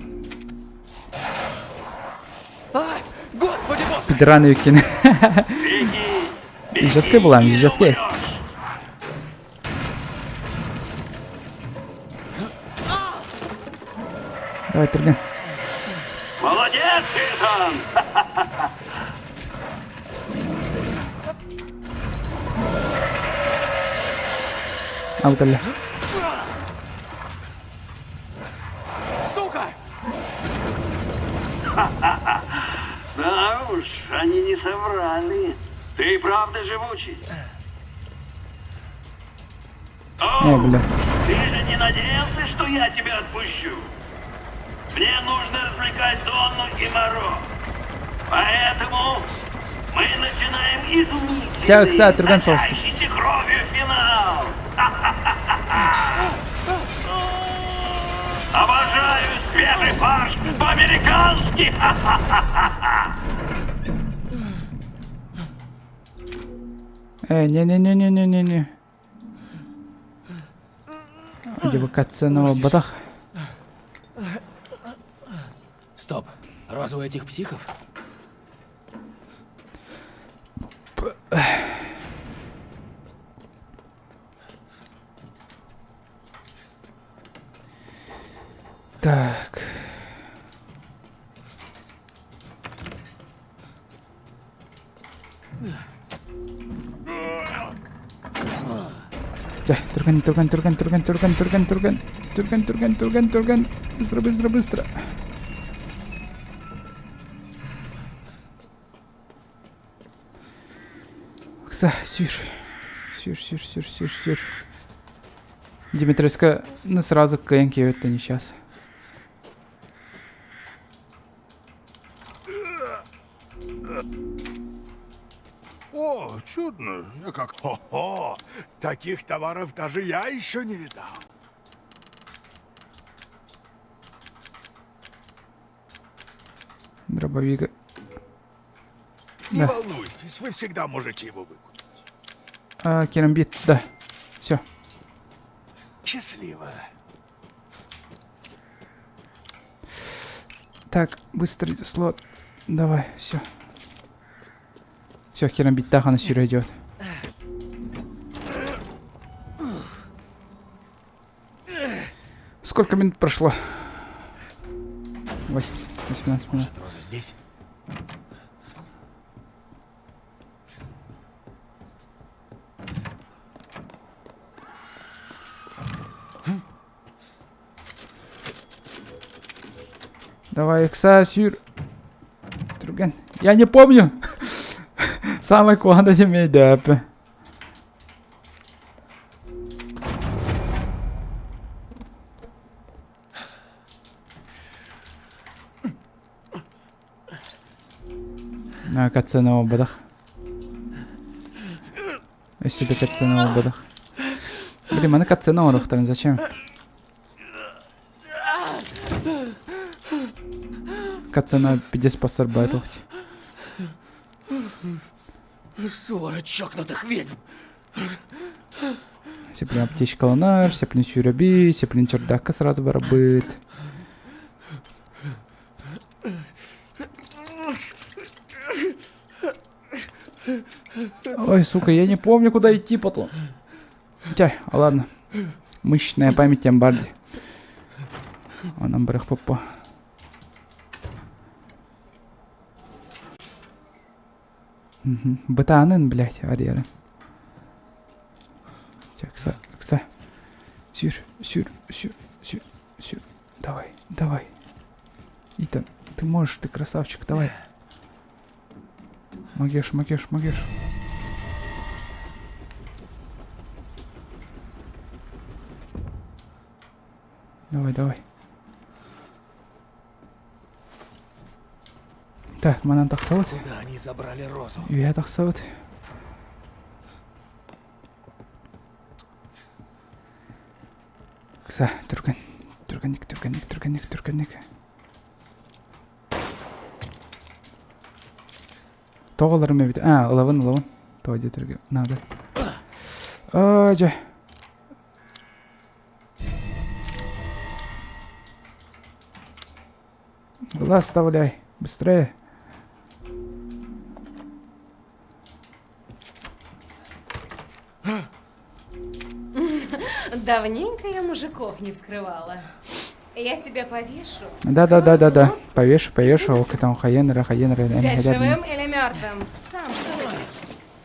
А! Господи боже! Пидораны викин. Жесткая была, жесткая. Давай, түргэн. Молодец, Итан! Алгалля. Сука! Да уж, они не соврали. Ты и правда живучий. Э, бля. Ты надеялся, что я тебя отпущу. Мне нужно развлекать Донну и Моро. Поэтому мы начинаем Чэ, ыкса, изумительный, түргэн соҕустук. сочащийся кровью финал. Обожаю свежий фарш по-американски. Э, не-не-не-не-не-не-не. Девакация батах. Стоп. Роза у этих психов? Так. Чэ, түргэн, түргэн, түргэн, түргэн, түргэн, түргэн, түргэн, түргэн, түргэн, түргэн, түргэн. Быстро, быстро, быстро. Ыкса, сүүр. Сүүр, сүүр, сүүр, сүүр, сүүр. Димитреска, ну сразу кыайан киэбэттэн сейчас. О, чудно. Я как... Хо-хо! Таких товаров даже я еще не видал. Дробовик. Не Да. волнуйтесь, вы всегда можете его выкупить. А, керамбит, да. Все. Счастливо. Так, быстрый слот. Давай, все. Все, керамбит тахана сюда идет. Сколько минут прошло? 18 минут. Может, Роза здесь? Давай, ыкса, сүүр. Түргэн. Я не помню. Самый куанда демейдәп. На катсцена буолбатах. Өссө да катсцена буолбатах. Блин, маны катсцена оҥоруохтарын зачем? Катсцена пиздец постарбайт Свора чокнутых ведьм! Сеплин аптечкаланар, сеплин сүүрэби, сеплин чердакка сразу барабыт. Ой, сука, я не помню, куда идти потом. Тя, а ладно. Мышечная память Амбарди. Онон барах поппа. Бытаанын, блядь, арьера. Ыкса, ыкса. Сүүр, сүүр, сүүр, сүүр, сүүр. Давай, давай. Итан, ты можешь, ты красавчик, давай. Могешь, могешь, могешь. Давай, давай. Так, манан тахсабыт. Куда они забрали Розу? Үөһэ тахсабыт. Ыкса, түргэн. Түргэнник, түргэнник, түргэнник, түргэнник. Тоҕо ыларым эбит? А, ылабын, ылабын. Тоҕо диэтэргэ надо. Оо, дьэ. Глаз вставляй. Быстрее. Давненько я мужиков не вскрывала. Я тебя повешу. Да-да-да-да-да. Повешу, повешу. Ол кытан хайен, хайен, Взять живым или мертвым? Сам что выберешь?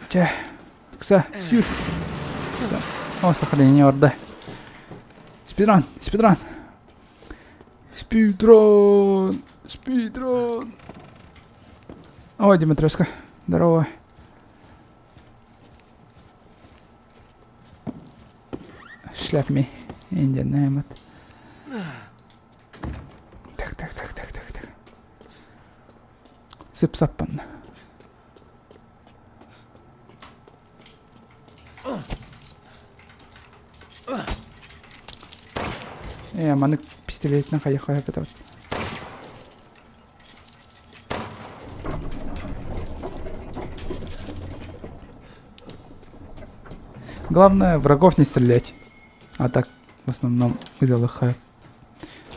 Чэ, ыкса, сүүр. О, сохранение орда. Спидран, спидран. Спидран, спидран. О, Димитреска, здорово. Шляпми. Индиан Так, так, так, так, так, так. Сып-саппанна. Э, маны пистолетинэн хайа-хайа бытабыт. Главное, врагов не стрелять. А так, в основном, ха.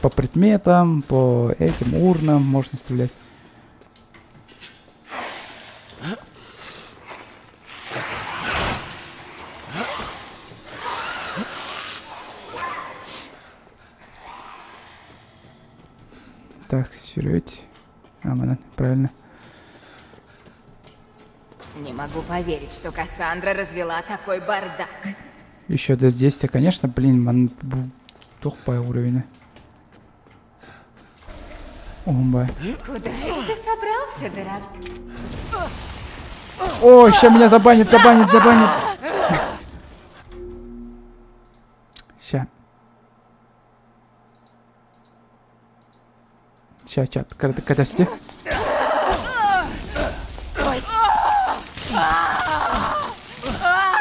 По предметам, по этим урнам можно стрелять. Так, сюрють. А, манан, правильно. Не могу поверить, что Кассандра развела такой бардак. Еще до здесь, конечно, блин, ман туох бай уровень. Омбай. Куда это ты собрался, дорогой? О, сейчас меня забанит, забанит, забанит. Ща. Ща, чат, катасти.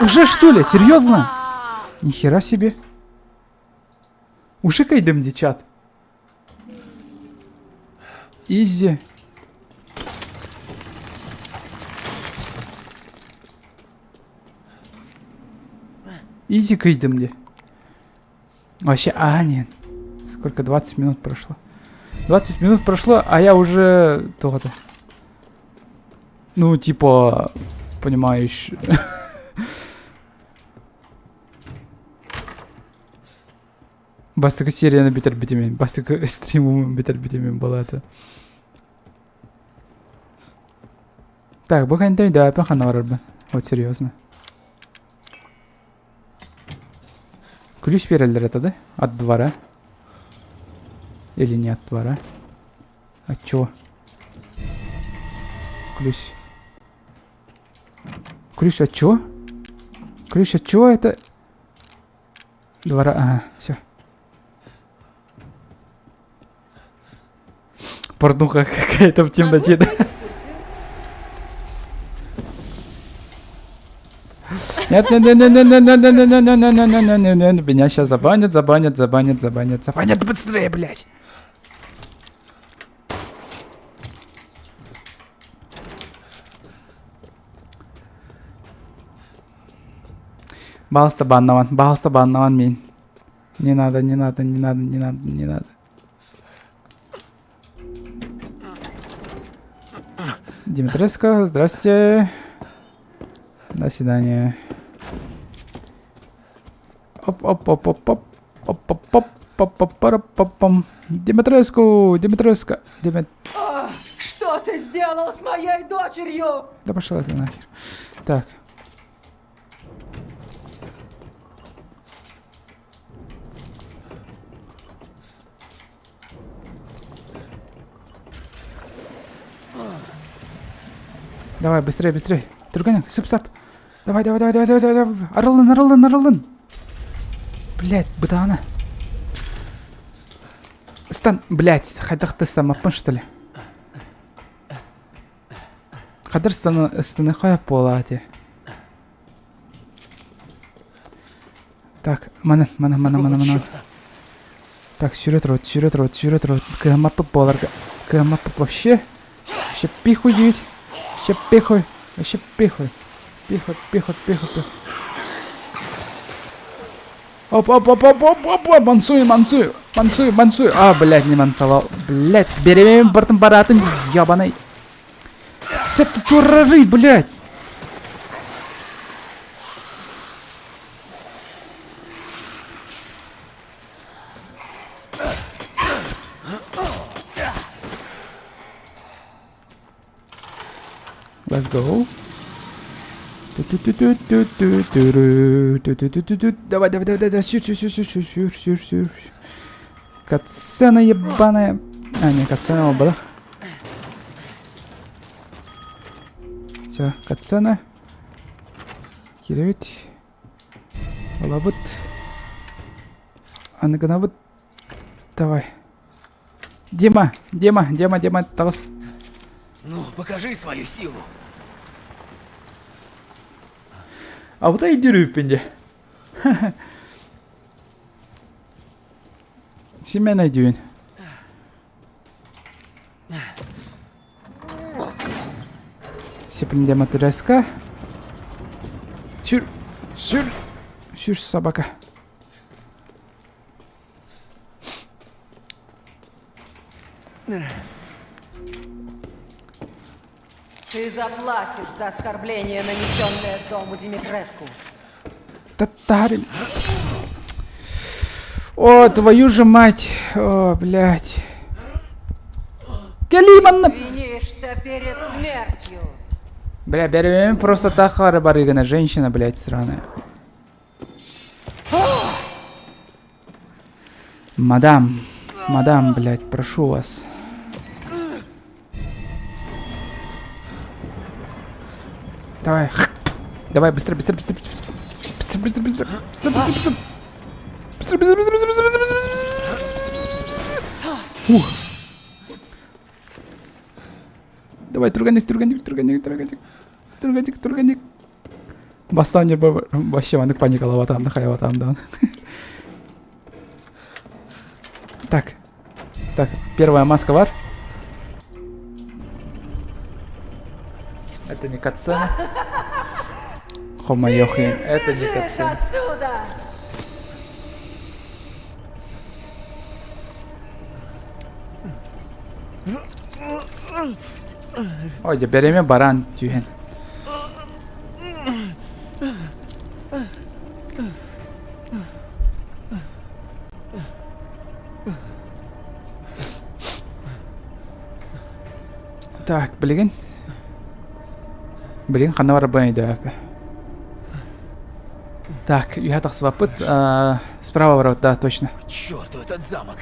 Уже что ли? Серьезно? Нихера себе. Уже кайдем, чат. Изи. Изи кайдем ли? Вообще, а, нет. Сколько? 20 минут прошло. 20 минут прошло, а я уже... То-то. Ну, типа, понимаешь... Бастакы серияны бүтэрбитим бастакы стримум бүтэрбитим была это. Так, бу кэнтэй да, ханна барарбын. Вот серьезно. Ключ береллер это, да? От двора. Или не от двора? От чего? Ключ. Ключ от чего? Ключ от чего это? Двора, ага, все. Порнуха какая-то в темноте, да? Нет, нет, нет, нет, нет, нет, нет, нет, нет, нет, нет, нет, нет, нет, нет, меня сейчас забанят, забанят, забанят, забанят, забанят, быстрее, блядь. Балста баннаван, балста баннаван мин. Не надо, не надо, не надо, не надо, не надо. Димитреско, здрасте. До свидания. Оп, оп, оп, оп, оп. Оп, оп, оп, оп, оп, оп, оп, оп. Димитреску, Димитреско, Димит... Что ты сделал с моей дочерью? Да пошла ты нахер. Так. Давай, быстрее, быстрее. Турганяк, сып-сап. Давай, давай, давай, давай, давай, давай. Арылын, арылын, арылын. Блять, бытаана. Стан, блять, хайдах ты самаппын, что ли? Хадыр станы хоя буолаати. Так, мана, мана, мана, мана, мана. Так, сюрет рот, сюрет рот, сюрет рот. Кыамаппыт буоларга. Кыамаппыт вообще. Вообще пихуй диэбит. Вообще пихуй. Вообще пихуй. Пихуй, пихуй, пихуй, пихуй. Оп, оп, оп, оп, оп, оп, оп, мансую, мансую, мансую, мансую. А, блядь, не мансовал. Блядь, беремем бартын баратын, ебаный. Это турары, блядь. Let's go. Давай, давай, давай, давай, сюр, сюр, сюр, сюр, сюр, сюр, сюр. Катсцена ебаная. А, не, катсцена оба, да? Все, катсцена. Кирэбит. Ылабыт. Аны гынабыт. Давай. Дима, Дима, Дима, Дима, таҕыс. Ну, покажи свою силу. А вот өйдүүр дии. Симэн өйдүүн. Сипинде матреска. Сүр, сүр, сүр собака. Ты заплатишь за оскорбление, нанесенное дому Димитреску. Татарин. О, твою же мать. О, блядь. Кэлиий манна. Винишься перед смертью. Бля, бәрүм просто тахара барыгана женщина, блядь, сраная. Мадам, мадам, блядь, прошу вас. Давай. Давай, быстро, быстро, быстро, быстро. Быстро, быстро, быстро. Быстро, быстро, быстро. Быстро, быстро, быстро, быстро, быстро, быстро, быстро, быстро, быстро, быстро, быстро, быстро. Ух. Давай, түргэнник, түргэнник, түргэнник, түргэнник. Түргэнник, түргэнник. Бастаан ньурба вообще маннык паникалаабатаам да хайабатаам даҕаны. Так. Так, первая маска бар. Это не катсцена. Хомойохин, это не катсцена. Ой, дьэ бэримэ баран түһэн. Так, билигин. Билигин ханна барарбын өйдөөбөппүн. Так, үһэ тахсыбаппыт. Справа ворот, да, точно. К черту этот замок!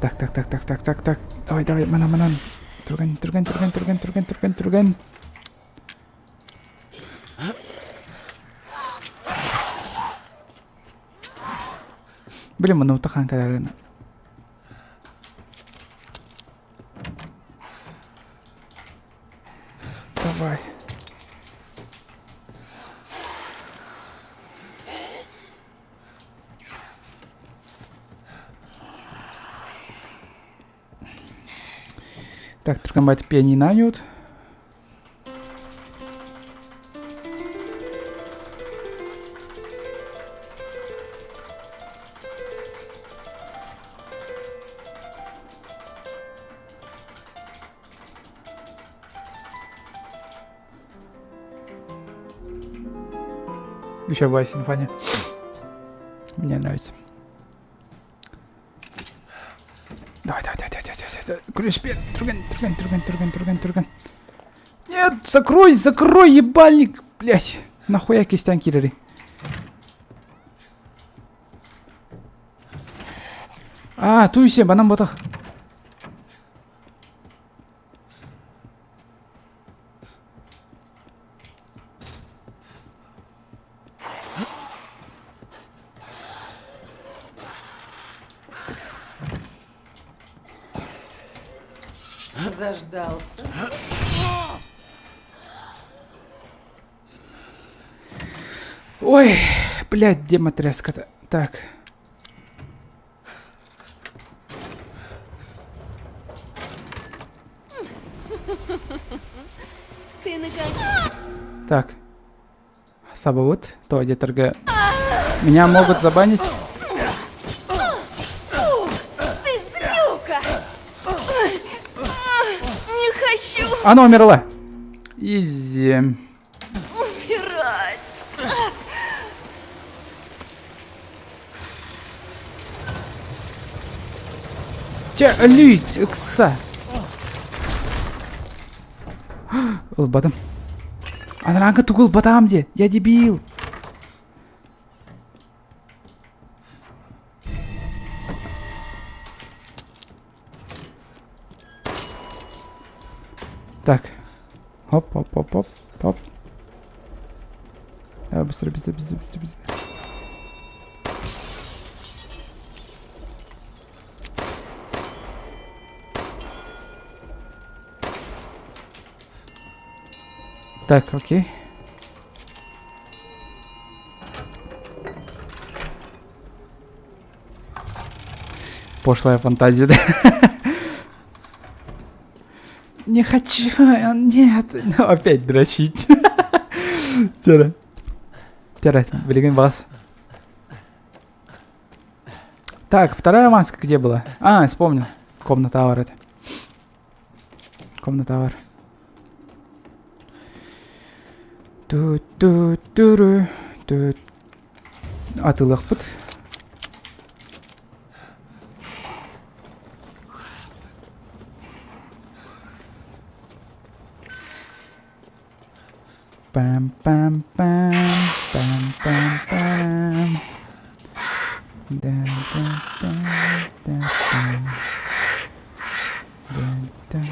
Так, так, так, так, так, так, так. Давай, давай, манан, манан. Түргэн, түргэн, түргэн, түргэн, түргэн, түргэн, түргэн. Блин, муннута хаан кэлэр Давай. Так, түргэн пианино нют. Еще была симфония. Мне нравится. Давай, давай, давай, давай, давай, давай. Күрүспер, түргэн, түргэн, түргэн, түргэн, түргэн, түргэн. Нет, закрой, закрой, ебальник, блять. Нахуя кистян киллеры? А, туйсе, банан ботах. Заждался. Ой, блядь, где матреска-то? Так. Ты наконец... Так. Сабабыт, то диэтэргэ. Меня могут забанить? Ух, ты злюка! Не хочу Она умерла. Изи. умирать! Чэ, өлүүт, ыкса. Ылбатым. Анараҥҥы тугу ылбатаҕым дии, я дебил. Так. Хоп, хоп, хоп, хоп, хоп. Давай быстро, быстро, быстро, быстро, быстро. Так, окей. Пошлая фантазия, да? Не хочу, нет. Ну, опять дрочить. Тера. Тера, блин, вас. Так, вторая маска где была? А, вспомнил. Комната Авар это. Комната Авар. Ту-ту-ту-ру, ту. Атылыахпыт. Пам-пам-пам, пам-пам-пам. Да-да-да-да-да. Да-да-да-да-да-да.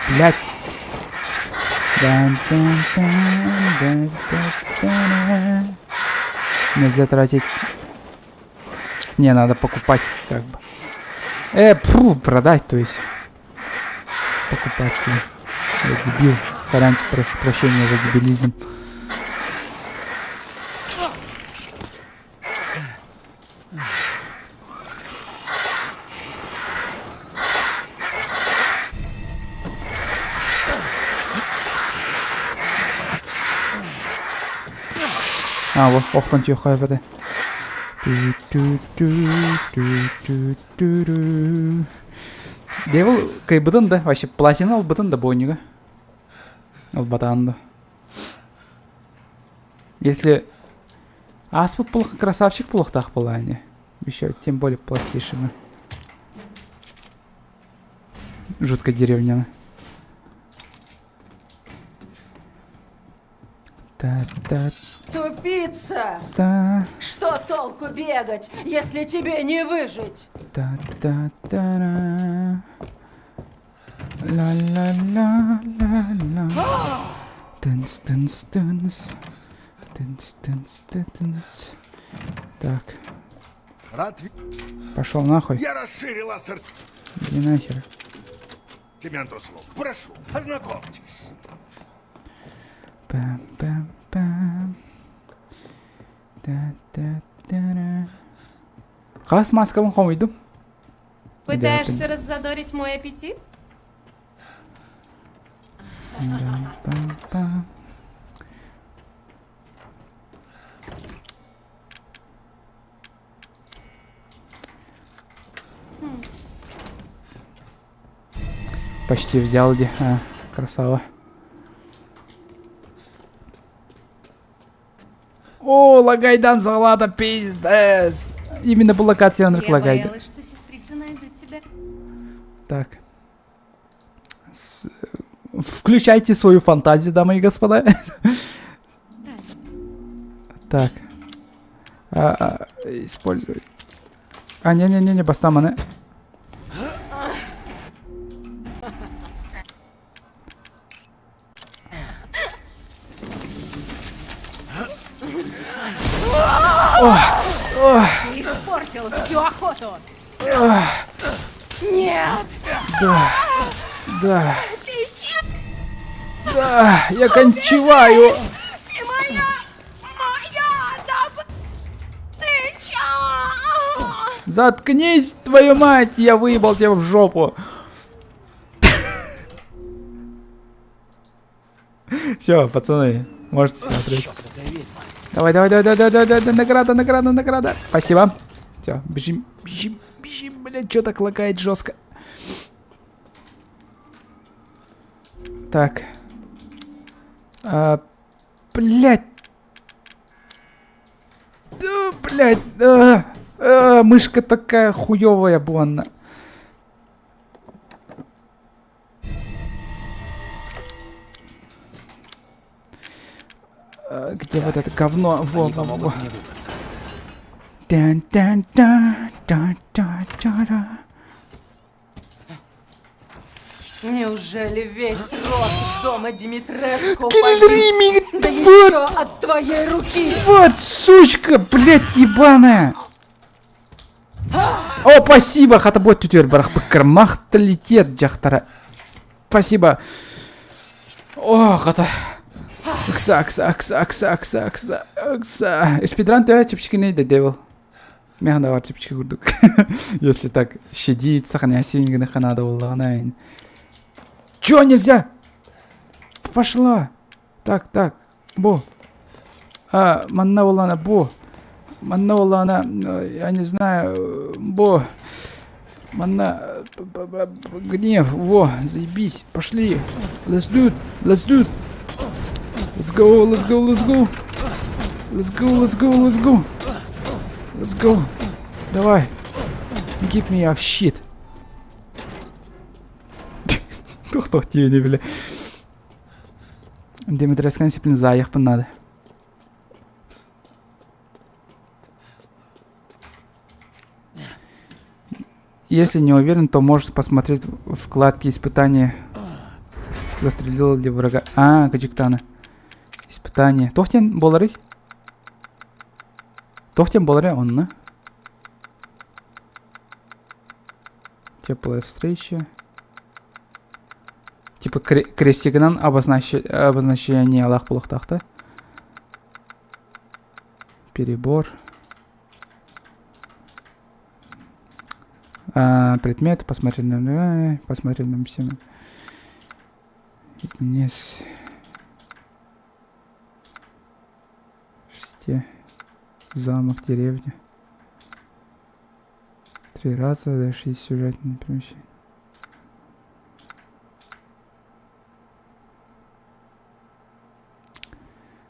Блять. Нельзя тратить. Не, надо покупать, как бы. Э, пфу, продать, то есть. Покупать. Я дебил. Сорян, прошу прощения за дебилизм. А, вот, охтон тихо, это. Девил кайбытын да, вообще платина албытын да бойнюга. Албатаан да. Если Аспыт плохо красавчик плохтах была они. Еще тем более пластишина. Жуткая деревня. Та-та. Тупица! Та. Что толку бегать, если тебе не выжить? Та-та-та-ра. Ла-ла-ла-ла-ла. Тынс, тынс, тынс. Тынс, тынс, тынс. Так. Рад Пошел нахуй. Я расширил ассортимент Иди нахер. услуг. Прошу, ознакомьтесь. Пам-пам-пам. Та-та-та-ра. Хас маскабын хомуйдум. Пытаешься раззадорить мой аппетит? Пам-пам. Почти взял, где. А, красава. О, лагайдан залата, пиздец. Именно по локации он Я лагайда. боялась, что сестрицы найдут тебя. Так. С... Включайте свою фантазию, дамы и господа. Так. А, а, использовать. А, не-не-не, бастаманы. Ты испортил всю охоту. Нет! Да. Да. Да, я кончеваю. Ты моя, моя добыча! Заткнись, твою мать, я выебал тебя в жопу. Все, пацаны, можете смотреть. Давай, давай, давай, давай, давай, давай, награда, награда, награда. Спасибо. Все, бежим, бежим, бежим, блядь, что так лагает жестко. Так. А, блядь. Да, блядь. А, а, мышка такая хуевая, буанна. А, где вот это говно? Во, во, во. Тан-тан-тан-тан-тан-тан. Неужели весь род дома Димитреску Киллерими, погиб? Да вот! еще от твоей руки! Вот, сучка, блядь, ебаная! О, спасибо, хата бот түтүөр барахпыккар махталитет дьахтара. Спасибо. О, хата. Ыкса, ыкса, ыкса, ыкса, ыкса, ыкса, ыкса. Спидран төһө чэпчэкиний да Devil. Миэхэ да бар чэпчэки курдук. Если так щадить, сохраняйся гыныхха надо буоллаҕына. Чё нельзя? Пошла. Так, так, бу. А, манна буоллаҕына бу. Манна буоллаҕына, я не знаю, бу. Манна гнев, во, заебись, пошли. Let's do it, let's do it. Let's go, let's go, let's go. Let's go, let's go, let's go. Let's go. Давай. Give me a shit. Тух-тух диэни бile. Дмитриевская дисциплина заайахпын наада. Если не уверен, то можешь посмотреть вкладки испытания. Застрелил ли врага. А, Каджиктана. Испытание. Тохтен болары? Тохтен болары онна. Теплая встреча. Типа крестигынан обозначение алах булуохтаах Перебор. А, предмет, посмотреть на, посмотреть на всем. Вниз. Шесте. Замок, деревня. Три раза, дальше есть сюжетное перемещение.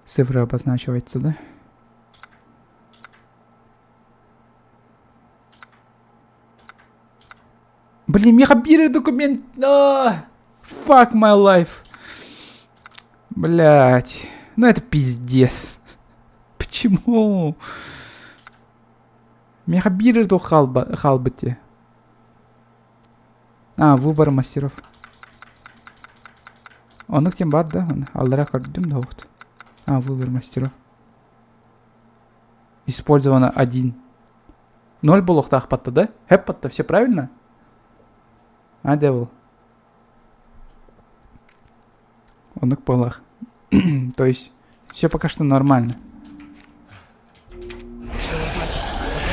Цифры обозначиваются, да? Блин, миэхэ биир документ. А, fuck my life. Блять. Ну это пиздец. Почему? Миэхэ биир хаалбыт А, выбор мастеров. Оннук диэн баар да? Аллара көрдүм да вот. А, выбор мастеров. Использовано один. Ноль буолуохтаах да? Хэп все правильно? А, devil. Оннук буоллах. То есть, все пока что нормально. Решила, значит,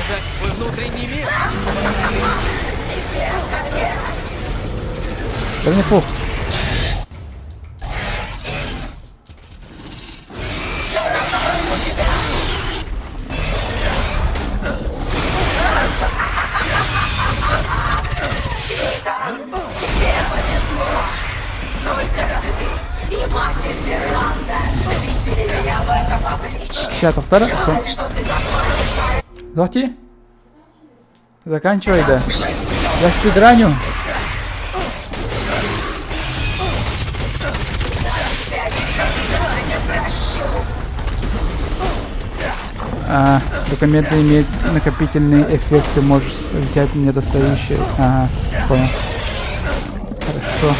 показать свой внутренний мир? Тебе конец! Да мне пох. Я разорву тебя! Итан, тебе повезло! Только ты и матерь Миранда видели меня в этом обличье. Сейчас, повтор. Жаль, что ты заплатишь за Зохти? Заканчивай, да. Я спидраню. тебя никогда не прощу! А, документы имеют накопительный эффект, ты можешь взять недостающие. Ага, понял. Хорошо.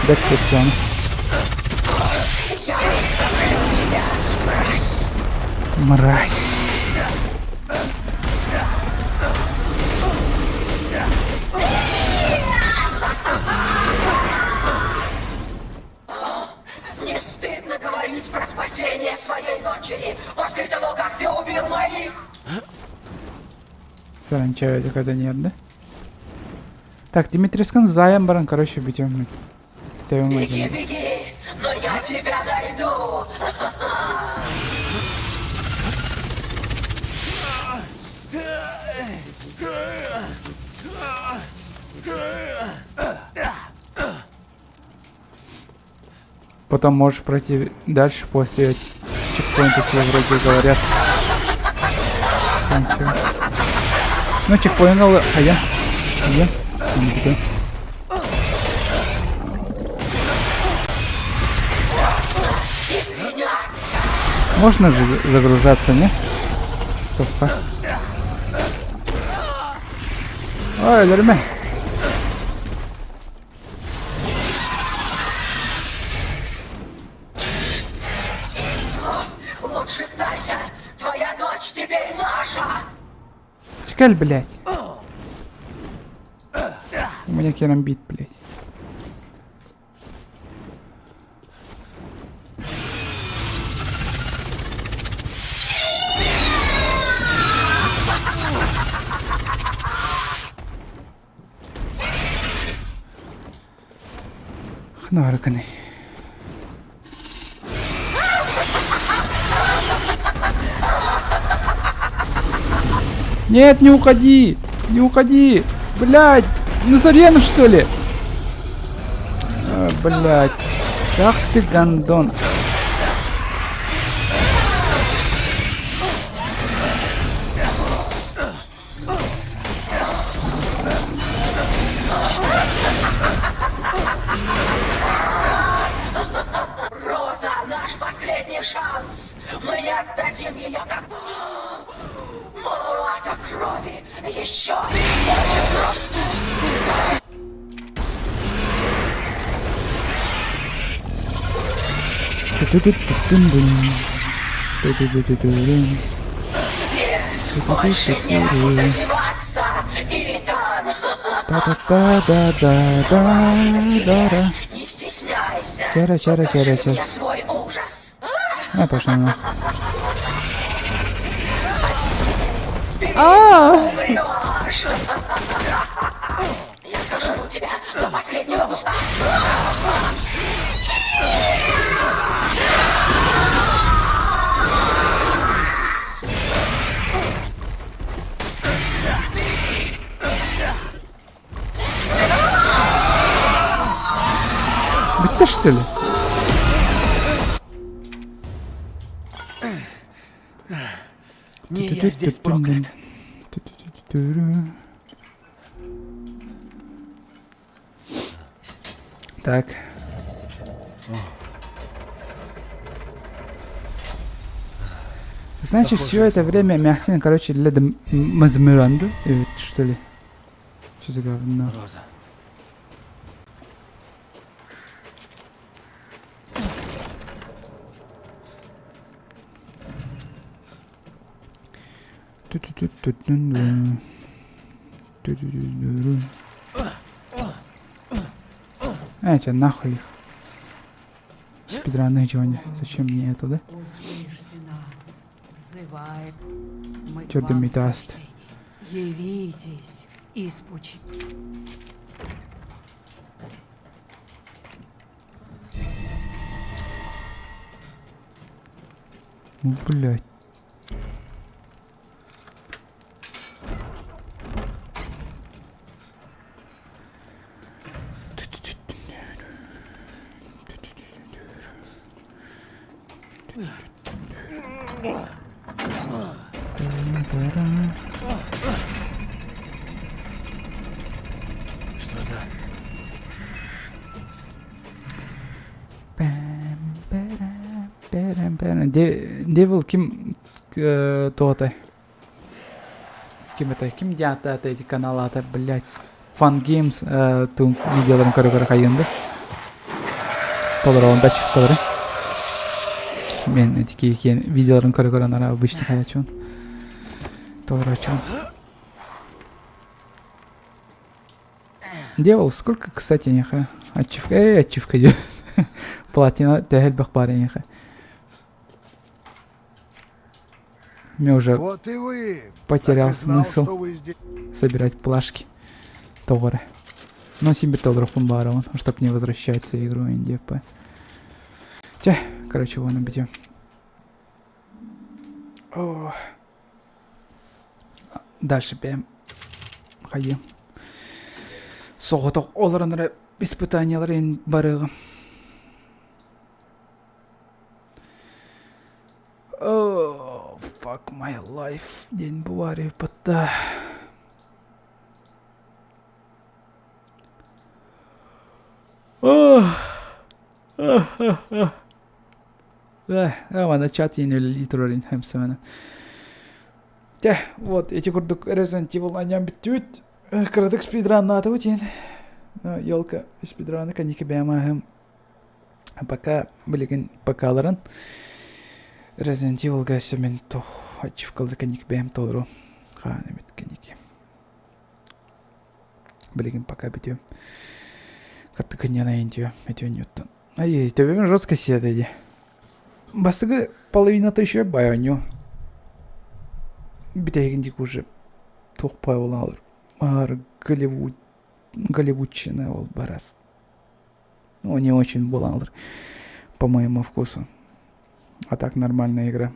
Дай Джон. Я оставлю тебя, мразь! Мразь. Не стыдно говорить про спасение своей дочери после того, как ты убил моих! Саранча когда нет, да? Так, Дмитриевскан заем баран, короче, бьем. Беги, беги, но я тебя найду! Потом можешь пройти дальше после чекпоинта, тебе вроде говорят. Ничего. Ну, чекпоинт, а я? А я? А Извиняться! Можно же загружаться, не? Тофка. Ой, өлөрүмэ. Лучше сдайся! Твоя дочь теперь наша! Кэл, блядь. У меня керамбит, блядь. Хнарканы. Нет, не уходи! Не уходи! Блядь! Назарен, что ли? А, блядь. Ах ты гондон. Роза, наш последний шанс! Мы не отдадим ее как... Маловато крови! Еще больше крови! Тебе больше некуда деваться, Итан! Та-та-та-да-да-да-да. Не стесняйся! Чара, чара, чара, Покажи чара. мне свой ужас! А, пошла нахуй. Ты А! умрешь! Я сожру тебя до последнего куска! Бүттэ что ли? Не я здесь проклят. Так. Значит, все это время Мяхсин, короче, для Мазмиранду, что ли? Что за говно? Роза. Э, тебя нахуй их. Спидраны Джонни. Зачем мне это, да? Твердый метаст. Явитесь из пучи. Блять. Что за... Devil ким туотай? Ким это? Ким диата эти канал ата, блядь. Fun Games тун видеоларын көрө-көрө хайынды. Толор онда чыккалары. Мен эти видеоларын көрө-көрө нара обычно хаячун. Толорочун. Девол, сколько, кстати, неха? Ачивка, эй, ачивка диэн. Платина төһө элбэх баар эйиэхэ. Мне уже Вот и вы. потерял Так и знал, смысл что вы здесь. собирать плашки. Тоҕо Но себе толорохпун баарабын, чтоб не возвращаться в игру НДП. Чэ, короче, вон обидим. О. Дальше бэм. Хайы. Соҕотох олорон эрэ испытанияларын барыаҕым. Oh, fuck my life диэн бу баар Манна чат иин үлэлии турар хэмсэмэнэ. Тэ, вот эти курдук Resident Evil анньан бүттүбүт. Кыратык спидраннаатыбыт иэн. Елка спидраны каники бэйэм Пока билигин ПК-ларын Resident Evil-га өссө мин туох ачивкалары каник бэйэм толору. Хаһан эмит кэнники. Билигин пока бүтүөм. Кырдыкынньан айан диө, өтүөн Ай, төбөбүн жестко сиэтэ дии. Бастакы половината еще байонньу. Бүтэһигин диэки уже туох буолан алар. Голливуд, голливудчина ол барас. Ну, не очень буолан алар по моему вкусу. А так нормальная игра.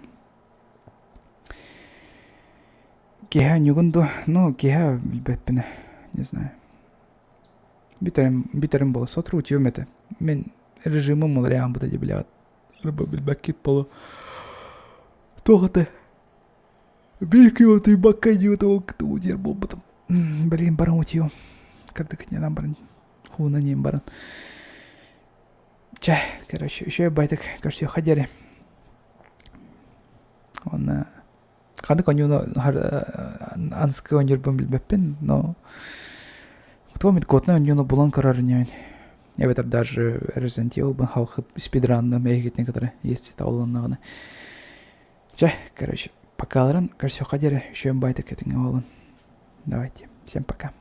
Киһи ньугун дуо? Ну, киһи билбэппин не знаю. Бүтэрим, бүтэрим буола сотору утуйуом этэ. Мин режимим уларыйаан дии билэҕит. Арба билбэккит буолуо. Туох этэ? Биир күн утуйбакка утуйар буолбутум. Билигин баран утуйуом. Кырдык ньанан баран хуунан иэн баран. Чэ, короче, үчүгэй байтык көрсүөххэ диэри. Уонна ханнык оонньууну анскы оонньуурбун билбэппин, но туом годнай оонньууну булан көрөр инибин. Эбэтэр даже Resident Evil халхып спидранным эһигитин кытары есть табылыннаҕына. Чэ, короче, покаларын көрсүөххэ диэри үчүгэй байтык этиҥҥэ буолун. Давайте, всем пока.